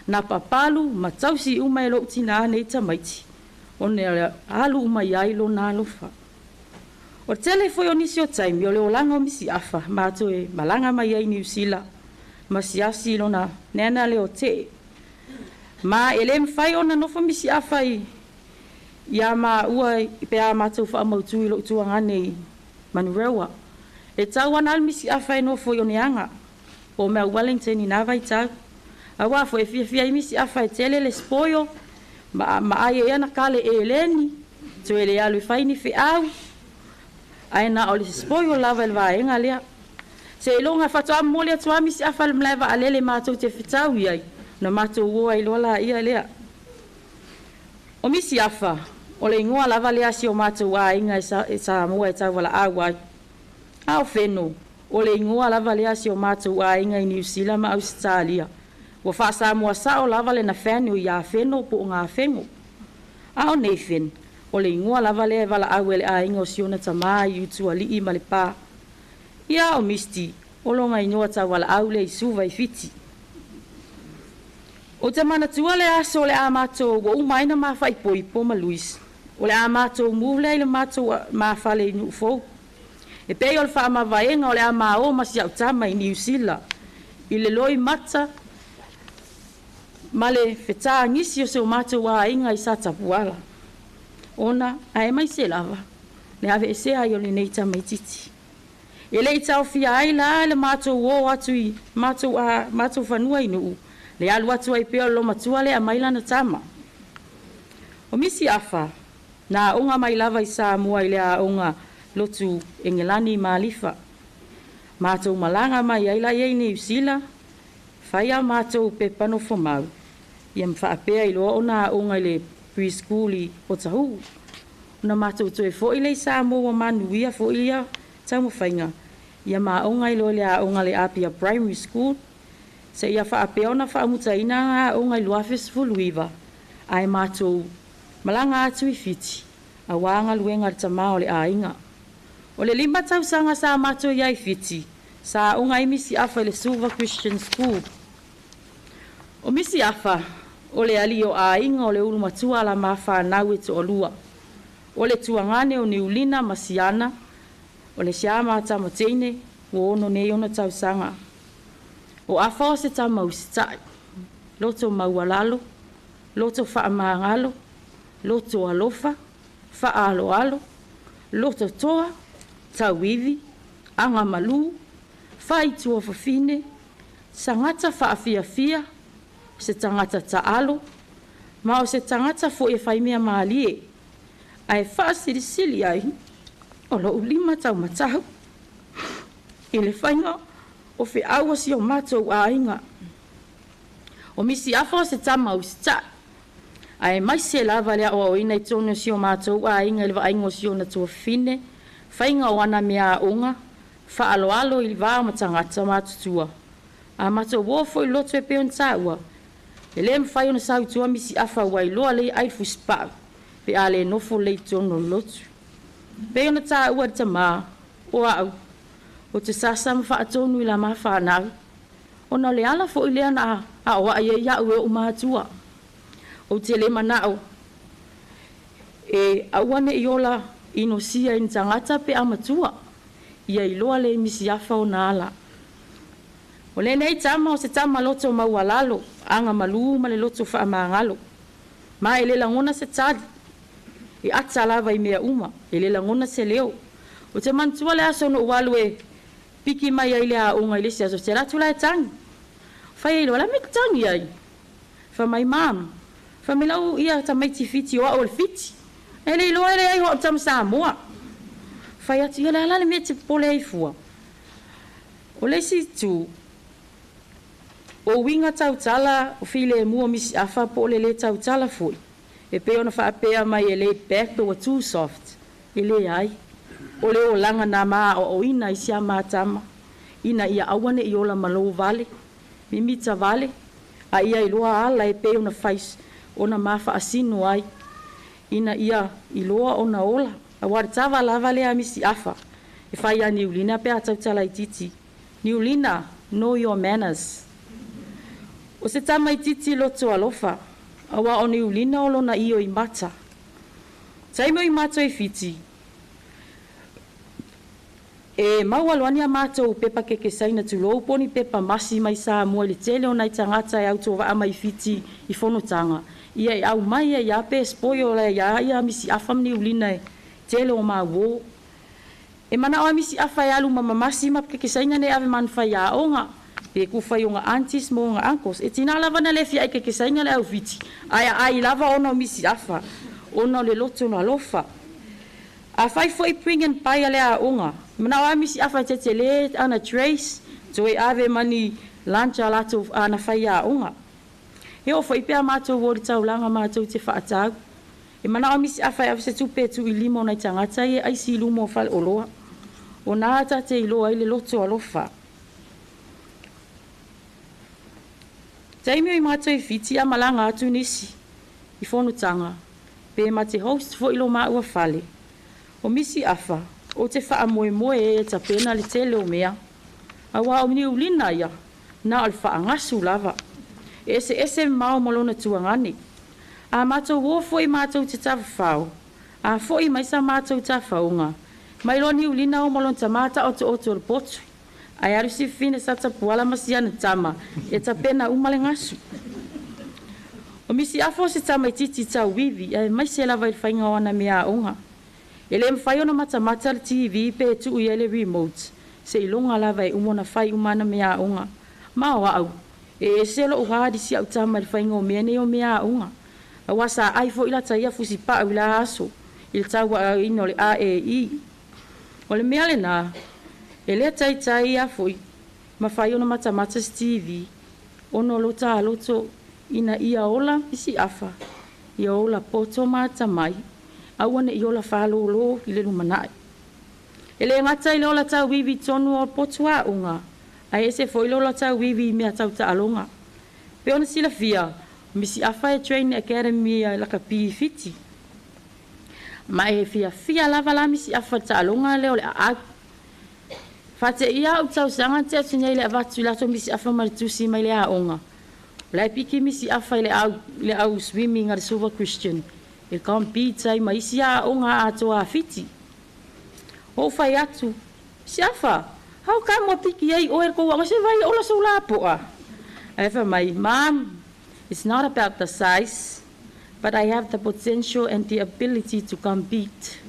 Na papalu ma tausi uma e lo'u tinā nei tamaiti, ona e alu uma i ai lona alofa. O le tele foi o nisi o taimi o le olaga o Misi Afa matou e malaga mai ai Niusila ma siasi i lona nana lea o Te'e. Ma e lē mafai ona nofo Misi Afa i iā maua pe a matou faamautū i lo'u tuagane i Manurewa. E tau ana le Misi Afa e nofo i Oneaga po o Mount Wellington i nā vaitau. Auā foi e fiafia ai Misi Afa e tele le spoil ma ai ai ana kale eleni, toe le alu e fai ni fe'au, ae na o le spoil lava i le vaega lea. Seiloga faatoa momoli atu lava Misi Afa i le malae vaalele matou te fetau i ai, ona matou o ai loa laia lea. O Misi Afa, o le igoa lava lea a si o matou aiga e Samoa e tauvalaau ai. A o Feno, o le igoa lava lea a si o matou aiga i Niusila ma Ausetalia. Ua faasamoa sa'o lava le Nathaniel iā Feno po o Gafego. A o Nathan, o le igoa lava lea e valaau e le aiga o si ona tamā i Utualii ma Lepā. Ia o Misty, o lona igoa tauvalaau lea i Suva i Fiti. Ou te manatua le aso o le a matou ua uma ai na ma faaipoipo ma Louis. O le a matou move lea i le matou mafale i Nuufou. E pei o le faamavaega o le a ma o ma si au tama i Niusila i le loimata ma le fetagisi o si o matou aiga i Satapuala. Ona aemaise lava le aveesea ai o lenei tamaititi. E le i taofia ai la le matou o atu i matou a matou fanua i Nuu, le alu atu ai pea o le olomatua lea e aumai lana tama. O Misi Afa, na aoga mai lava i Samoa i le aoga lotu Engelani i Malifa. Matou malaga mai ai laia i Niusila, fai a matou pepa nofomau, ia ma faapea ai loa ona aoga i le pre-school i Otahuhu. Ona matou toe fo'i lea i Samoa ua manuia fo'i ia taumafaiga, ia ma aoga ai loa i le aoga a le Apia Primary School, seia faapea ona faamutaina ana aoga i 2019, ae matou malaga atu i Fiti, auā galuega a le tamā o le aiga. O le 5 tausaga sa matou i ai i Fiti, sa aoga ai Misi Afa i le Suva Christian School. O Misi Afa, o le alii o aiga o le ulumatua a la ma fanau e toalua. O le tuagane o Niulina ma Siana, o le siama tama teine, ua 6 nei ona tausaga. O Afa o se tama usita'i, loto maualalo, loto faamagalo, loto alofa, faaaloalo, loto toa, tauivi, agamalū, faaitua fafine, tagata faafiafia, o se tagata taalo, ma o se tagata fo'i e faimea malie, ae faasilisili ai o lo'u lima taumatau i le faiga o fe'au o si o matou aiga. O Misi Afa o se tama usita'i, aemaise lava le aoaoina i totonu o si o matou aiga i le vaaiga o si ona tuafafine, faiga o ana meaaoga, faaaloalo i le va ma tagata matutua. A matou o foi i le lotu e pei ona taua, e lē mafai ona sau i tua Misi Afa ua iloa lelei ai le fusipa'u pe a lē nofo lelei i totonu o le lotu. Pei ona taua e le tamā, o a'u, ou te sasa ma faatonu i la ma fanau, ona o le ala fo'i lea na aoa'i ai a'u e o'u matua. Ou te lē mana'o e aua ne'i ola inosia i ni tagata pe a matua. Ia iloa lea i misiafa ona ala. O lenei tama o se tama loto maualalo, aga malū ma le loto faamagalo. Ma e le lagona se tali. E ata lava i mea uma, e le lagona se leo. Ou te manatua le aso na ou alu e piki mai ai i le aoga i le isi aso, ou te alu atu la e tagi. Fai ai loa, o le a le mea e te tagi ai? Fai mai, Mom, fai mai lau ia tamaiti Fiti o au o le Fiti. E le iloa e leai o au tama Samoa. Fai atu, ia o le a la le mea e te popole ai fua? O le isi itu, o uiga tautala o filemu o misiafa po o le lē tautala foi, e pei ona faapea mai e laid back pe ua too soft. E leai. O le olaga na ma aoaoina ai si a ma tama, ina ia aua ne i ola ma lou vale, mimita vale, a ia iloa ala e pei ona fai ona ma faasino ai, ina ia iloa ona ola. Aua le tava lava lea a misiafa e fai ia Niulina pe a tautala itiiti. Niulina, know your manners. O se tamaitiiti loto alofa, auā o Niulina o lona io i mata. Taimi o i matou i Fiti, e maua loa ni a matou pepa kekesaina tulou po o ni pepa masi mai Samoa i le tele o nai tagata e autovaa mai Fiti i fonotaga, ia e aumai ai lava pe spoil ai lava ia misiafa ma Niulina e tele o mau uō. E manao a misiafa e alu ma mamasi ma kekesaina nei ave ma ana faiaoga, pe kufai o ona aunties ma ona uncles. E tina lava na le fia ai kekesaina le au Fiti, ae aai lava ona o misiafa, ona o le loto na alofa. Afai foi bring and buy a le aoga, e manao a misiafa e tetele ana trays, toe ave ma ni lunch a latou ana faiaoga. E oo foi pe a matou o i le taulaga matou te faatau. E manao misiafa e ave se tupe e tuu i lima o nai tagata ia e aisi i luma o faleoloa. O na ta te iloa ai le loto alofa. Taimi o i matou i Fiti a malaga atu nisi i fonotaga, pe ma te host foi lo maua fale. O misiafa, ou te faamoemoe e tapena le tele o mea. Auā o Niulina ia, na o le faagasu lava. E eseese mamao ma lona tuagane. A matou o foi matou te tafafao, a foi mai sa matou tafaoga, mai loa Niulina o ma lona tama taotooto o le potu. Ae alu si fafine sa tapuala ma si ana tama e tapena uma le gasu. O Misiafo o se tamaitiiti tauivi aemaise lava i le faiga o ana meaaoga. E le mafai ona matamata le TV pe tuu i ai le remote, seiloga lava e uma ona fai uma ana meaaoga. Ma o au, e ese lou hard i si au tama i le faiga o mea nei o meaaoga. Aua sa ai foi lata ia fusipau i la aso i le tauaaoina o le AAE. O le mea lenā, e le taitai a foi mafai ona matamata se TV ona o lo ta loto ina ia ola i si afa, ia ola poto ma atamai, aua ne i ola fālōlō i le lumanai. E le gata i le ola tauivi i totonu o potu aoga, ae ese foi le ola tauivi i mea tau taaloga. Pei ona silafia, o Misiafa e train academy a lakapi i Fiti. Ma e fiafia lava la Misiafa i le taaloga lea o le aau. Faateia au tausaga na tea atu nei i le avatu i latou misiafa ma le tusi mai le aoga. O la e piki misiafa i le au, le au swimming a le Suva Christian e compete ai ma isi aoga atoa a Fiti. Ou fai atu, Misiafa, how come ua piki ai oe i le kou aoga se vai ola sou lapoa? Ae fai mai, Mom, it's not about the size, but I have the potential and the ability to compete.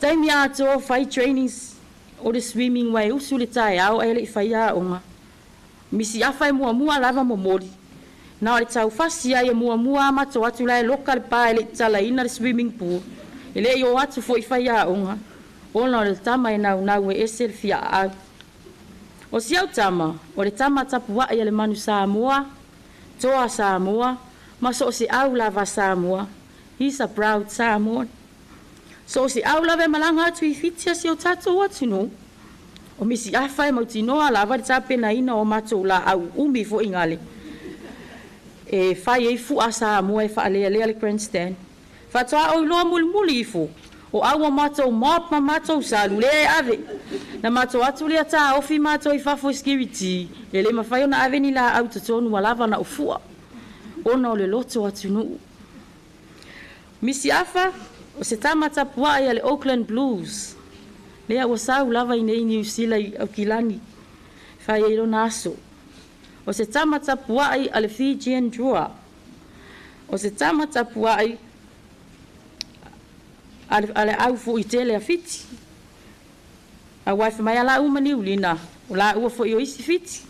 Taimi atoa o fai trainings o le swimming ua e usu i le taeao ae le i fai aoga. Misi afa e muamua lava momoli. Na o le taufasi ai e muamua a matou atu la e loka le pa e le i tatalaina le swimming pool. E le i o atu foi i fai aoga ona o le tama e naunau e ese le fia aau. O si au tama, o le tama tapuai a le manu Samoa, toa Samoa, ma so o se au lava Samoa. He's a proud Samoan. So o se au lava e malaga atu i Fiti a si o tatou atunuu. O Misiafa e mautinoa lava le tapenaina o matou laau umi foi gale e fai ai fua Samoa e faalealea le grandstand. Faatoa ou iloa mulimuli ifo o au o matou mop ma matou salu lea e ave. Na matou atu lea taofi matou i fafo i security e le mafai ona ave ni laau i totonu ua lava na o fua ona o le loto atunuu. Misiafa, o se tama tapuai a le Auckland Blues. Lea ua sau lava i nei Niu Sila i Aukilani fai ai lona aso. O se tama tapua'i a le Fijian Drua. O se tama tapua'i a le au fu'itele a Fiti. Auā e fai mai a la'u ma Niulina o lāua fo'i o isi Fiti.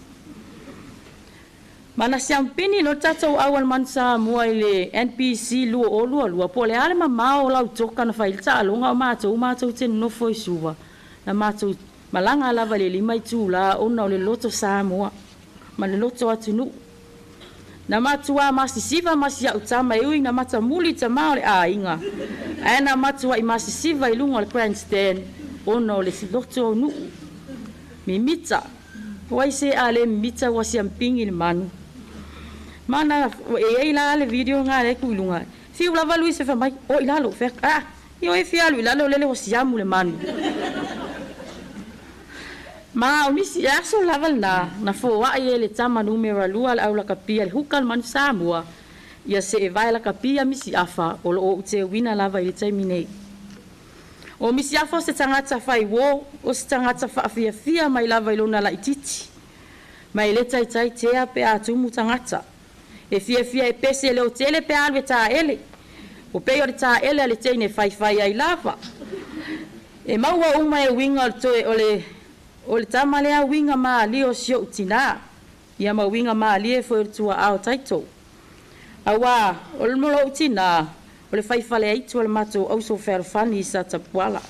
Ma na siampini lo tatou au al man Samoa i le NPC 2022 po le ale mamao o lau toka na fai le taaloga o matou te nofo i Suva. Na matou malaga lava le 5 itulā ona o le loto Samoa ma le loto atunuu. Na matuā masisiva ma si au tama e ui na matamuli tamā o le aiga. Ae na matua'i masisiva i luga o le grandstand ona o le loto o nuu. Mimita. O ai se a le mimita ua siampigi le manu. Mana e ai la le video nga le ku lunga. Fiu lava lui se fa mai o i lalo fe ah io e fia lui lalo lele o siamu le manu. Ma o misi aso lava na na fo ai e le tama numera lua le aula kapia le huka le manu Samoa. Ia se e vai la kapia misi afa o lo o te wina lava i le taimi nei. O misi afa o se tangata fai wo o se tangata whaafia mai lava i lona laititi. Mai le taitai tea pe a tumu tangata. E fia fia e pese le o tele pe alu e tā ele. O pei o le tā ele a le teine fai fai ai lava. E maua uma e winga o le toe o le tama lea winga maali o si o tina. Ia ma winga maali e foi o le tua ao taito. Awa, o le molo tina, o le fai fale aitu o le matou auso fealofani i sa tapuala.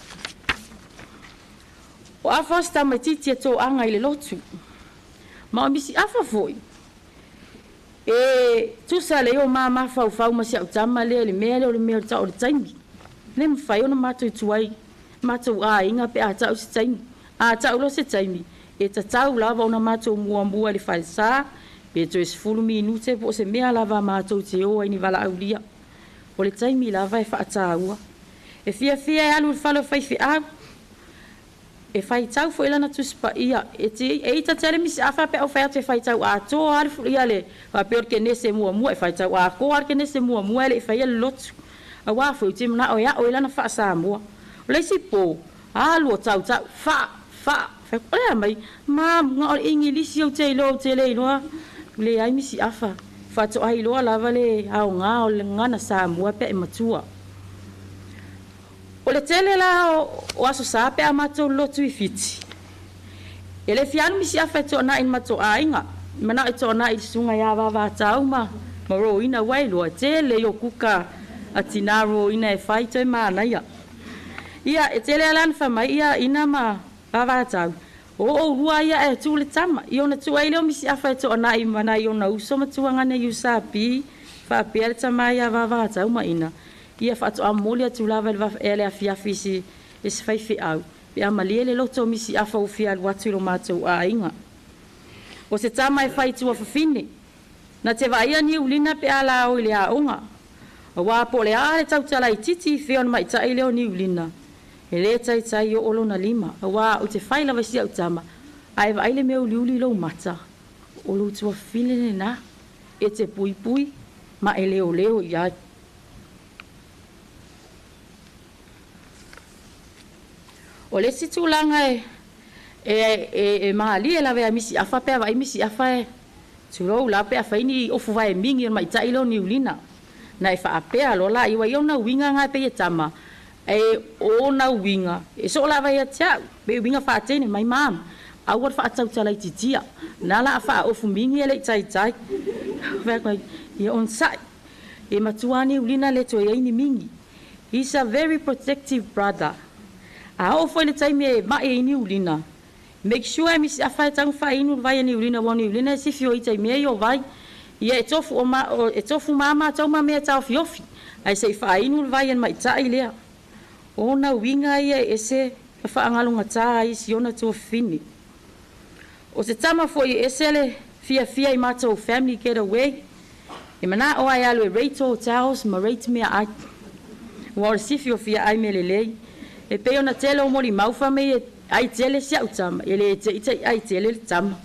O afa o se tamaititi e tō anga i le lotu. Ma o misi afa foi. E tusa le o mama faufau ma si au tama lea le mea lea o le mea o le tau o le taimi. Le mawhai ona mātou tuai, mātou āinga pe a tau se taimi. A tau lo se taimi, e tatau lava ona mātou muamua le whalesa, pe toe 10 minute po o se mea lava mātou te oa i ni vala aulia. O le taimi lava e whaatāua. E fia fia e alu le whalo whai whiau. E whai tau fo ilana tusipa ia. E te e ita tele misi awha pe au whai atu e whai tau a toa alu fu ia le whapeo ke nese mua mua e whai tau a koa alu ke nese mua mua le e whai le lotu. A wā fo i te mana o ia o ilana wha Samoa. O le si pō, alu o tau tau, wha, wha, wha, o lea mai, mā munga o le ingilisi o te iloa o te le iloa. Le ai misi awha, whato ai iloa lava le ao ngā o le ngana Samoa pe e matua. O le tele la o aso sa pe a matou lotu i Fiti. E le fianu misi afa e to'ana i matou aiga. Mana e to'ana i sunga ia vavatau ma roina wai loa tele i o kuka a tina roina e fai toe manaia. Ia e tele alana fa mai ia ina ma vavatau. O o rua ia e tu le tama. I ona tua i leo misi afa e to'ana i mana i ona uso matua ngane i usapi. Whaapea le tama ia vavatau ma ina. Ia whaatu a moli atu lava e le afiafi si e se whai whiau. Pe a malie le loto misi afa o fia alu atu i lo mātou a inga. O se tama e whai tua whawhine. Na te vaia ni ulina pe a la o i le aonga. O wā po le a le tautala i titi i whio na maitai leo ni ulina. E le taitai o olona lima. O wā o te whai lava si au tama. A e vaile mea uli uli lo mata. O lo tua whine ne nā. E te pui pui ma e leo leo i ai. O le si tūlanga e maali e lawe a misi afa pea vai misi afa e tūrou la pea whaini ofu vai mingi o maitai leo ni ulina. Na e whaapea lola iwa i ona winga ngā pe e tama. E ona winga. E so la vai a tiau. Pe winga whaatene mai maam. Aua whaatautala i titia. Nā la a whaa ofu mingi e le i tai tai. Whae ia on sai. E matuani ulina le toe ni mingi. He's a very protective brother. A o foi le taimi e mai e ni ulina. Make sure misi afa e tangu wha inu vai e ni ulina wa ni ulina e sifi o i taimi e o vai. Ia e tofu o ma, o, e tofu mama tau ma mea tau fiofi. Ai se i wha inu vai e mai tai lea. O na winga ia e se whaangalunga tā ai si ona tua whini. O se tama foi e se le fia fia i mātou family getaway. E mana o ai alu e rate hotels ma rate mea ai. Ua o le sifi o fia ai me le lei. E pe ona tele o moli maufa me e ai tele si au tama. E le te ita ai tele le tama.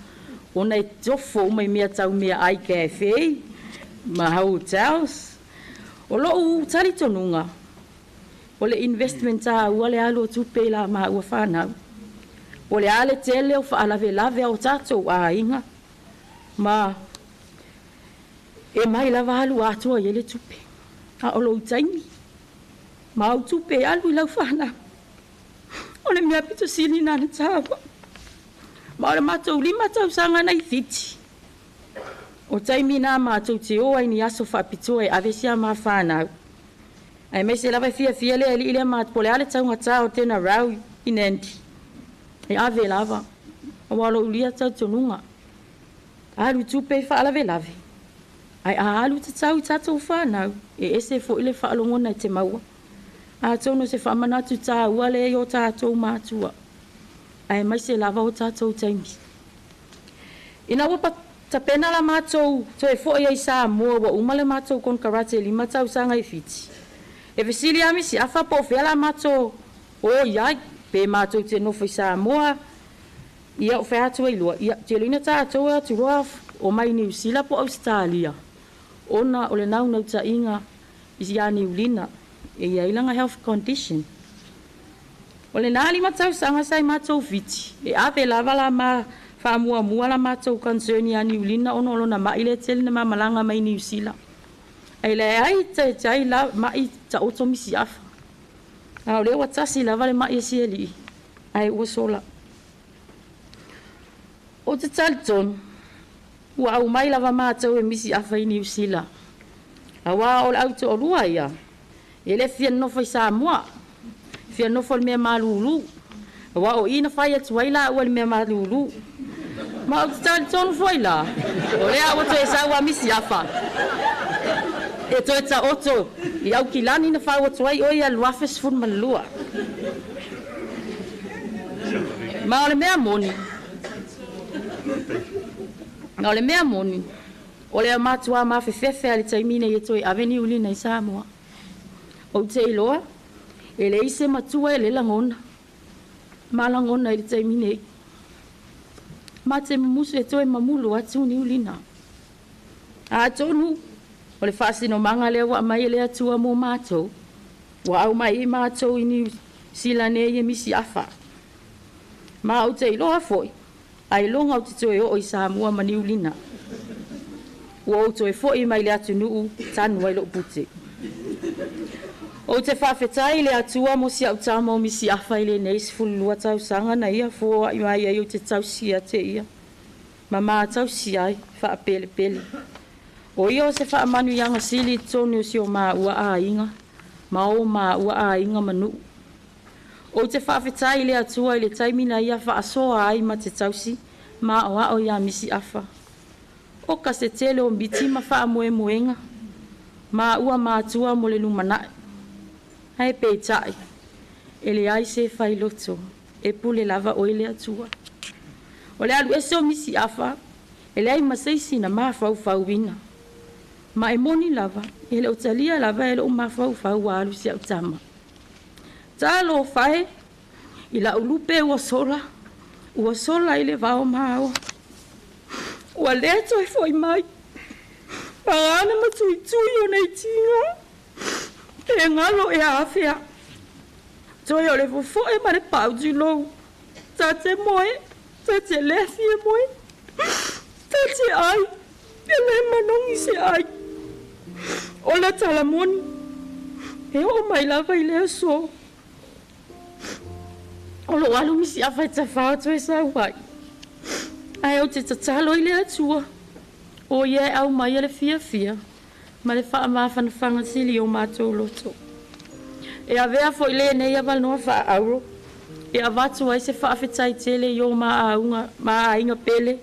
Ona e tofo mai mea tau mea ai cafe, ma hotels. O lo u tali tonunga. O le investment tāua le alu o tupe i la maua whanau. O le ale tele o whaalavelave o tātou āinga. Ma e mai lava alu atua i ele tupe. A o lou taimi. Ma au tupe alu i lau whanau. O le mea pito sili nā na tāua. Ma o le mātou 5 tausaga nei Fiti. O taimi nā mātou te o ai ni aso whaapitoa e avesia mā whanau. Ai mai se lava fia fia le ali ile mat pole ale taunga tā o tēnā rau i Nandi. E ave lava. O walo ulia tau tonunga. Alu tupe i whaalave lave. Ai a alu te tau i tātou whanau. E ese fo ile whaalongona i te maua. A tono se whamanatu tā uale i o tātou mātua. Ai mai se lava o tātou taimi. Ina wapa tapena la mātou toe fo i sa mua wa umale mātou kon karate 5 tausaga i Fiti. E vesili ami si afa po fela mātou o iai pe mātou te nofo i Samoa ia o whea atu ai lua. Ia te lina tātou atu roa o mai New Zealand po Australia. Ona o le naunau tainga i ia Niulina e ia ilanga health condition. O le nā 5 tausaga sai mātou Fiti. E ave lava la mā whaamua mua la mātou concern ia Niulina ono lona mai le tele na mamalanga mai New Zealand. Ai le ai te tai la mai ta oto misi afa. A o le ua tasi lava le mai e sieli. Ai ua sola. O te talitonu, ua au mai lava mātou e misi afa i New Zealand. A wā o le auto o lua ia. E le fia nofo i Samoa. Fia nofo le mea malulu. A wā o ina whai atu ai la ua le mea malulu. Ma o te talitonu foi la. O lea ua toe sau a misi afa. E toe ta oto, i au kilani na whai atu ai oi a luafes fun malua. Ma o le mea moni. Ma o le mea moni. O lea matua mawhewhewhe a le taimina i e toe ave Niulina i Samoa. O te iloa, e le ise matua e le langona. Ma langona i le taimina i. Ma te mumusu e toe mamulu atu Niulina. A tonu, o le whaasino manga lea wa mai le atua mō mātou. Wa au mai i mātou i New Zealand e misi afa. Ma au te iloa foi, ai longa o te toe o i Samoa ma Niulina. Ua o toe foi mai le atu nuu, tanu ai loo pute. O te whawhetai le atua mo si au tama o misi afa i le nei 12 tausaga na ia fua i mai ai o te tausia te ia. Ma mā tausia ai, whaapelepele. O ia o se whaamanu ianga sili tonu o si o mā ua āinga, ma o mā ua āinga manu. O te whawhetai le atua i le taimina ia whaasoa ai ma te tausi, ma o ao ia misi afa. O ka se tele o miti ma whaamoemoenga, ma ua mātua mo le lumanai. Hei peitai, e le ai se whailoto, e pule lava o i le atua. O le alu ese o misi afa, e le ai maseisi na mawhauwhauina. Ma e moni lava, e le otalia lava e le o mawhauwhau alu si au tama. Tālo whae, i la ulupe ua sola i le vao maua. Ua lea toe foi mai, parana matuitui o nei tinga. E ngalo e a awhea. Toi o le fofoe ma le pau tu lou. Tā te moe, tā te lefi e moe. Tā te ai, e le manongi se ai. O la talamoni, e o mai lava i lea so. O lo alu misi a whai tawhao toe sa wai. Ai o te tatalo i lea tua. O ia au mai a le fia fia. Ma le wha mawhanawhanga sili o mātou loto. E avea fo i le nei a valnoa wha auro. E avatu ai se whaawhetai tele i o mā ainga pele.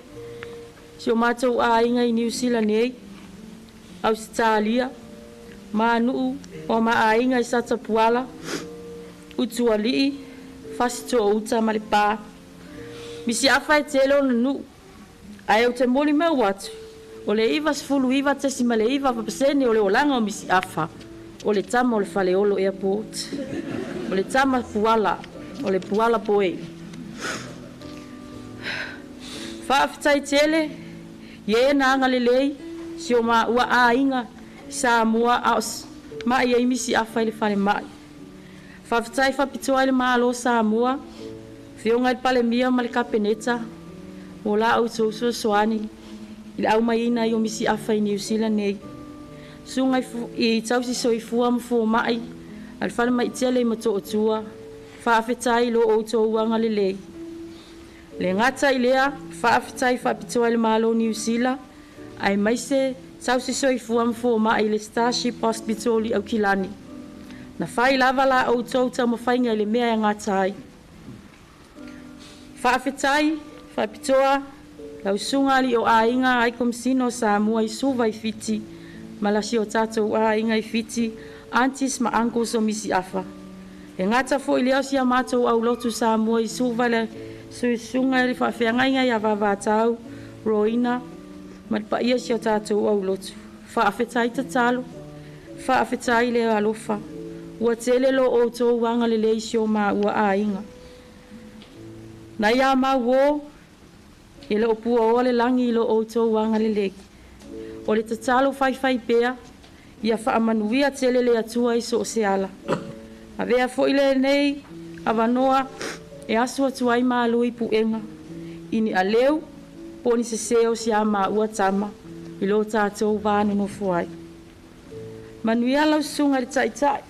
Si o mātou ainga i New Zealand nei. Australia. Mā nuu o mā ainga i Satapuala. Utualii. Fasito o uta ma le pā. Misi afa e tele o nanu. Ai o te moli mau atu. O le 99.9% o le olanga o misi afa. O le tama o le Faleolo Airport. O le tama puala. O le puala poe. Whaafetai tele. Ie na anga lelei. Si o ma ua ainga. Samoa aos. Mai ai misi afa i le whale mai. Faafetai faapitoa i le Malo o Samoa, Afioga i le Palemia ma le Kapeneta, mo la outou fesoasoani i le aumaiina ai o misi afa i Niu Sila nei. Susuga i tausi soifua ma fomai a le falemai tele i Motootua, faafetai i lo outou agalelei. Le gata i lea, faafetai faapitoa i le Malo o Niu Sila, aemaise tausi soifua ma fomai i le Starship Hospital i Aukilani. Na fai lava la outou taumafaiga i le mea e gata ai. Faafetai faapitoa lau susuga alii o aiga ai Komesina o Samoa i Suva i Fiti ma la si o tatou aiga i Fiti, aunties ma uncles o Misi Afa. E gata foi lea o si a matou aulotu Samoa i Suva le susuga i le faafeagaiga ia Vavatau, Roina ma le paia si o tatou aulotu. Faafetai tatalo, faafetai le alofa. Ua tele lo outou agalelei si o maua aiga. Na ia mau o, e le o pua oa le lagi i lo outou agalelei. O le tatalo faifai pea, ia faamanuia tele le Atua i so o se ala. Avea foi lenei avanoa e asu atu ai malu i puega, i ni aleu po o ni sesē o si a maua tama i lo tatou va nonofo ai. Manuia lau susuga i le Taitai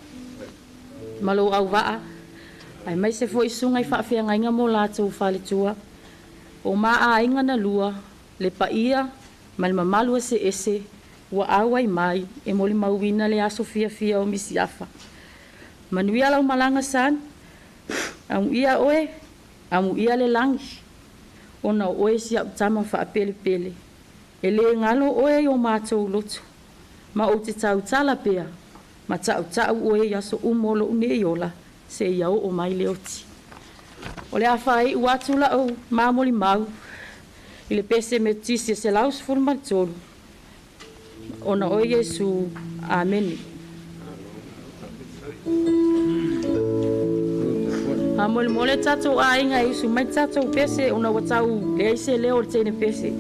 ma lou auvaa, aemaise foi susuga i faafeagaiga mo latou faletua, o ma aiga na lua, le paia ma le mamalu eseese ua auai mai e molimauina le aso fiafia o Misi Afa. Manuia lau malaga sani, amuia oe, amuia le lagi, ona o oe si au tama faapelepele. E lē galo oe i o matou loto, ma ou te tautala pea, ma tautau oe i aso uma o lou nei ola, seia oo mai le oti. O le a faaiu atu lau mamolimau i le pese Metotisi e 113, ona o Iesu. Amene. Faamolemole tatou aiga e usu mai tatou pese ona ua tau leai se leo o le teine pese.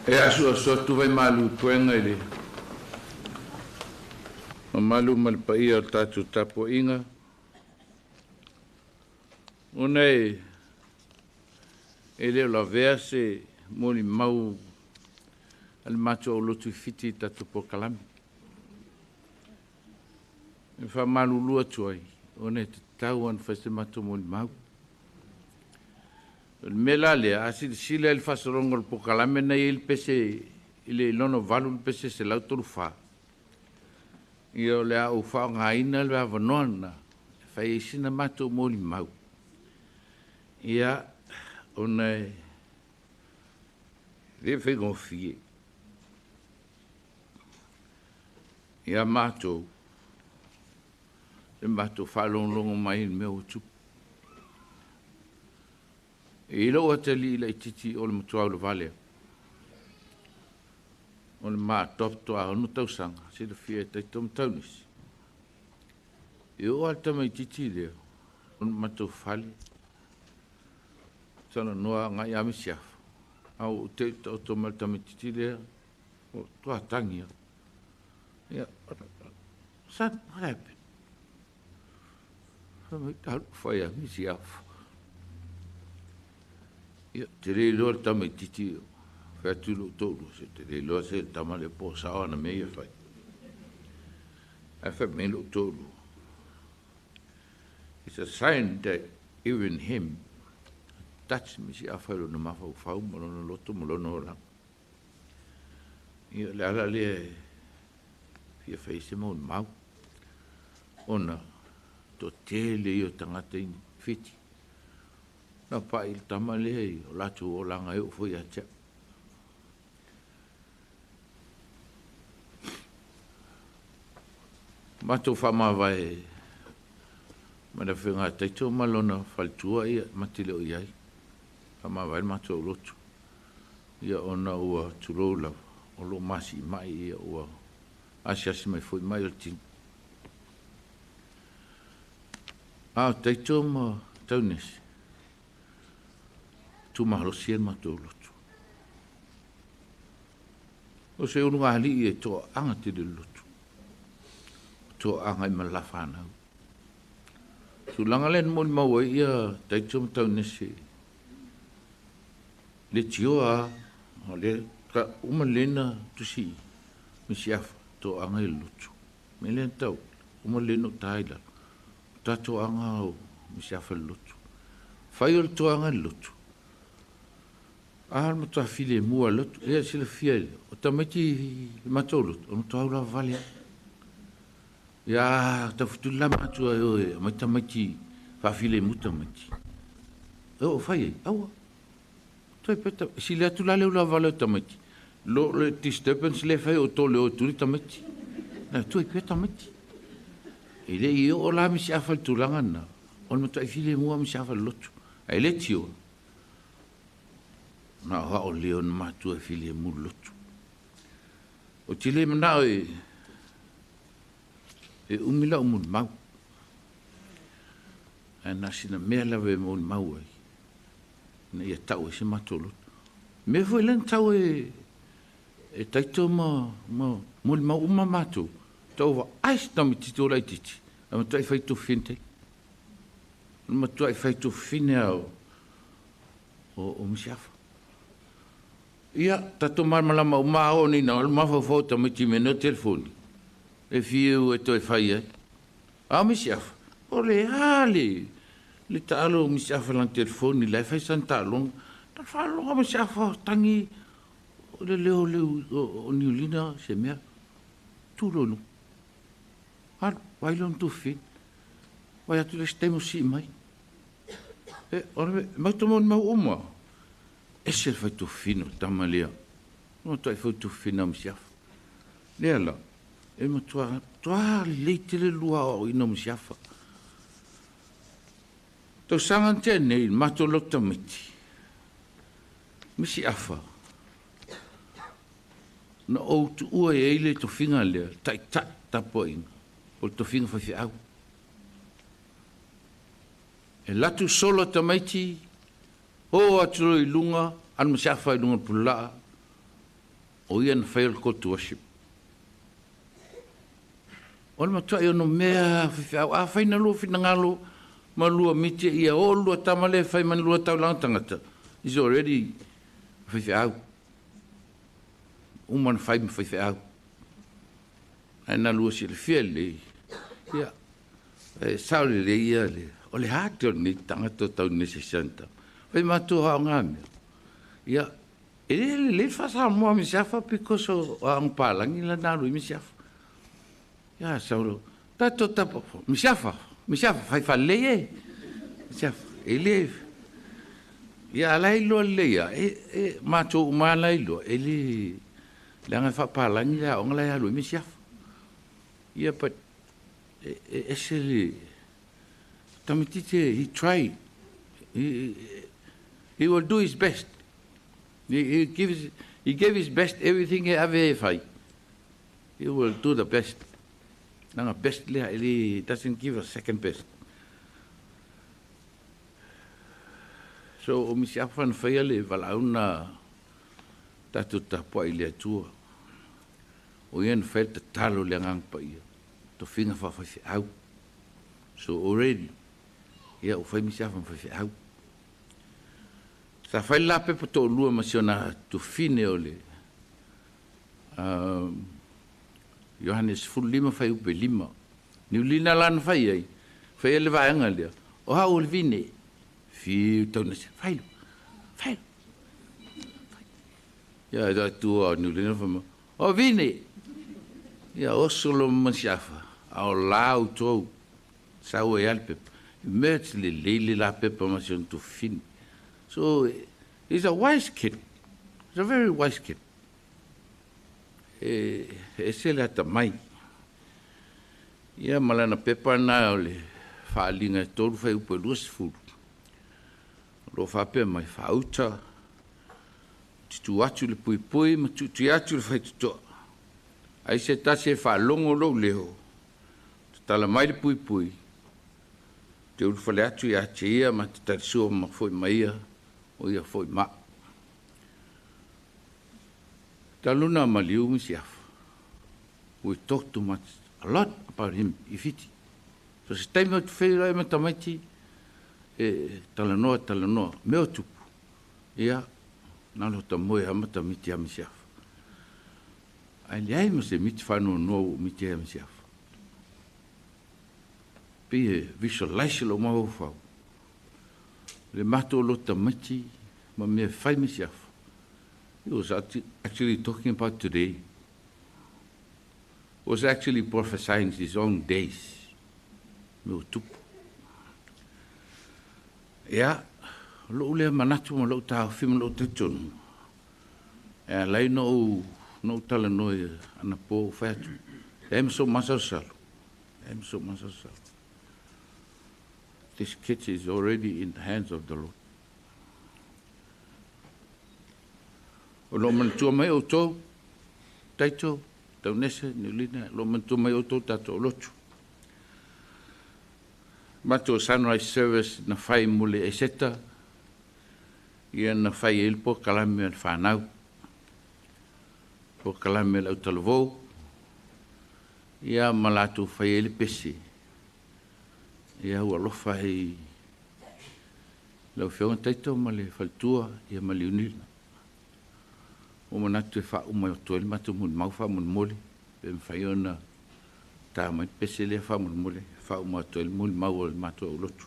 E asuasu atu vaimalu i puega i le mamalu ma le paia o le tatou tapuaiga, ona e e le o lavea se molimau a le matou aulotu i Fiti i tatou polokalame. E faamalulu atu ai, ona e tatau ona fai se matou molimau. O le mea la lea, a silasila i le faasologa o le polokalame na i ai le pese i le lona 8 le pese 134, ia o le a ou faaaogaina le avanoa lena e fai ai sina matou molimau. Ia, ona e le faigofie ia matou le matou faalogologo mai i le mea ua tupu. E i lou atalii laitiiti o le matua ulavale o le ma adopt a 6 tausaga, silafia e Taito ma Taunisi. E oo lava le tamaitiiti lea o le matou fale, talanoa agai ia Misiafa, a ua ou te i taoto mai le tamaitiiti lea, ua matua tagi lava. Ia, son, what happened? Fai mai, talofa ia Misiafa. Ia, te le iloa le tamaitiiti, fai atu i lou toalua, se te le iloa se tama lea po o sao ana mea ia e fai. Ae fai mai lou toalua, it's a sign that even him touch Misiafa i lona mafaufau ma lona loto ma lona olaga. Ia, o le ala lea e fia fai se molimau, ona toatele ia o tagata i Fiti. Na pai le tama lea i o latou olaga e oo foi ia te au. Matou faamavae ma le afioga ia Taito ma lona faletua ia ma te le o i ai. Faamavae le matou lotu. Ia ona ua tulou lava, o lo o masiimai ia ua asiasi mai foi mai o le tino. A o Taito ma Taunesi, tumalosi ai le matou lotu. O se ulugalii e toaaga tele le lotu, toaaga i malafanau. Tulaga lea na molimau ai ia Taito ma Taunesi le tioa o le ka uma lena tusi Misiafa toaaga i le lotu. Me lea tau uma lena o tai lalo. Ta toaaga o Misiafa i le lotu. Fai o le toaaga i le lotu. A le matua filemu a le lotu. Ia silafia i le o tamaiti le matou lotu, o le matua ula vale ai. Ia tafutuli la matua e oe, aumai tamaiti faafilemu tamaiti. E oo fai ai, aua. Toe peta, sili atu la le ula vale o tamaiti. Lo le disturbance le fai o tole o tuli tamaiti. Na toe peta tamaiti. E le i oo la Misiafa i le tulaga lena, o le matua filemu a Misiafa i le lotu. Ae le tioa, na o ao leo na matua e filemu le lotu. O te le manao e umi lau molimau. Ae na sina mea lava e molimau ai, ina ia tau ai se matou lotu. Mea foi lea na tau e Taito ma molimau uma matou, tau vaai se tamaitiiti o laitiiti, ae matuai fai tufine tele. Matuai fai tufine o Misiafa. Ia, tatou malamalama uma a oo nei na o le mafaufau o tamaiti i mea nei o telefoni, e fiu e toe fai ai. A o Misiafa, o le a le taalo o Misiafa i lana telefoni, la e fai sana taaloga. Na faalogo Misiafa tangi o le leo o Niulina se mea, tu loa i luga. Alu, vai lona tufine. Vai atu le isi taimi o sii mai. E, o le matou molimau uma, ese le fai tufine o tama lea. O matua fai tufine o Misiafa. Lea la, e matua toa lelei tele lua o ina o Misiafa. Tausaga na tea nei, le matou lotu tamaiti, Misiafa, na ou tuua i ai le tofiga lea, taitai tapuaiga, o le tofiga faifeau. E latu solo tamaiti Oo atu loa i luga, alu ma se afa i luga o le pululaa, o ia na faia le call to worship. O le matuai ono mea faifeau, afai na lua finagalo ma lua miti ia oo le lua tama lea e fai ma ni lua taulaga tagata, is already faifeau. Uma na fai ma faifeau. Ae na lua silafia lelei, ia, e sao lelei ia le, o le heart o lenei tagata o tau nei se sianta. Fai matou aoga mea. Ia, e le lelei le faa-Samoa ma se afa because o aoga palagi la na alu ai ma se afa. Ia, sau, tatou tapa, misiafa, misiafa, fai faalelei e. Misiafa, e le, ia, a la e iloa lelei lava, e, matou uma lava la e iloa, e le, leaga e faapalagi le aoga la e alu ai misiafa. Ia, but, e, e ese le, tamaitiiti he tried, he will do his best. He gives, he gave his best everything e ave e fai. He will do the best. Leaga best lea e le, doesn't give a second best. So o Misi Afa na faia le valaau na tatou tapuai i le Atua. O ia na faia le tatalo i le Agaga Paia, tofiga faafaifeau. So already, ia ua fai Misi Afa ma faifeau. Sa fai le la pepa toalua ma si ona tufine o le Ioane 15 fuaiupu 5. Niulina la na fai ai, fai ai le vaega lea, o au o le vine, fiu tau na se, fai lo, fai lo. Ia, e atu o Niulina fai mai, o vine, ia oso lo masiafa, a o la outou, sau ai lava le pepa. Merge lelei le la pepa ma si ona tufine. So, he's a wise kid. He's a very wise kid. E ese le atamai. Ia ma lana pepa na o le Faaaliga e 3 fuaiupu e 20. O lo o faapea mai, faauta, tutu atu le puipui ma tuitui atu le faitotoa. Ai se tasi e faalogo lou leo, tatala mai le puipui, te ulufale atu ia te ia ma te talisua ma foi ma ia, o ia foi ma au. Talu na maliu Misiafa. We talk too much, a lot about him i Fiti. So se taimi ou te feiloai ma tamaiti, e talanoa, talanoa, mea o tupu. Ia, na o ta moe lava ma ta miti ia Misiafa. Ae leai ma se miti faanoanoa ua ou miti ai ia Misiafa. Pei e visualise lou mafaufau, le matou loto tamaiti ma mea e fai Misiafa. He was actually talking about today. Was actually prophesying his own days. Mea o tupu. Ia, o lou lea manatu ma lou taofi ma lou talitonu, e ala ai ona ou, ona ou talanoa i anapo ou fai atu, leai ma sou masalosalo, leai ma sou masalosalo. This kid is already in the hands of the Lord. O lo o manatua mai outou, Taito, Taunese, Niulina, o lo o manatua mai outou tatou lotu. Matou sunrise service na fai mo le Eseta, ia na fai ai le polokalame a le fanau, polokalame a le autalavou, ia ma latou fai ai le pese. Ia ua alofa ai lau Afioga Taito ma le faletua ia ma Liunila. Ua manatu e faauma atu ai le matou molimau faamolemole, pe mafai ona ta mai le pese lea faamolemole, faauma atu ai le molimau a le matou aulotu.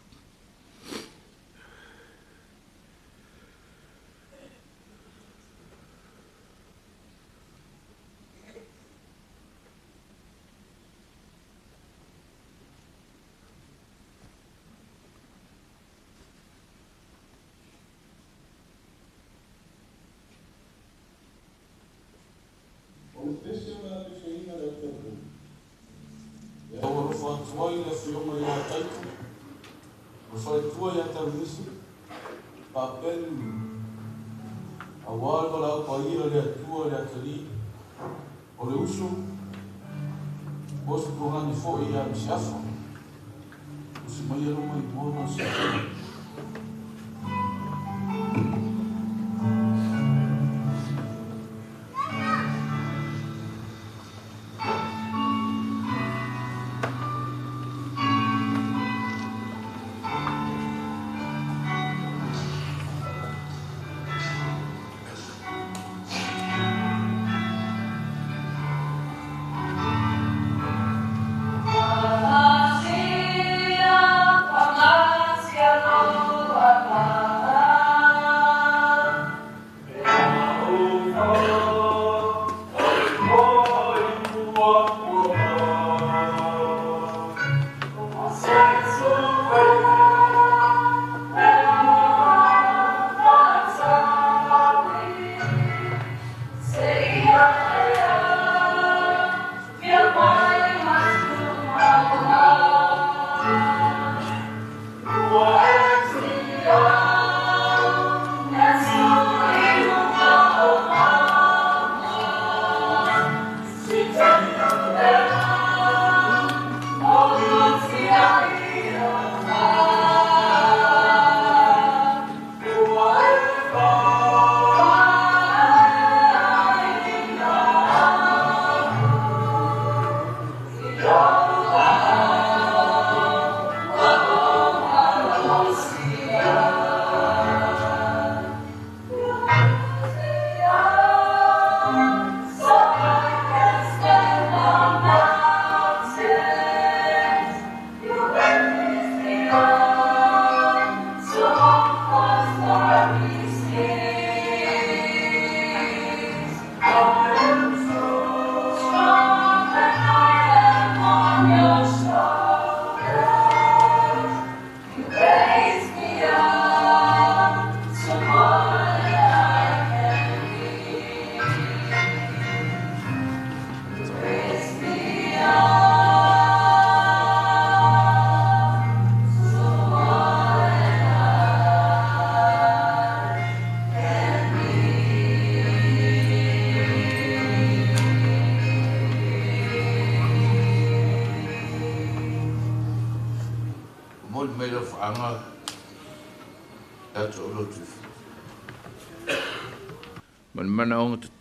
O le pese o le a peseina le Atua e aualofa atu ai le Afioga ia Taito, o le faletua ia Taunisi, faapea Niulina, auā le valaau paia a le Atua le atalii, o le uso, o se tuagane foi ia Misiafa. Tusi maia lou maimoa ma le silafia.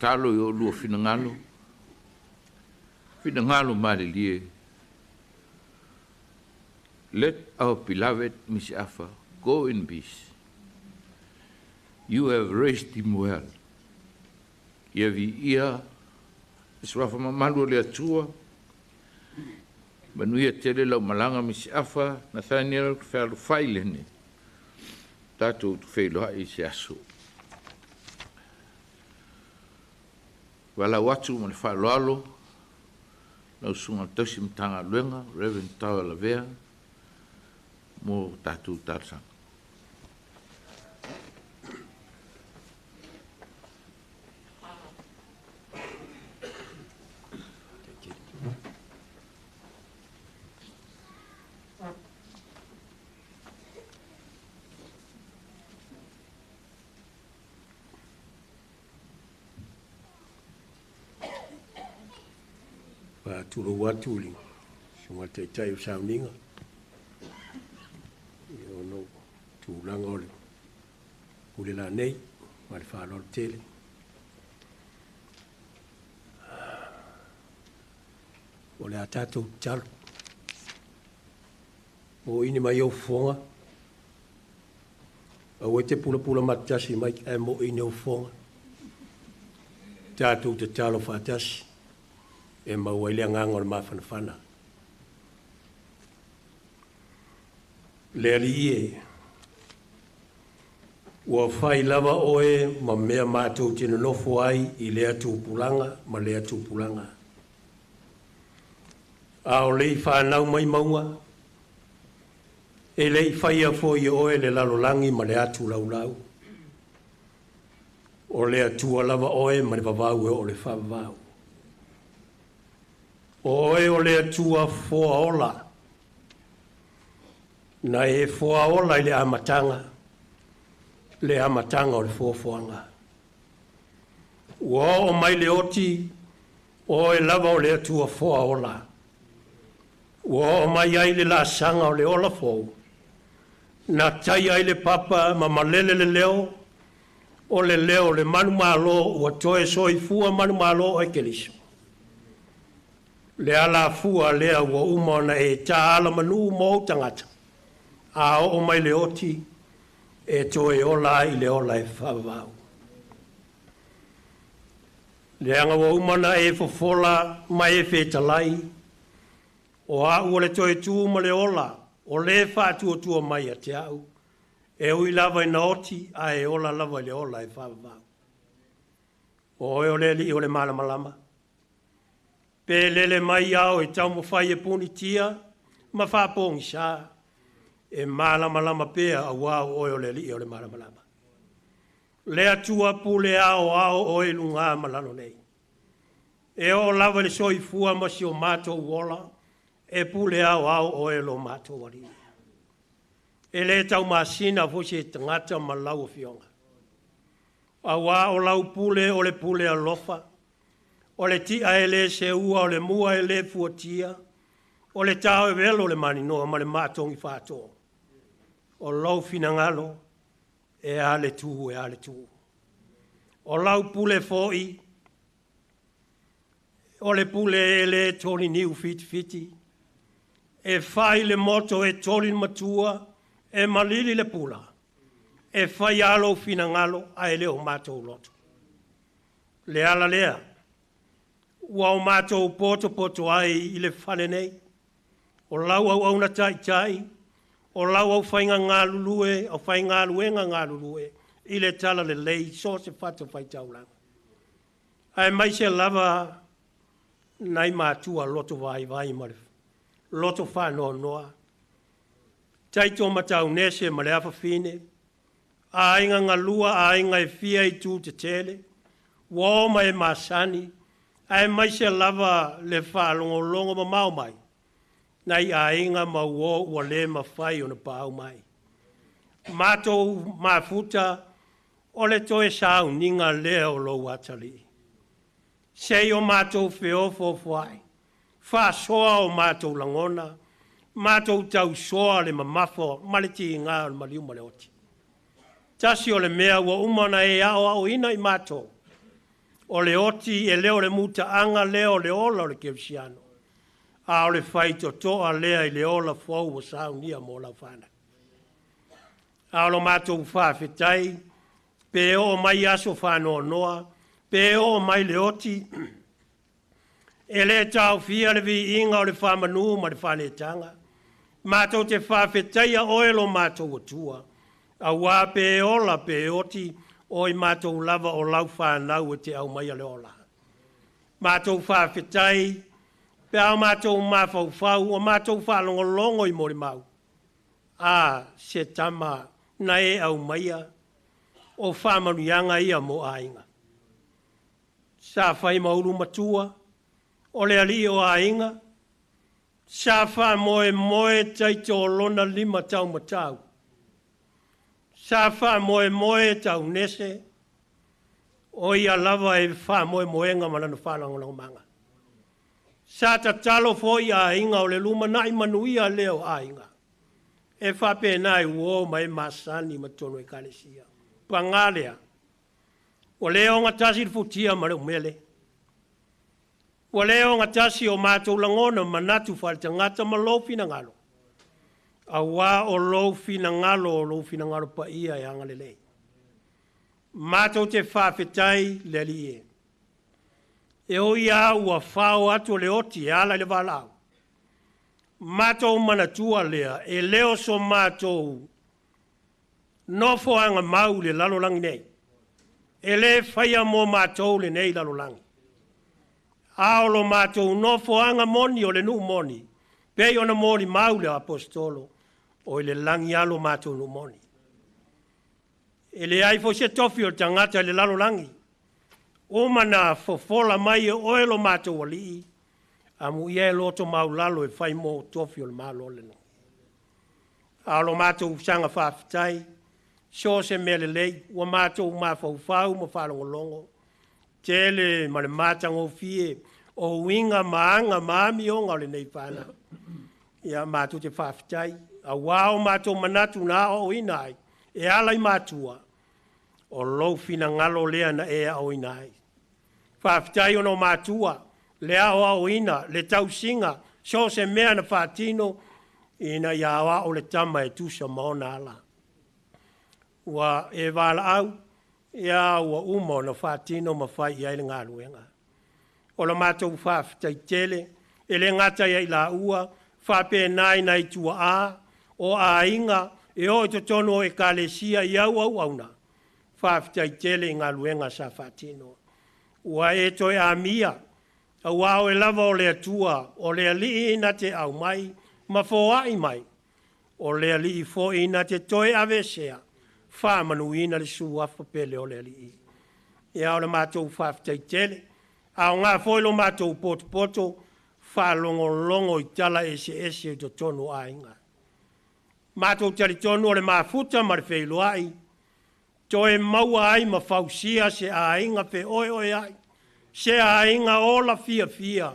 Tatalo i o lua finagalo, finagalo malilie. Let our beloved Misiafa go in peace. You have raised him well. Ia vi ia, suafa mamalu o le Atua, manuia tele lau malaga Misiafa, Nathaniel fealofai lene, tatou tufeiloai i se aso. Walau atu ma le faaaloalo lau susuga tausi Matagaluega Reverend Tau Lavea mo tatou talosaga. Faatulou atu i le susuga taitai o sauniga i ona tulaga o le pule lanei ma le faaaloalo tele. O le a tatou tatalo. O ini mai au fofoga, aua e te pulapula matasi mai ae mo ini au fofoga. Tatou tatalo faatasi e maua ai le agaga o le mafanafana. Le Alii e, ua fai lava oe ma mea matou te nonofo ai i lea tupulaga ma lea tupulaga. A o le i whanau mai maunga, e le i whaia foi e oe le lalolagi ma le atu laulau. O le atua lava oe ma le vavau e o le whavavau. O oe o le atua foa ola, na e foa ola i le amatanga o le foafoaga. Ua oo mai le oti, o oe lava o le atua foa ola. Ua oo mai ai le lasaga o le ola fou, na tai ai le papa ma malele le leo, o le leo le manumalo ua toe soifua manumalo o e Keriso. Le alafua lea ua uma ona e tāala manu mo ou tagata, a oo mai le oti e toe ola ai i le ola e faavavau. Leaga ua uma ona e fofola ma e fetalai, o au o le toe tu ma le ola, o le faatuatua mai ia te au, e ui lava ina oti ae ola lava i le ola e faavavau. O oe o le Alii o le malamalama, Pe lele mai ao e taumafai e punitia ma faapogisā, e malamalama pea auā o oe o le Alii o le malamalama. Le Atua pule aoao oe i lugā ma lalo nei. E oo lava i le soifua ma si o matou ola, e pule aoao oe lo matou Alii. E le taumasina foi se tagata ma lau Afioga. Auā o lau pule o le pule alofa, o le ti'a e le seua, o le mua e le fuatia, o le tao e velo le maninoa ma le maatogi faatoa. O lou finagalo e a le tu e a le tu. O lau pule foi, o le pule e le toliniu fitifiti, e fai le moto e toli le matua, e malili le pula, e fai lava lou finagalo ae le o matou loto. Le ala lea, ua o matou potopoto ai i le fale nei, o lau auauna taitai, o lau aufaiga galulue, aufaigaluega galulue i le talalelei so o se fatafaitaulaga. Aemaise lava nai matua loto vaivai ma le loto faanoanoa, Taito ma Taunese ma le afafine, aiga galua, aiga e fia i itu tetele, uo ma e masani, aemaise lava le faalogologo mamao mai, nai aiga ma uo ua le mafai ona paau mai. Matou mafuta o le toe sauniga lea o lou atalii. Se i o matou feofoofoai, faasoa o matou lagona, matou tausoa le mamafa ma le tiga o le maliu ma le oti. Tasi o le mea ua uma ona e aoaoina i matou, o le oti e le o le mutaaga lea o le ola o le kerisiano, a o le faitotoa lea i le ola fou ua saunia mo lau fanau. A o lo matou faafetai, pe oo mai aso faanoanoa, pe oo mai le oti, e le taofia le viiga o le faamanu ma le faaletaga. Matou te faafetaia oe lo matou Atua, auā pe ola pe oti, o i matou lava o lau fanau e te aumaia le ola. Matou faafetai pe a o matou mafaufau, o matou faalogologo i molimau, a se tama na e aumaia, o faamanuiaga ia mo aiga. Sa fai ma ulu matua, o le alii o aiga, sa faamoemoe Taito o lona lima taumatau, sa faamoemoe Taunese, o ia lava e faamoemoega ma lana faalagolagomaga. Sa tatalo foi aiga o le lumanai manuia lea o aiga, e faapena i uo ma e masani ma totonu o ekalesia. Paga lea, ua le ogatasi le futia ma le umele, ua le ogatasi o matou lagona ma manatu faaletagata ma lou finagalo, auā o lou finagalo o lou finagalo paia e agalelei. Matou te faafetai le Alii e. E ui lava ua fao atu le oti e ala i le valaau, matou manatua lea e le o so matou nofoaga mau i le lalolagi nei. E le faia mo matou lenei lalolagi. A o lo matou nofoaga moni o le nuu moni, pei ona molimau le aposetolo, o i le lagi lava lo matou nuu moni. E leai foi se tofi o le tagata i le lalolagi, uma na fofola mai e oe lo matou Alii, amuia e loto maulalo e fai mo tofi o le Malo o le lagi. A o lo matou saga faafetai, so o se mea lelei, ua matou mafaufau ma faalogologo, tele ma le matagofie o uiga ma aga ma amioga o lenei fanau. Ia matou te faafetai, auā o matou manatu na aoaoina ai, e ala i matua, o lou finagalo lea na e aoaoina ai. Faafetai ona o matua, le aoaoina, le tausiga, so o se mea na faatino, ina ia aoao le tama e tusa ma ona ala. Ua e valaau, ia ua uma ona faatino ma fai i ai le galuega. O la matou faafetai tele, e le gata ia i laua, faapena i nai tuaa, o aiga, e oo i totonu o ekalesia i au auauna, faafetai tele i galuega sa faatino. Ua e toe amia. Auā oe lava o le Atua, o le Alii na te aumai ma foai mai, o le Alii foi na te toe aveesea, faamanuina le Suafa pele o le Alii. Ia o le matou faafetai tele, aoga foi lo matou potopoto, faalogologo i tala eseese i totonu o aiga. Matou talitonu o le mafuta ma le feiloai, toe maua ai ma fausia se aiga feoeoeai, se aiga ola fiafia,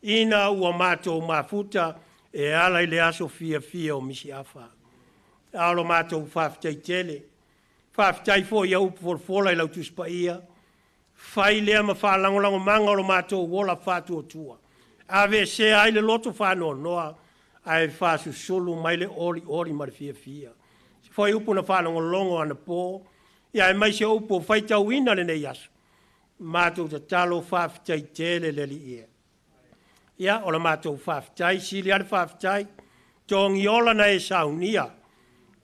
ina ua matou mafuta e ala i le aso fiafia o Misiafa. A o lo matou faafetai tele, faafetai foi i au upu folafola i lau Tusi Paia, fai lea ma faalagolagomaga o lo matou ola faatuatua, aveesea ai le loto faanoanoa, ae faasusulu mai le olioli ma le fiafia. Se foi upu na faalogologo anapo, ia aemaise o upu o faitauina lenei aso, matou tatalo faafetai tele le Alii e. Ia, o le matou faafetai, sili lava le faafetai, togiola na e saunia,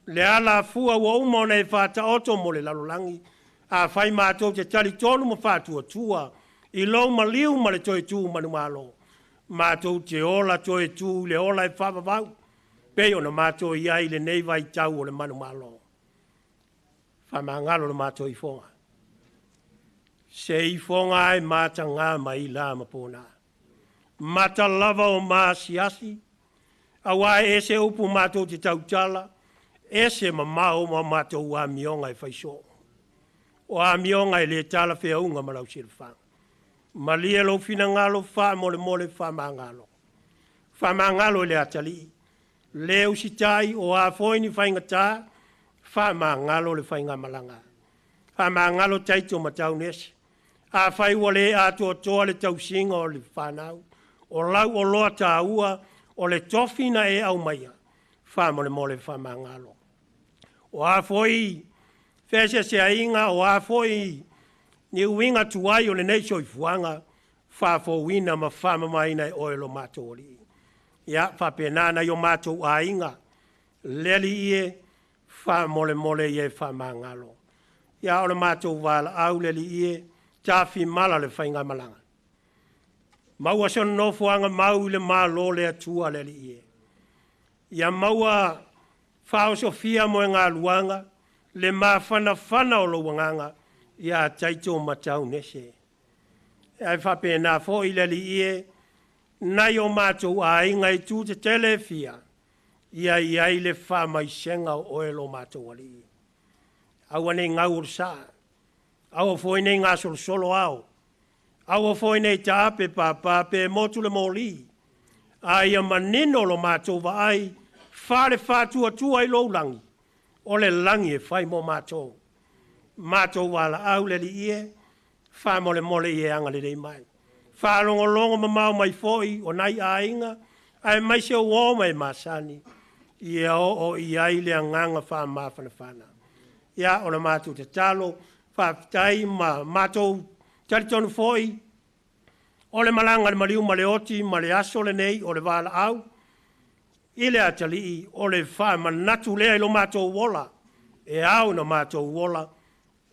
le alafua ua uma ona e faataoto mo le lalolagi, afai matou te talitonu ma faatuatua i lou maliu ma le toe tu manumalo, matou te ola toe tu i le ola e faavavau, pei ona matou i ai i lenei vaitau o le manumalo. Faamagalo le matou ifoga. Se ifoga e mataga mai la ma pona. Mata lava o maasiasi, auā e ese upu matou te tautala, ese mamao ma matou amioga e faisoo. O amioga e le talafeauga ma lau silafaga. Malie lou finagalo faamolemole faamagalo. Faamagalo i le atalii, le usitai o a foi ni faigata, faamagalo le faigamalaga. Faamagalo Taito ma Taunese. Afai ua le atoatoa le tausiga o le fanau, o lau oloa taua, o le tofi na e aumaia, faamolemole faamagalo. O a foi feeseeseaiga, o a foi ni uiga tuai o lenei soifuaga, faafouina ma faamamaina e oe lo matou Alii. Ia, faapena nai o matou aiga, le Alii e, faamolemole ia e faamagalo. Ia, o le matou valaau le Alii e, tafimala le faigamalaga. Maua se nofoaga mau i le malo le Atua le Alii e. Ia maua faaosofia moegaluaga, le mafanafana o lou agaga, ia Taito ma Taunese. Ae faapena foi le Alii e, nai o matou aiga i tu tetele e fia, ia i ai le faamaisega o oe lo matou Alii. Aua nei gau o le saa, aua foi nei gasolosolo ao, aua foi nei taape pāpā pe motu le moli, a ia manino lo matou vaai, fale faatuatua i lou lagi, o le lagi e fai mo matou. Matou valaau le Alii e, faamolemole i e agalelei mai. Faalogologo mamao mai foi o nai aiga, aemaise o uo ma e masani, ia oo i ai le agaga faamafanafana. Ia, o le matou tatalo, faafetai ma matou talitonu foi, o le malaga a le maliu ma le oti ma le aso lenei o le valaau, i le atalii o le faamanatu lea i lo matou ola, e ao ina matou ola,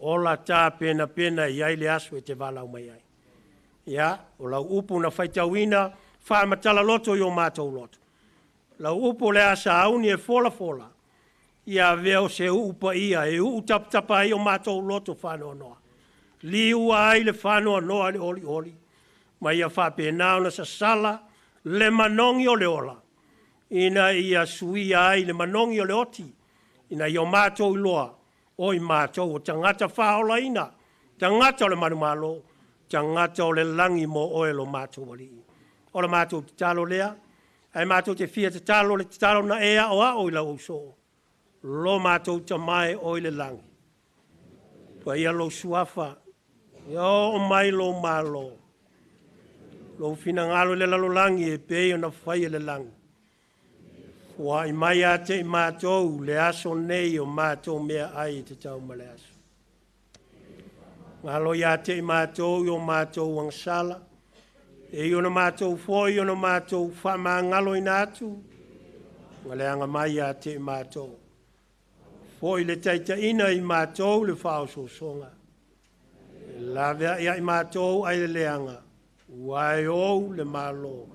ola tapenapena i ai le aso e te valaau mai ai. Ia, o lau upu na faitauina, faamatala loto i o matou loto. Lau upu o le a sauni e folafola, ia avea o se uu paia e uu tapatapa ai o matou loto faanoanoa. Liua ai le faanoanoa i le olioli, ma ia faapena ona sasala le manogi o le ola, ina ia suia ai le manogi o le oti, ina ia o matou iloa, o i matou o tagata faaolaina, tagata o le manumalo, tagata o le lagi mo oe lo matou Alii. O le matou tatalo lea, ae matou te fia tatalo le tatalo na e aoao i lau ausoo, lo matou Tama e oe i le lagi. Paia lou suafa, ia oo mai lou malo, lou finagalo i le lalolagi e pei ona fai e le lagi. Foai mai ia te i matou le aso nei o matou meaai e tatau ma le aso. Galo ia te i matou i o matou agasala, e i ona matou foi ona matou faamagaloina atu, ma le aga mai ia te i matou. Foi le taitaiina i matou le faaosoosoga. E laveai ai matou ai le leaga, Ua e ou le malo,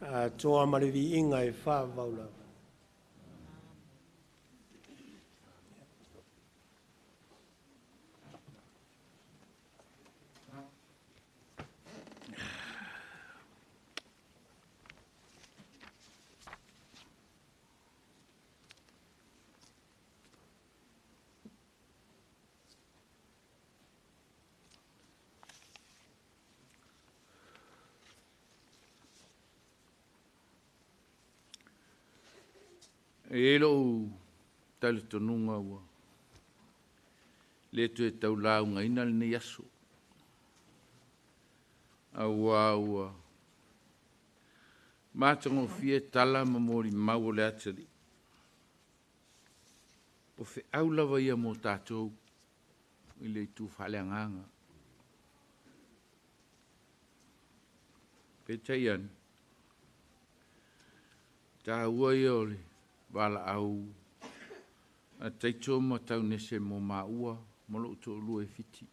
atoa ma le viiga e faavavau lava. E i ai lou talitonuga ua le toe tau laugaina lenei aso, auā ua matagofie tala ma molimau o le atalii. O feau lava ia mo tatou i le itu faaleagaga. Peitai ane, taua ia o le valaau a Taito ma Taunese mo maua ma lou toalua e Fiti.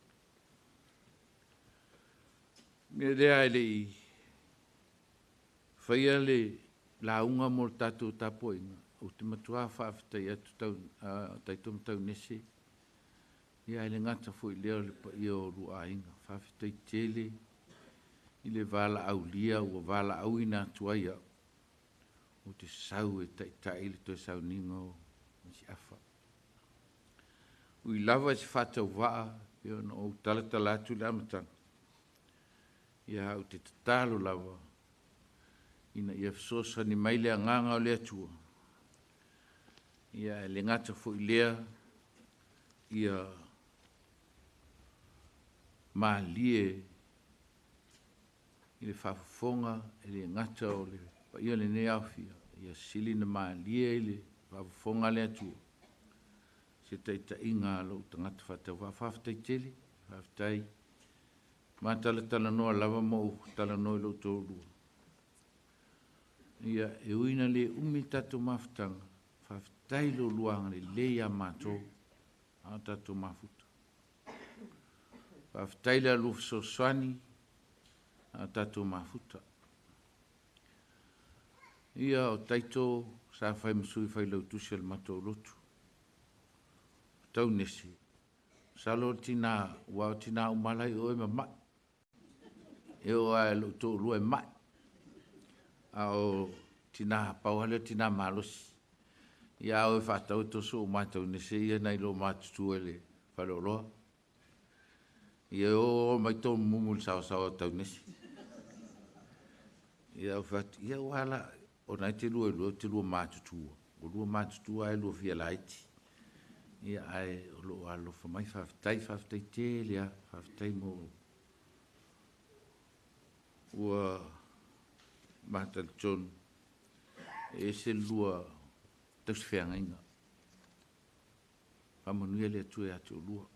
Mea lea e le i faia le lauga mo le tatou tapuaiga, ou te matua faafetai atu tau, Taito ma Taunese, ia ae le gata foi i lea o le paia o lua aiga. Faafetai tele i le valaaulia ua valaauina atu ai au, ou te sau e taitai le toe sauniga o Misiafa. Ui lava i se faatauvaa pei ona ou talatala atu i le amataga, ia ou te tatalo lava ina ia fesoasoani mai le agaga o le Atua, ia ae le gata foi i lea, ia malie i le faafofoga e le gata o le paia o lenei aofia, ia sili ona malie i le faafofoga a le Atua se taitaiga a lou tagata faatauvaa. Faafetai tele, faafetai. Ma talatalanoa lava ma ou talanoa i lou toalua. Ia, e ui ina le umi le tatou mafutaga, faafetai i lo oulua agalelei ia matou a o tatou mafuta. Faafetai le alua fesoasoani a o tatou mafuta. Ia, o Taito sa fai ma sui failautusi o le matou lotu. O Taunese, masalo o le tina, aua o tina uma lava la e i o e mama'i. E oo lava i lou toalua e ma'i, a o tina, pau lava lea o le tina malosi. Ia a o e faatau e toso uma lava e Taunese ia nai lo matutua i le faleoloa. Ia e o aumai tomumu i le saoasaoa o Taunese. Ia ou fai atu, ia aua la, o lena e te lua iloa ou te lua matutua, ua lua matutua ae lua fia laiti. Ia ae o lo o alolofa mai, faafetai, faafetai tele lava, faafetai mo ua ma talitonu e ese le lua tausifeagaiga. Faamanuia le Atua ia te oulua.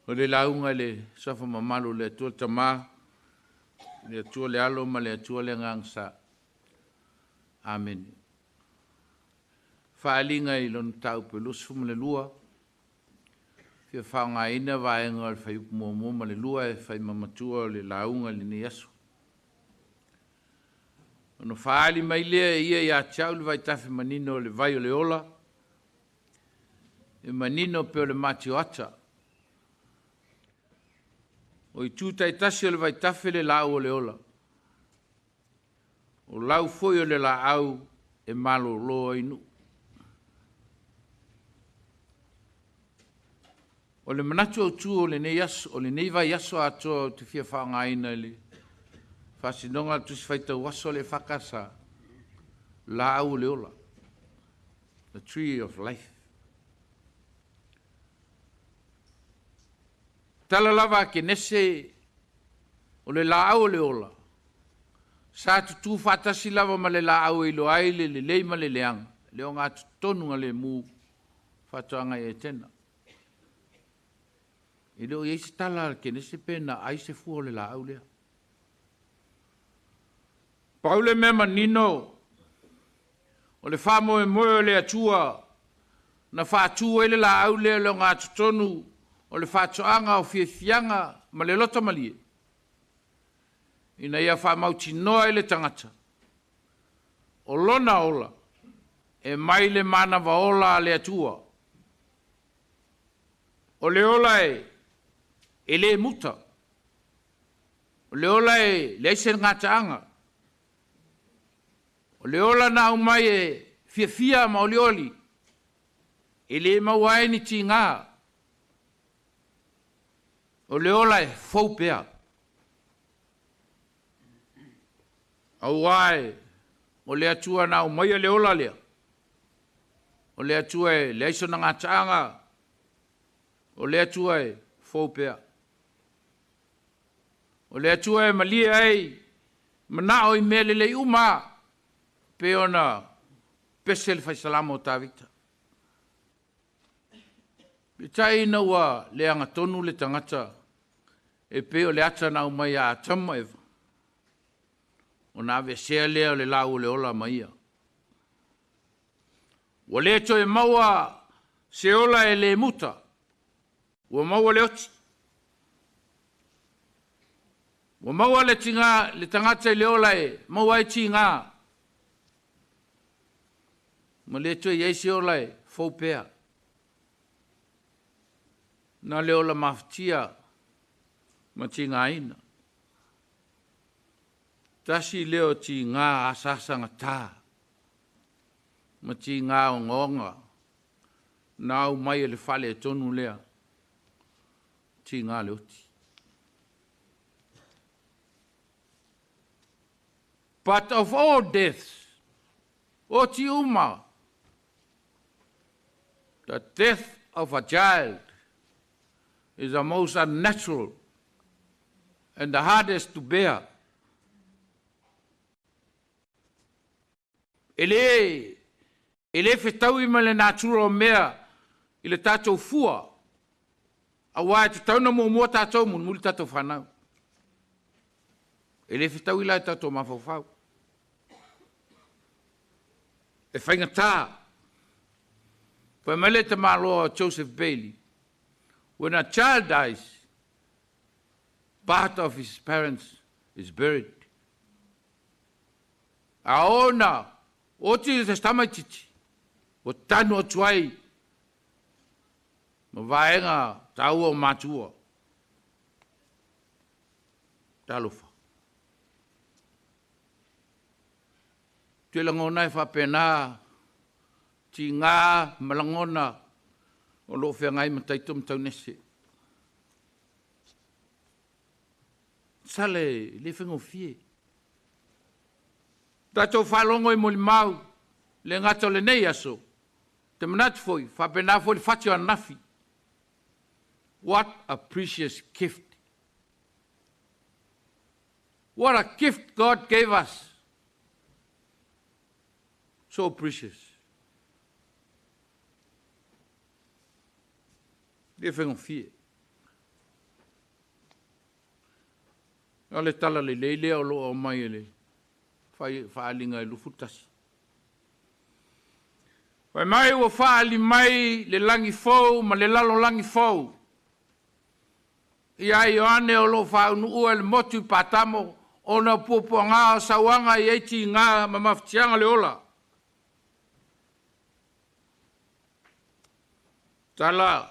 O le lauga i le suafa mamalu o le Atua le Tama, le Atua le Alo ma le Atua le Agaga Sa. Amene. Faaaliga i lona mataupu e 22, fia faaaogaina vaega o le fuaiupu 1 ma le 2 e fai ma matua o le lauga i lenei aso. Ona faaali mai lea e ia ia te au le vaitafe manino o le vai o le ola, e manino pei o le matioata. O itu taitasi o le vaitafe le laau o le ola, o lau foi o le laau e malolo ai nuu. O le manatu autu o lenei aso, o lenei vaiaso atoa ou te fia faaaogaina i le faasinoga a le Tusi Faitau Aso a le EFKS, laau o le ola, the tree of life. Tala lava a Kenese, o le laau o le ola, sa tutū faatasi lava ma le laau e iloa ai le lelei ma le leaga, le ogatotonu lemu faatoaga i Etena. E le o i ai se tala a le Kenese pe na ai se fua o le laau lea. Pau le mea manino, o le faamoemoe o le Atua na faatu ai le laau lea i le ogatotonu o le faatoaga o fiafiaga ma le loto malie, ina ia faamautinoa i le tagata, o lona ola, e mai le manava ola a le Atua. O le ola e le muta, o le ola e leai se gataaga, o le ola na aumai e fiafia ma olioli, e le maua ai ni tiga, o le ola e fou pea. Auā e o le Atua na aumaia le ola lea, o le Atua e leai sona gataaga, o le Atua e fou pea. O le Atua e malie ai manao i mea lelei uma, pe ona pese le faisalama o Tavita. Peitai ina ua le agatonu le tagata e pei o le ata na aumai ia Atamu ma Eva, ona aveesea lea o le lau o le ola ma ia. Ua le toe maua se ola e le muta, ua maua le oti. Ua maua le tiga, le tagata i le ola e maua ai tiga, ma le toe i ai se ola e fou pea. Na le ola mafatia ma tigaina. Tasi lea o tiga asaasagata ma tiga ogaoga na aumai e le faaletonu lea, tiga le oti. But of all deaths, oti uma, the death of a child is the most unnatural and the hardest to bear. E le fetaui ma le natura o mea i le tatou fua, auā e tatau ona muamua tatou mulimuli tatou fanau. E le fetaui la i tatou mafaufau. E faigata. Fai mai le tamaloa Joseph Bailey, when a child dies, part of his parents is buried. A ona oti le tamaitiiti, ua tanu atu ai ma vaega taua o matua. Talofa. Te lagona e faapena tiga ma lagona o loo feagai ma Taito ma Taunese. Sale le faigofie. Tatou faalogo i molimau le gata o lenei aso, te manatu foi, faapena foi le fati o ananafi. What a precious gift. What a gift God gave us. So precious. Le faigofie. O le tala lelei lea o loo aumai e le faaaliga e 21. Fai mai ua faali mai le lagi fou ma le lalolagi fou. Ia Ioane o loo faaunuua e le motu i Patamo, ona o puapuaga o sauaga i ai tiga ma mafatiaga le ola. Tala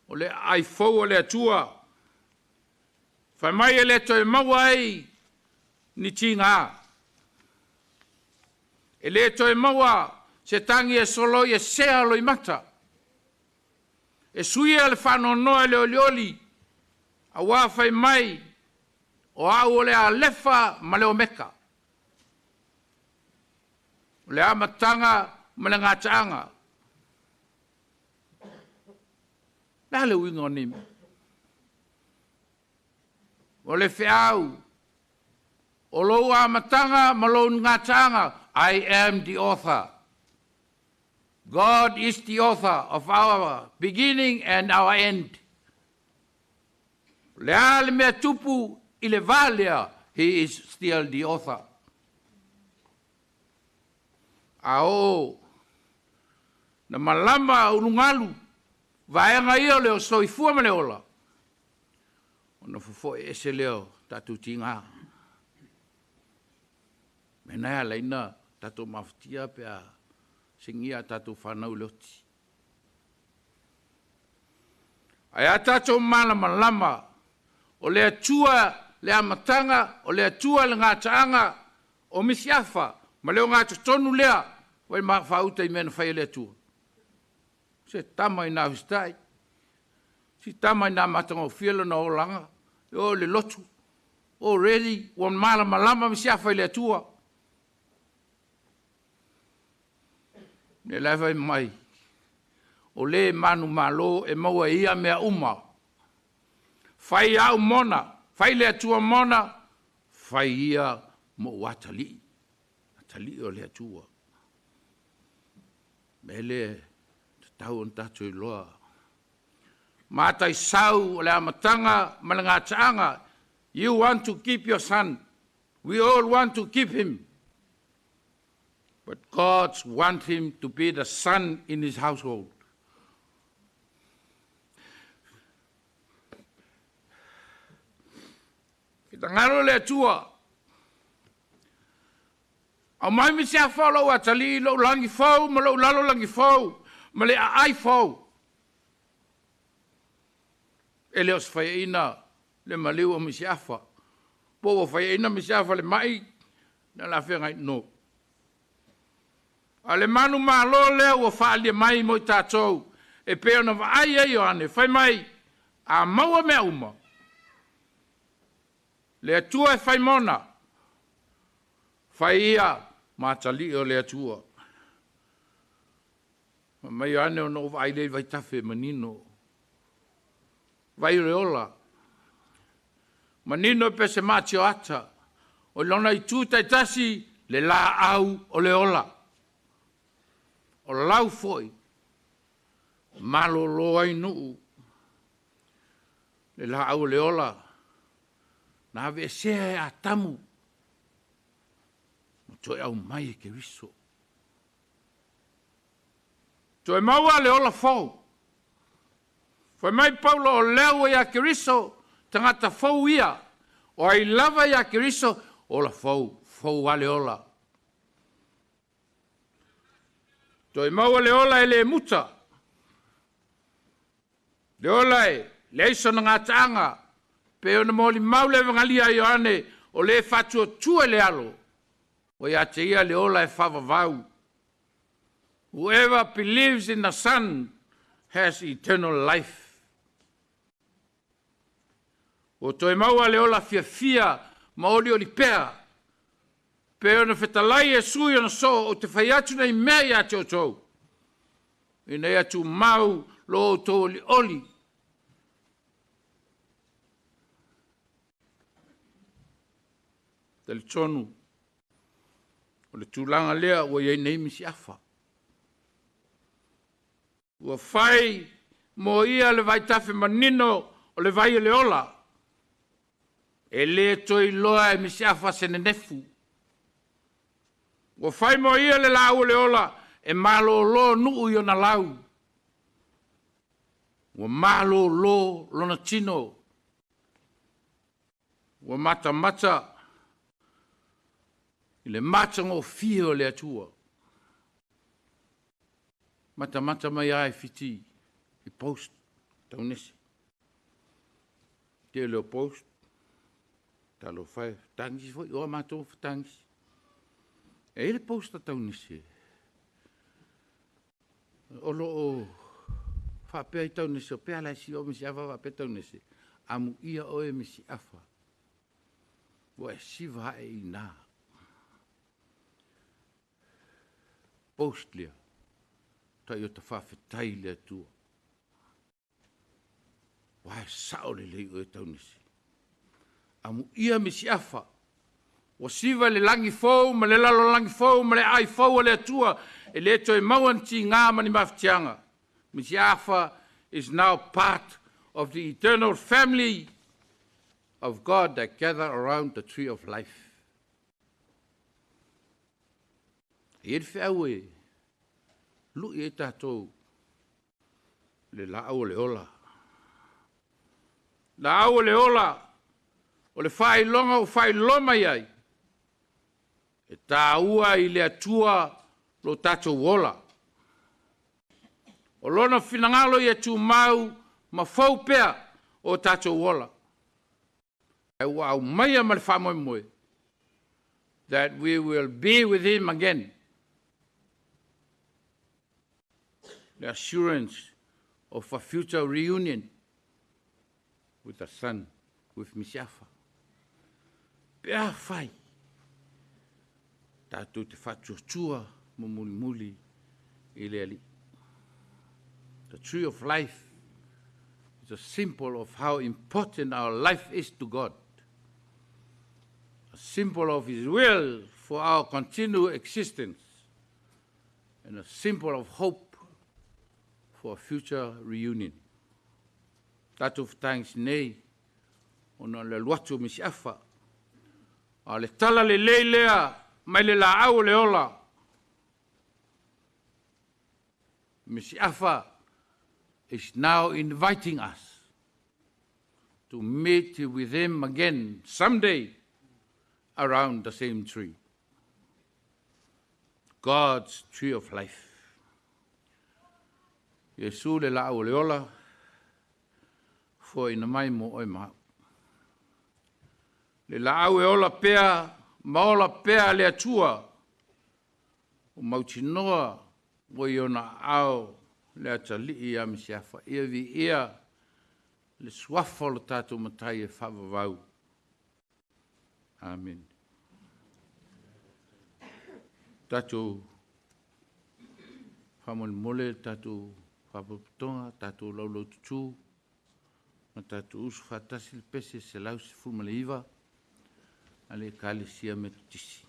o le aai fou o le Atua. Fai mai e le toe maua ai ni tiga. E le toe maua se tagi e soloi e sea loimata. E suia le faanoanoa e le olioli, auā fai mai o au o le Alefa ma le Omeka. O le amataga ma le gataaga. Le a le uiga o nei mea? O le feau, o lou amataga ma lou gataaga, I am the author. God is the author of our beginning and our end. Le a le mea tupu i le va lea, he is still the author. A o na malama ulugalu Vaega ia o le soifua ma le ola, ona fofoe ese lea o tatou tiga. Mea na e ala ai ona tatou mafatia pe a sigia a tatou fanau i le oti. Ae a tatou malamalama, o le Atua le amataga, o le Atua le gataaga, o misiafa ma le ogatotonu lea, ua ma faauta i mea na fai e le Atua. Se tama i nā usitai, si tama i nā matagofie lona olaga, e o le lotu, already ua malamalama misiafa i le Atua. Le la fai mai, o le manumalo e maua e ia mea uma. Fai au mona, fai le Atua mona, fai ia mo ou atalii. Atalii o le Atua. Me le tatau ona tatou iloa. Mataisau o le amataga ma le gataaga. You want to keep your son. We all want to keep him. But God wants him to be the son in his household. Fitagalo le Atua. Au mai mi se afa lou atalii, lou lagi fou, ma lou lalolagi fou, ma le aai fou. E le o se faiaina le maliu o misiafa. Po ua faiaina misiafa le mai, na la feagai no. A le manu malo lea ua faalia mai mo i tatou, e pei ona vaai ai Ioane, fai mai, a maua mea uma. Le Atua e fai mona, fai ia ma atalii o le Atua. Ma mai Ioane ona ou vaai lea i vaitafe manino. Vai o le ola. Manino pe se mati o ata. O lona i tū taitasi le laau o le ola. O lau foi, malolo ai nuu. Le laau o le ola, na ave e sea e Atamu. Ma toe au mai e Keriso. Toe maua le ola fou. Fai mai Paulo o lea ua ia Keriso, tagata fou ia. O ai lava ia Keriso, ola fou, fou a le ola. Toe maua le ola e le muta. Le ola e leai sona gataaga, pe ona molimau le Evangalia a Ioane, o le faatuatua i le alo, ua ia te ia le ola e faavavau. Whoever believes in the Son has eternal life. Ua toe maua le ola fiafia ma olioli pea. Pe ona fetalai e sui ona soo o te fai atu nei mea ia te outou. Ina ia tumau lo outou olioli. Talitonu, o le tulaga lea ua i ai nei misiafa. Ua fai mo ia le vaitafe manino o le vai o le ola. E le toe iloa e misiafa se nenefu. Ua fai mo ia le laau o le ola e malolo nuu i ona lau. Ua malolo lona tino. Ua matamata i le matagofie o le Atua. Matamata mai ai fiti i post taunese. Tele o post, talofa e fetagisi foi, o a matou fetagisi. E i le post a taunese, o lo o faapea i taunese, o pea la e si o misiafa faapea taunese, amuia oe misiafa, ua e siva ae i nā. Post lea, tai o ta faafetai i le Atua. Ua e sao lelei oe taunese. Amuia misiafa, ua siva le lagi fou ma le lalolagi fou ma le aai fou o le Atua, e le toe maua ni tiga ma ni mafatiaga. Misiafa is now part of the eternal family of God that gather around the tree of life. E i ai le feau e lui ai tatou. Le laau o le ola. Laau o le ola, o le faailoga ua faailoa mai ai, e tāua i le Atua lo tatou ola. O lona finagalo ia tumau ma fou pea o tatou ola. Ae ua aumaia ma le faamoemoe that we will be with him again. The assurance of a future reunion with the Son, with Misiafa. Pe afai, tatou te faatuatua ma mulimuli i le Alii. The tree of life is a symbol of how important our life is to God. A symbol of His will for our continued existence and a symbol of hope for a future reunion. Tatou fetagisi nei ona o le alu atu o Misiafa. A o le tala lelei lea mai le laau o le ola. Misiafa is now inviting us to meet with him again someday around the same tree. God's tree of life. Iesu le laau o le ola, foaina mai mo oe ma au. Le laau e ola pea, ma ola pea le Atua, o mautinoa ua i ona aao le atalii ia Misiafa. Ia viia le suafa o lo tatou Matai e faavavau. Amene. Tatou faamolemole le tatou Faalapotopotoga, tatou laulaututu ma tatou usu faatasi le pese 119 a le Ekalesia Metotisi.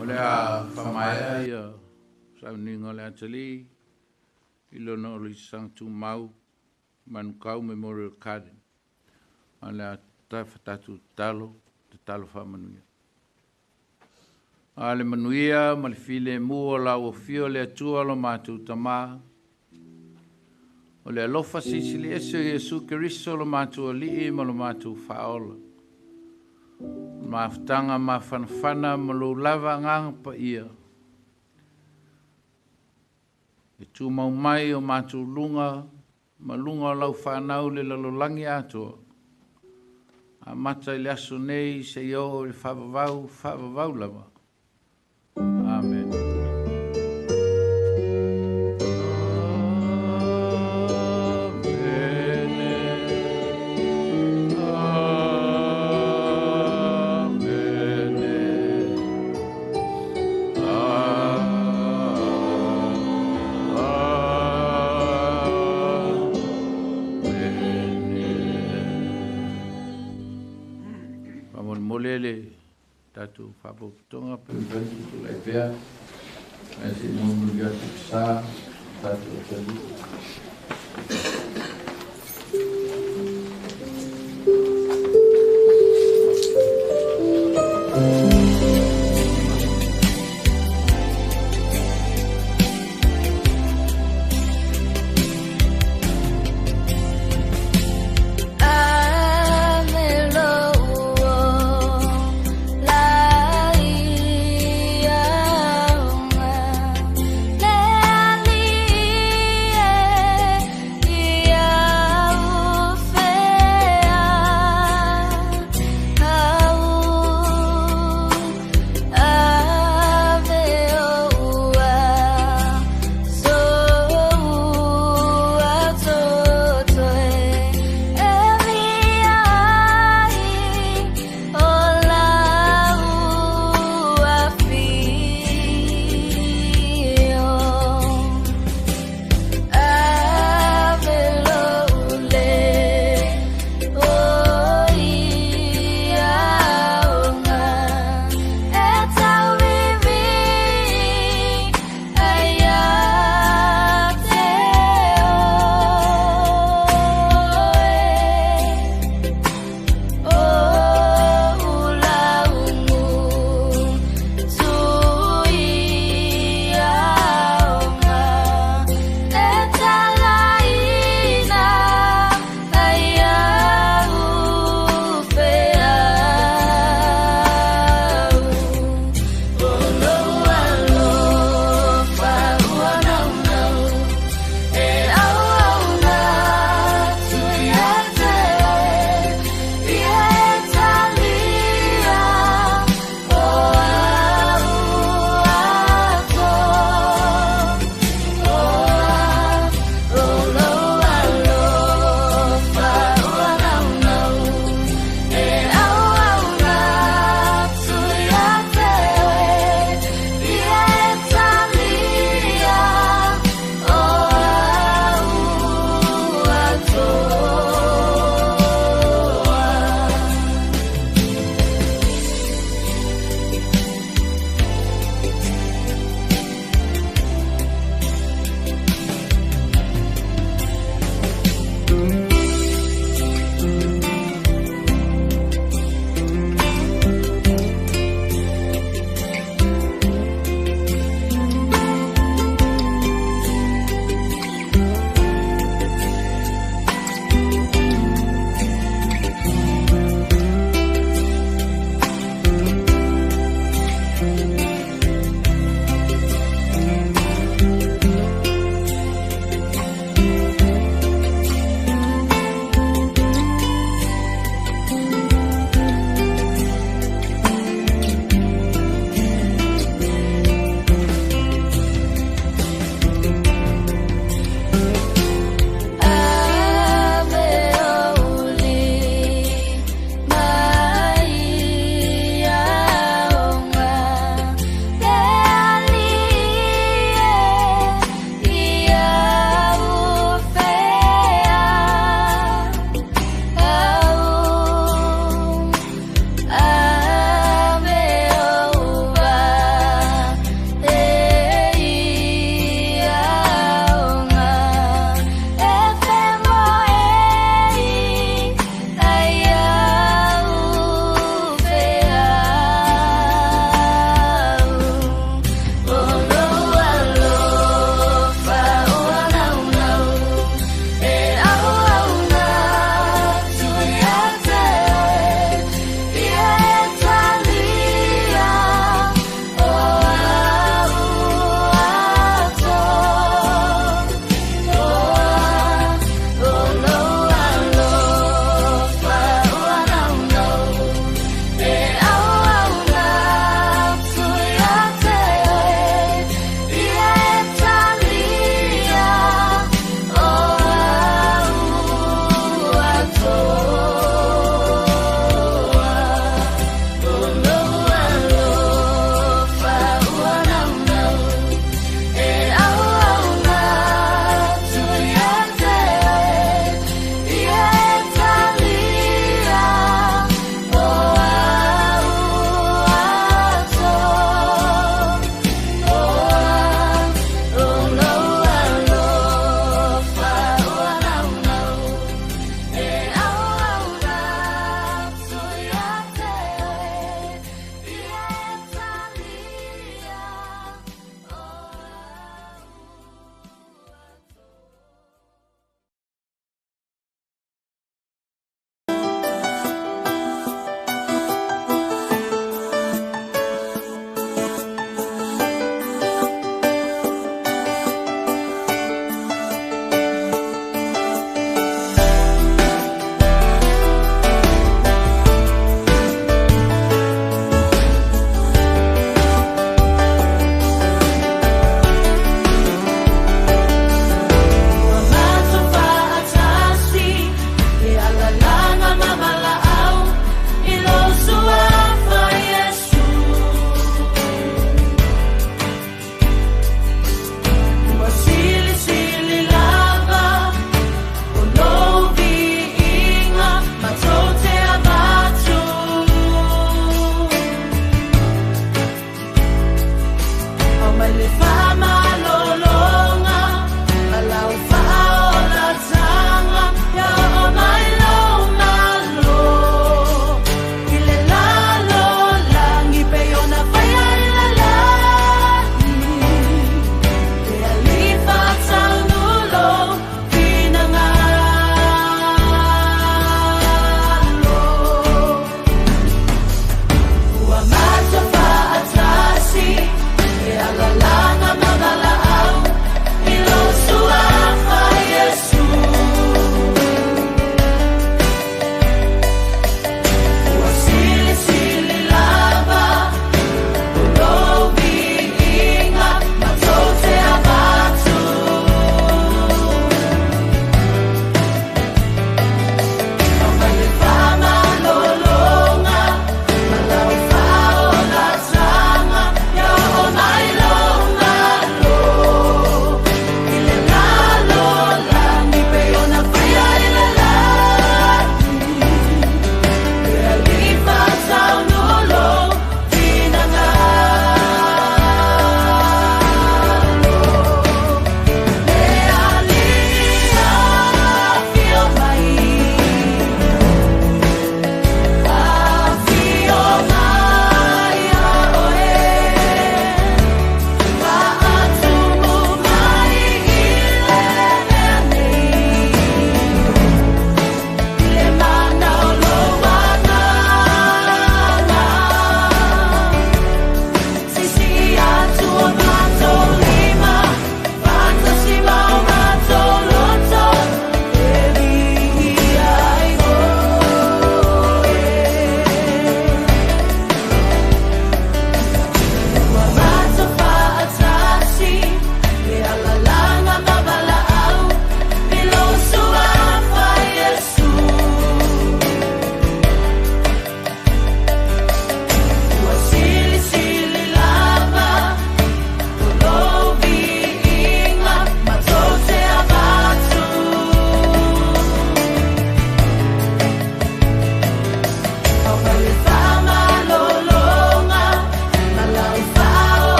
O le a faamaea ia sauniga o le atalii i lona olisaga tumau Manukau Memorial Garden. O le a tatou tatalo, tatalo faamanuia. A le manuia ma le filemu o lau afio le Atua lo matou Tamā, o le alofa silisili ese o Iesu Keriso lo matou Alii ma lo matou Faaola, o le mafutaga mafanafana ma lou lava Agaga Paia, e tumau mai o matou luga ma luga o lau fanau i le lalolagi atoa, amata i le aso nei seia oo i le faavavau faavavau lava. Amene. Faamolemole le tatou faapotopotoga pe mafai ona tutulai pea ae se i molimoli atu le sa tatou atalii.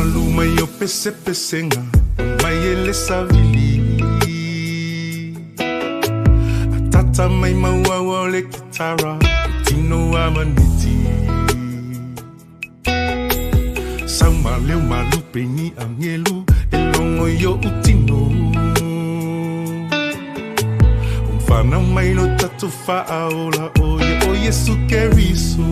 Malu mai o pesepesenga mai e le savili. Atata mai mauaua o le kitara tino a maniti. Sau maleu malupe ni angelu e longo i o utino. Umfana mai lo tatu faaola o ye o Yesu Keriso.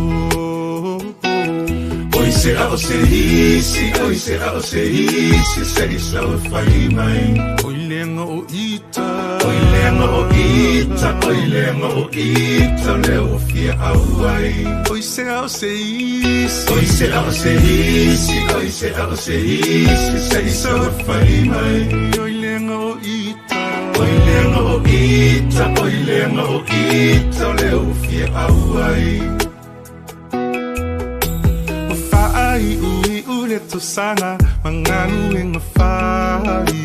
Oi se a o se isi, oi se a o se isi, se isa o fai mai. Oi lenga o ita, oi lenga o ita, oi lenga o ita, le o fia au ai. Oi se a o se isi, oi se a o se isi, oi se a o se isi, se isa o fai mai. Oi lenga o ita, oi lenga o ita, oi lenga o ita, le o fia au ai. Ai ui ule tosanga manganu inga fai.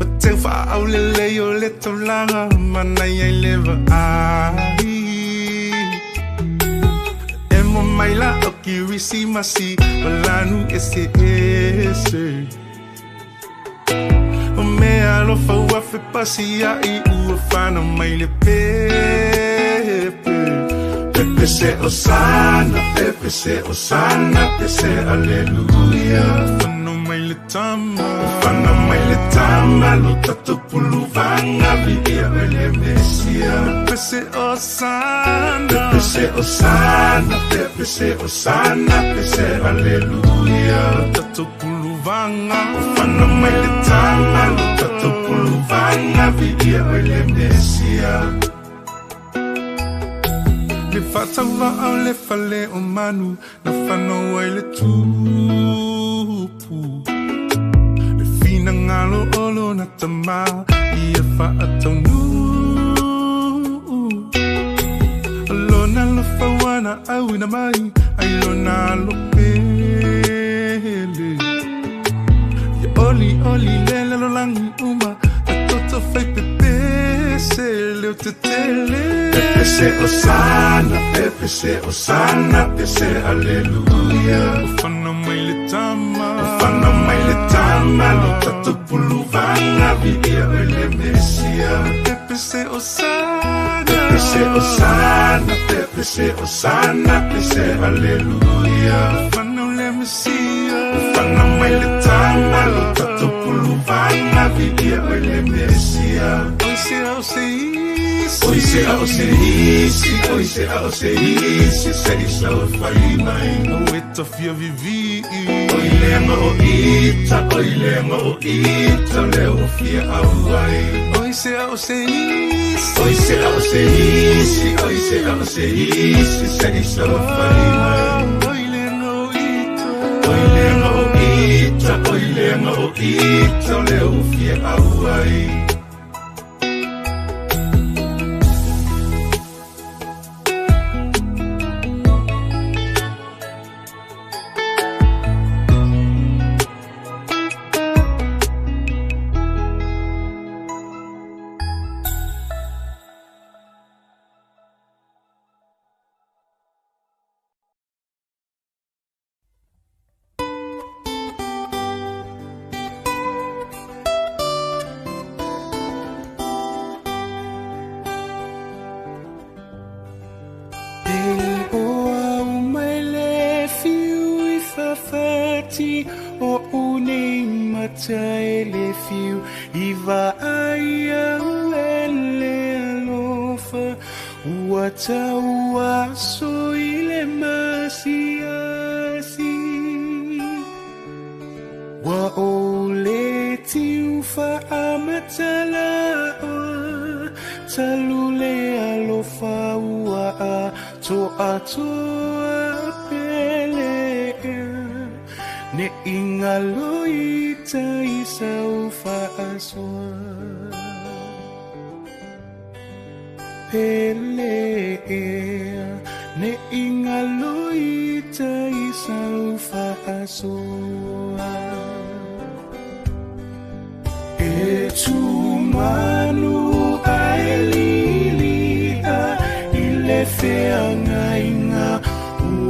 O te whaau le leo le taulanga manai ai leva ai. E mo mai la o kirisi masi malanu ese ese. O mea alofa ua fepasia i ua whana mai le pepe. Pepe se osana, pepe se osana, pepe se aleluia. Fano mai le tama, fano mai le tama, lo tatu puluvanga via ele Mesia. Pepe se osana, pepe se osana, pepe se osana, pepe se aleluia. Lo tatu puluvanga, fano mai le tama, lo tatu puluvanga via ele Mesia. Le whatawa au le fale o manu na whanau ai le tupu. Le whina ngalo olo na tama i e whaataunu. Alona lo whawana au ina mai ai lona lo pele. Ia oli oli lele lo langi uma ta toto whai pepese leo te tele. Pepe se osana, pepe se osana, pepe se aleluia. Ufana mai le tama, ufana mai le tama, lo tatu puluvanga via ele Mesia. Pepe se osana, pepe se osana, pepe se osana, pepe se aleluia. Ufana le Mesia, ufana mai le tama, lo tatu puluvanga via ele Mesia. Oi se o se oi se a o se isi, oi se a o se isi, se isa o fai mai. O e tafia vivi, oi lenga o ita, oi lenga o ita, le o fia au ai. Oi se a o se isi, oi se a o se isi, oi se a o se isi, se isa o fai mai. Oi lenga o ita, oi lenga o ita, oi lenga o ita, le o fia au ai.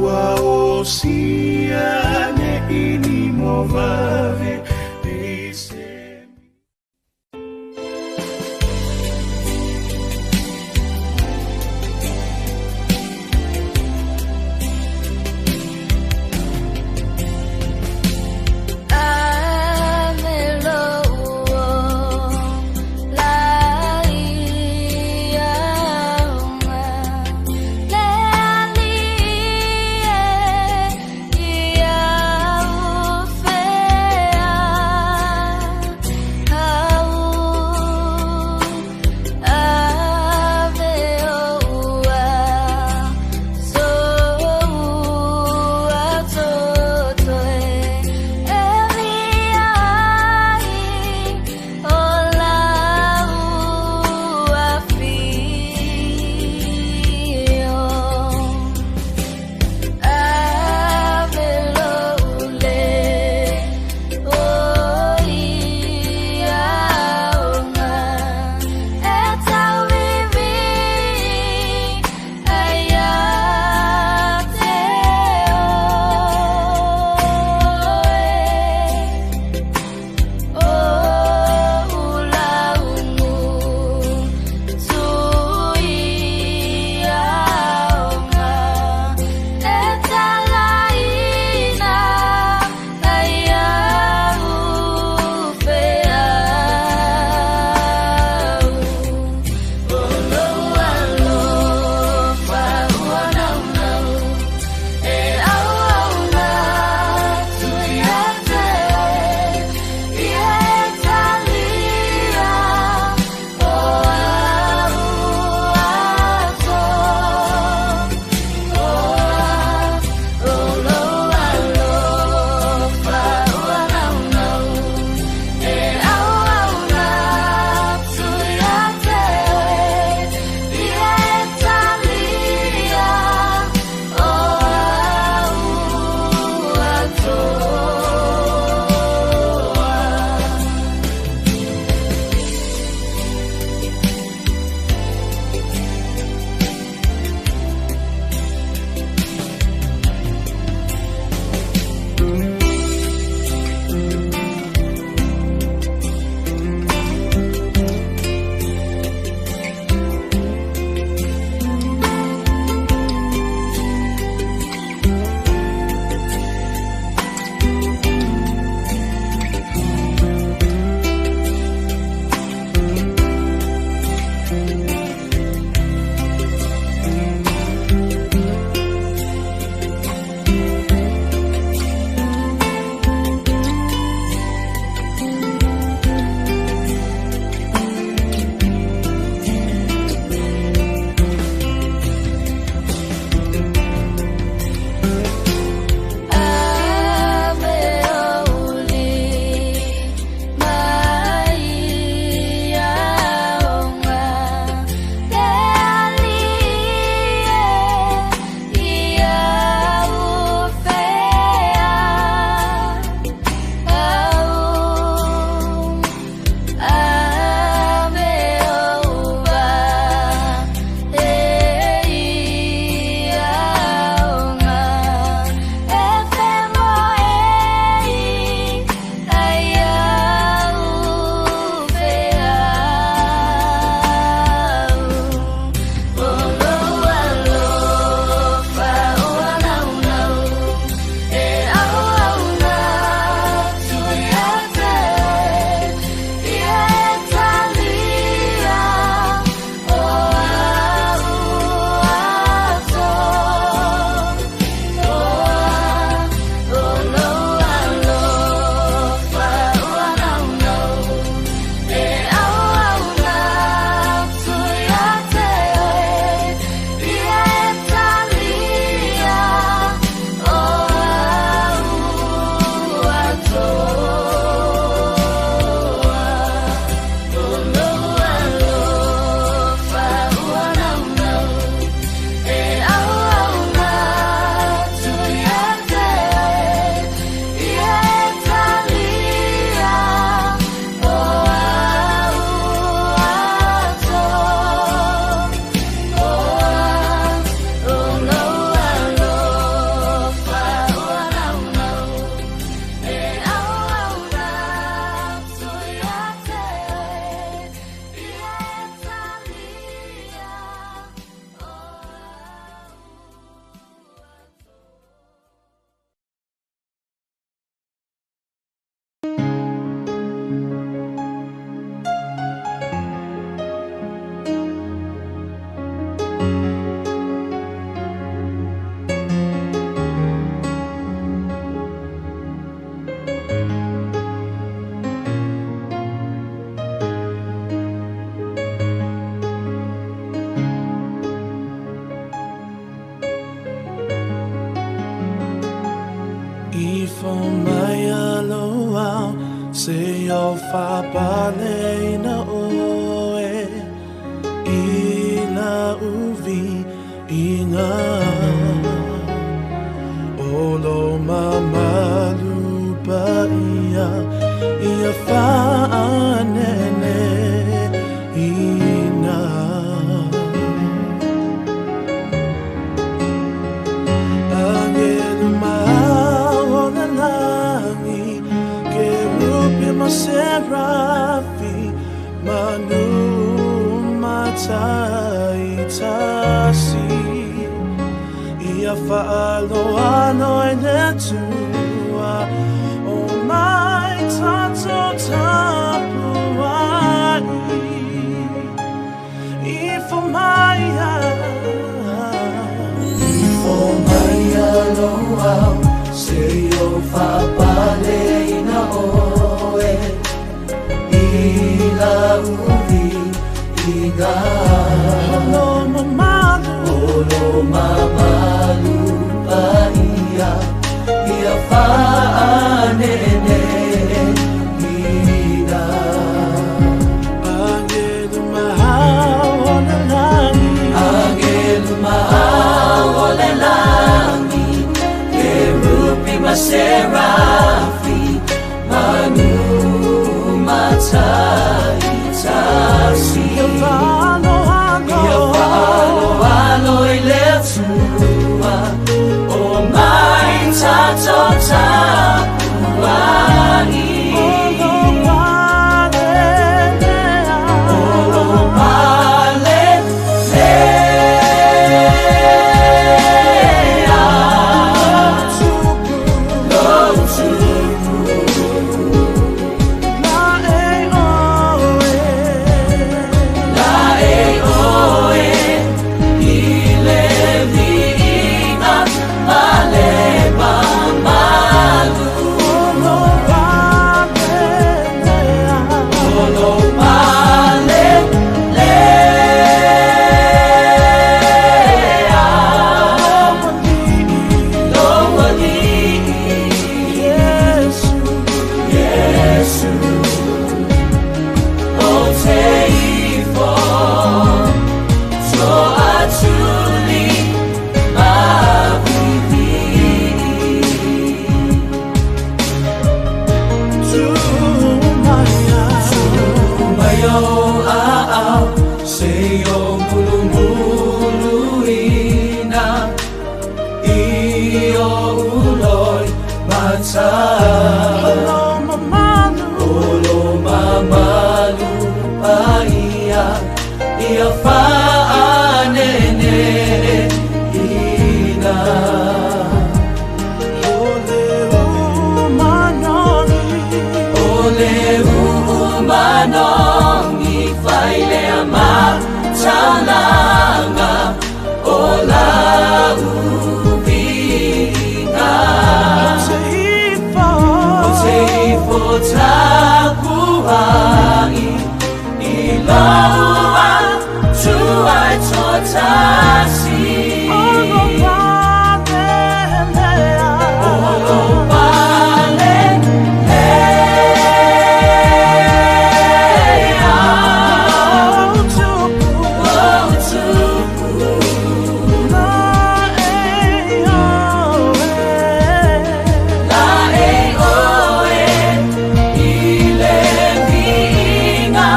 Ua o sia. viiga. O lo mamalu paia ia whaanene ina. Angelu maona langi, kerubi ma serafi, manu matai tasi. Ia whaaloalo i le tua, o mai tato tapu ai. Ifo maia, ifo maia lo au, se o whaapale ina oe, i la uvi inga. Olo mamalu, olo mamalu paia, ia whaanene ina. Angelu mahau o le langi, angelu mahau o le langi, kerubi ma serafi, manu matai tasi. Ia whaaloalo, ia whaaloalo i le Atua, o mai tato tapu ai. Olo palelea, olo palelea. Lo tupu, la e oe, la e oe, i le viiga ma le mamalu. Olo palelea, olo palelea. Lo alii, Yesu, Yesu, o te ifo, to atuli mavivi. Tu maia, Mai o a au, se o mulumulu ina, i o uloi mata. Olo mamalu, olo mamalu paia, ia whaanene ina. Ole umanoni, ole umanoni, whailea mataulanga, o la uvinga. Te ifo, o te ifo taku ai, i lau atu ai tō tasi. Olo palelea, olo palelea. Lo tupu, lo tupu, la e oe, la e oe, i le viiga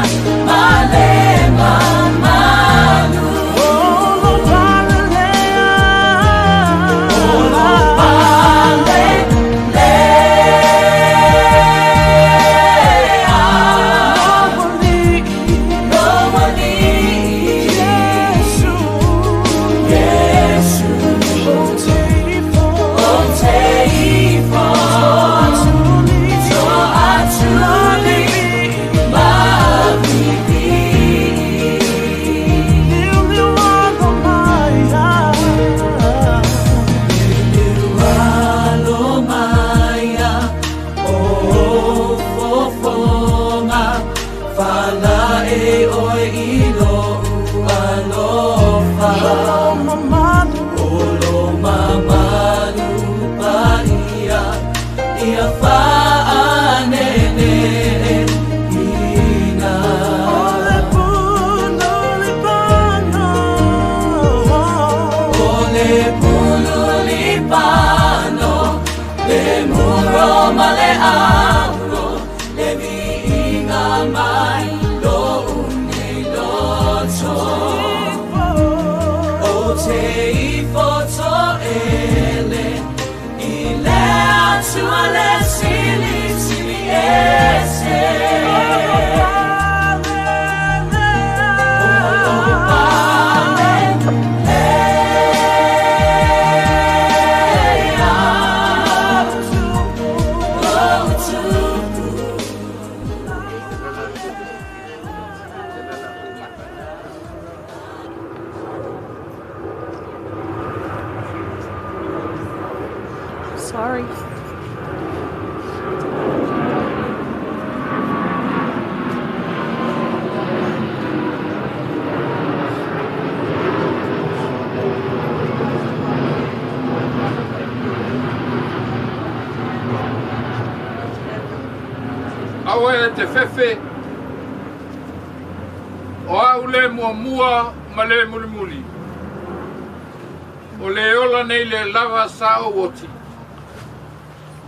ma le mamalu. Olo palelea, olo palelea. Lo alii, lo alii, Yesu, Yesu, o te ifo, o te ifo, to atuli, atuli, mavivi. Liu alo maia, Liu alo maia, o fofonga, whala e oe i lo alofa. Olo mamalu, olo mamalu paia, ia whaanene ina. Ole puna le pana, ma le auro le viiga mai lo'u nei loto. Ou te ifo to'ele i le Atua le Silisili Ese. Sorry. Aua e te fefe o au le muamua ma le mulimuli. O le ola nei le lava sa o oti.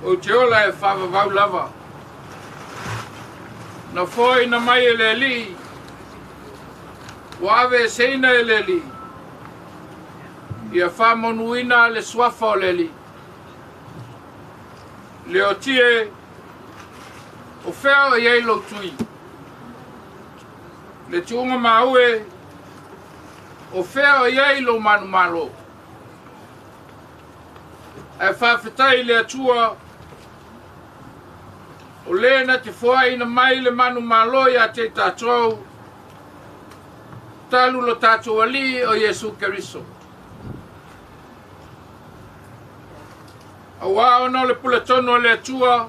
O te ola e whaavavau lava. Na foi na mai e le alii. Ua ave e seina e le alii. Ia whaamanuina le suafa o le alii. Le otie o fea o iai lou tui. Le tuuga maue o fea o iai lou manumalo. Ae faafetai i le Atua o lē na te foaʻina mai le manumalo iā te i tatou talu lo tatou alii o Iesu Keriso. Auā ona o le puletonu a le Atua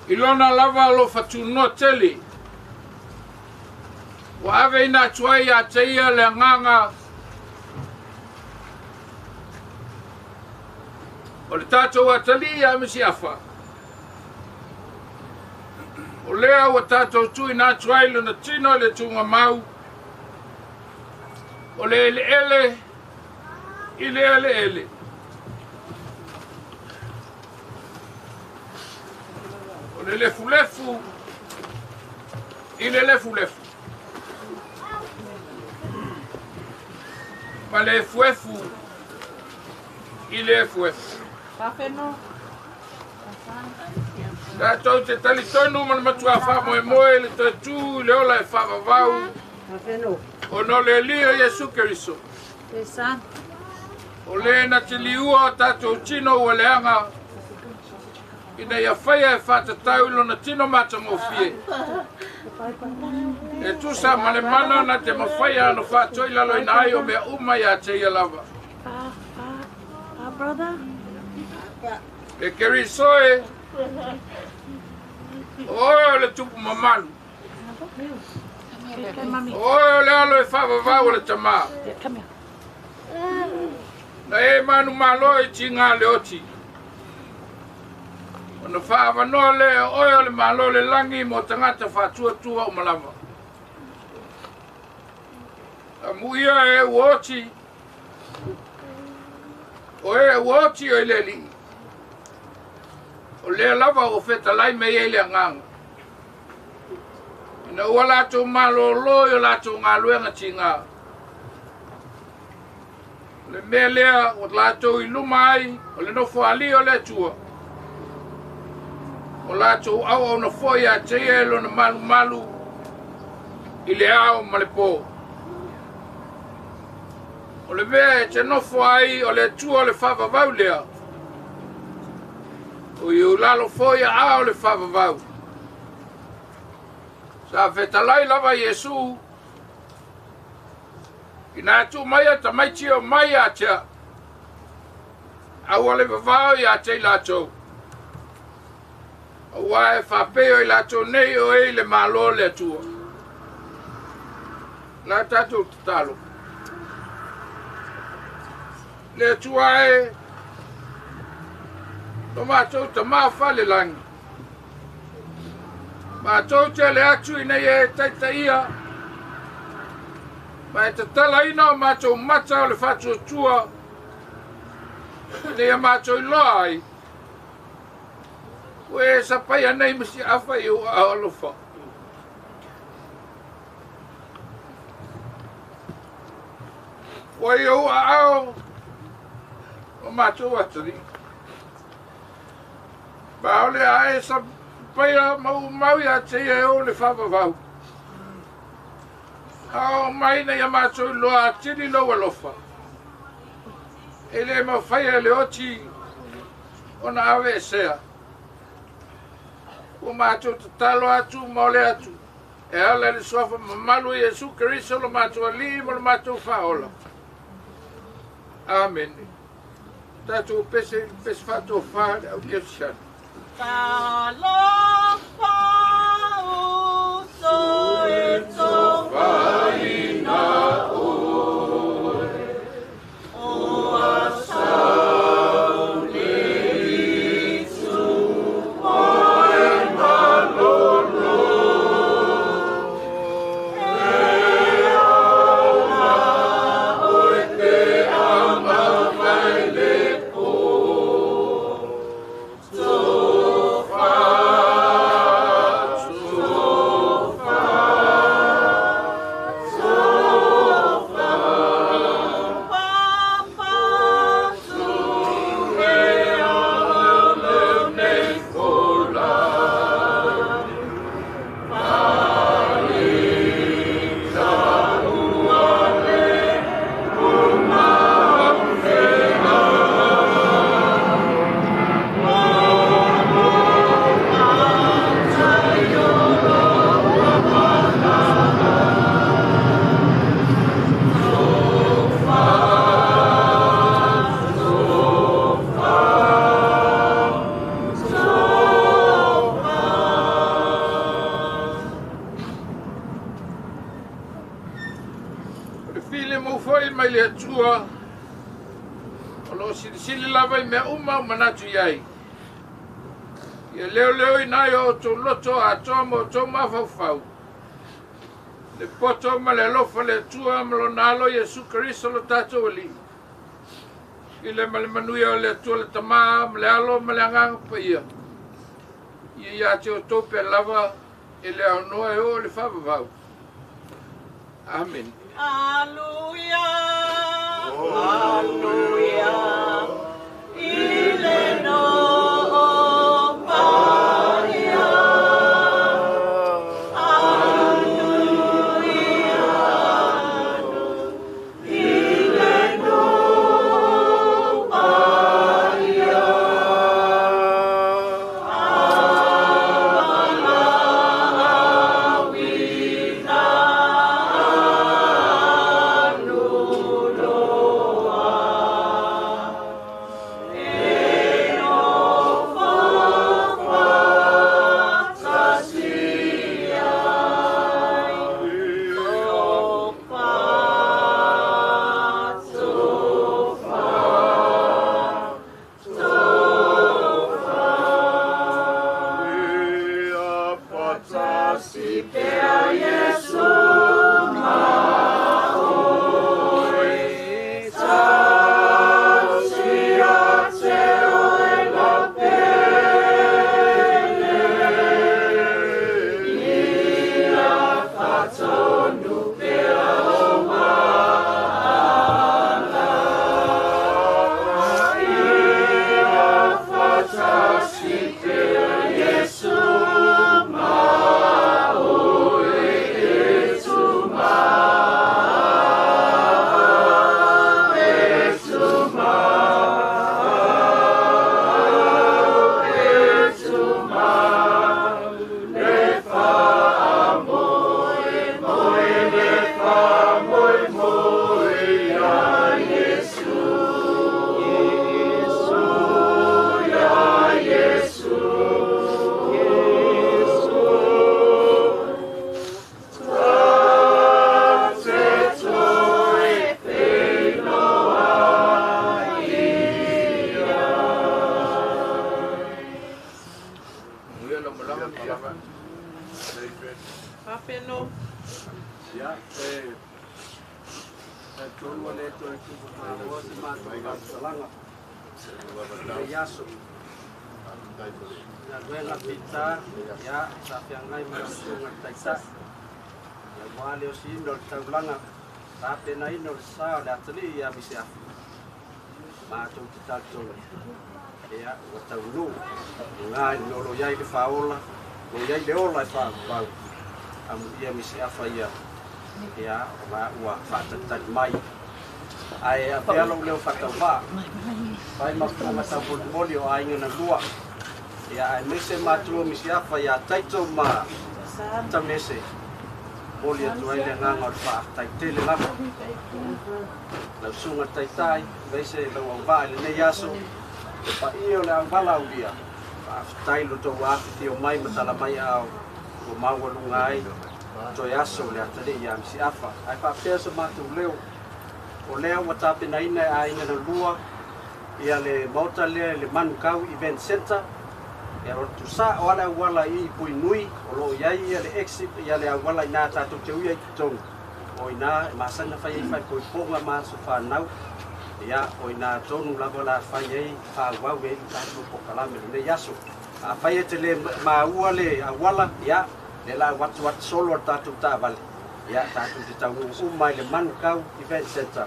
i lona lava alofa tunoa tele ua aveina atu ai iā te ia le agaga o le tatou atalii ia Misiafa. O lea ua tatou tuuina atu ai lona tino i le tuugamau o le eleele i le eleele. O le lefulefu i le lefulefu. Ma le efuefu i le efuefu. Tatou te talitonu ma le matuā faamoemoe i le toe tū i le ola e faavavau ona o le Alii o Iesu Keriso. O lē na te liua o tatou tino ua leaga ina ia faia e faatatau i lona tino matagofie. E tusa ma le mana na te mafaia ona faatoilaloina ai o mea uma iā te ia lava. E Keriso e, o oe o le tupu mamalu. O oe o le alo e faavavau o le tamā. Na e manumalo i tigā le oti. Ona faaavanoa lea e oe o le Malo le lagi mo tagata faatuatua uma lava. Amuia e ua oti, o e ua oti o i le alii. O lea lava ua fetalai mai ai le agaga. Ina ua latou malōlō i o latou galuega tigā. O le mea lea ua latou i luma ai o le nofoalii o le Atua. O latou auauna foi iā te ia e lona malumalu i le ao ma le pō. O le mea e te nofo ai o le Atua o le faavavau lea. O i ulalo foi aao o le faavavau. Sa fetalai lava Iesu ina tuu mai a tamaiti o mai ia te a'u. Aua le vavao iā te i latou. Auā e faapea o i latou nei o e i le Malo o le Atua. La tatou tatalo. Le Atua e, lo matou tamā falelagi. Matou te ale atu ina ia e taitaia ma e tatalaina o matou mata o le faatuatua ina ia matou iloa ai Ua e sapaia nei ma siafa i ou aao alofa. Ua i ou aao o matou atalii. Ma ʻaʻole a e sapaia ma umau iā te ia e ou le faavavau. A oo mai ina ia matou iloa atili lou alofa, e le mafai e le oti ona aveesea. Ua matou tatalo atu ma ole atu, e ala i le suafa mamalu o Iesu Keriso lo matou Alii ma lo matou Faaola. Amene. Tatou pese i le pese faatofa a le au kerisiano. Talofa uso e tofaina oe, o asau le itu oe malolo. E ola oe pe a mafai le po. Tofa, tofa, tofa. Papa tu e alo nei fola. Pali ta ua le uma fela. O le filemu foi mai le Atua, o lo o silisili lava i mea uma o manatu i ai. Ia leoleoina ai o outou loto atoa ma outou mafaufau, le poto ma le alofa o le Atua ma lona Alo Iesu Keriso lo tatou Alii, i le ma le manuia o le Atua le Tamā ma le Alo ma le Agaga Paia, ia ia te outou pea lava e le aonoa e oo i le faavavau. Amene. Aleluia, aleluia, i le noo paia. Aleluia, i le noo paia. Avalawina anuloa. E nofo faatasi ai. Tofa, tofa, tofa. Faatasi pea Iesu ma oe. Tasi ia te oe la pele. Ia faatonu pea o maala. Ia faatasi pea Iesu ma oe e tuma. E tuma. E tuma. Le faamoe moe le faamoe moe ia Iesu. Iesu, ia Iesu. Iesu. Ta te toe whenua ia. Manuia lau malaga ma lava. Fafeno. Ia, e talitonu ua le toe tufa mamoa se matou faamatalaga i lenei aso. Galuega pita ia sa feagai ma lau susuga i le Taitai ia ua le osiina o le taulaga tapenaina o le sa o le atalii ia Misiafa matou te talitonu ia ua taunuu luga i le mea o lo o i ai le faaola o lo o i ai le ola e faaauau amuia Misiafa ia ia o la ua faatalitali mai ae avea lou leo faatauvaa fai ma mataumolimoli o aiga na lua ia aemaise matua Misiafa ia Taito ma Taunese momoli atu ai le agaga o le faafetai tele lava lau susuga i le Taitai aemaise lau auvaa i lenei aso le paia o le auvalaaulia faafetai lo outou afifio mai ma tala mai aao ua maualuga ai toe aso o le atalii ia Misiafa ae faapea so matou leo o lea ua tapenaina e aiga na lua ia le maota lea i le Manukau Event Centre ia o le tusa'o a le auala i i Puinui o lo o i ai ia le exit ia le auala i ina tatou te ui ai i totonu o ina e masani ona fai ai faaipoipoga ma aso fanau ia o ina tonu lava o le a fai ai faaauau ai le tatou polokalame i lenei aso. Afai e te le maua le auala ia lea o le a avatu atu solo a le tatou taavale ia tatou te taunuu uma i le Manukau Event Centre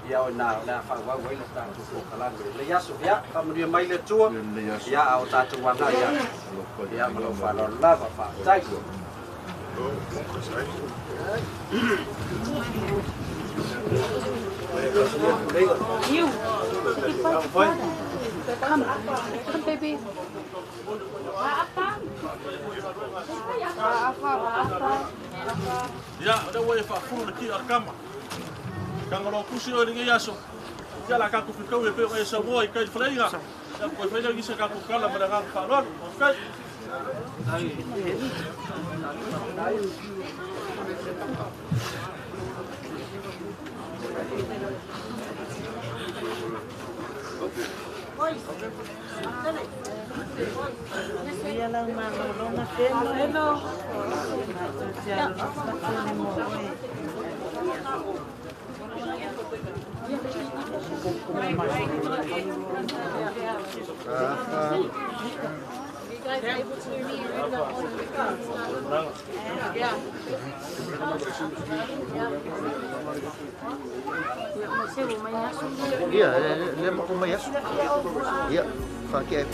ia o ina o le a faaauau ai le tatou polokalame i lenei aso. Ia faamanuia mai le Atua ia a o tatou agai atu ia ma lou faaaloalo lava. Faafetai. You. Come, come, baby. Ia, o lea ua e faafulu le ki a le kama. Kanga loa kusi oe i lenei aso. Ia la kakou fekaui e pei ona e saunoa i kai le faleaiga. Ia toe fai lea o nisi a kakou tala ma le agaga faaaloalo. Faafetai. Ia lau malologa Felo. Matou te alolofa tele mo oe. Ia, lea ma mai aso. Ia, whakea.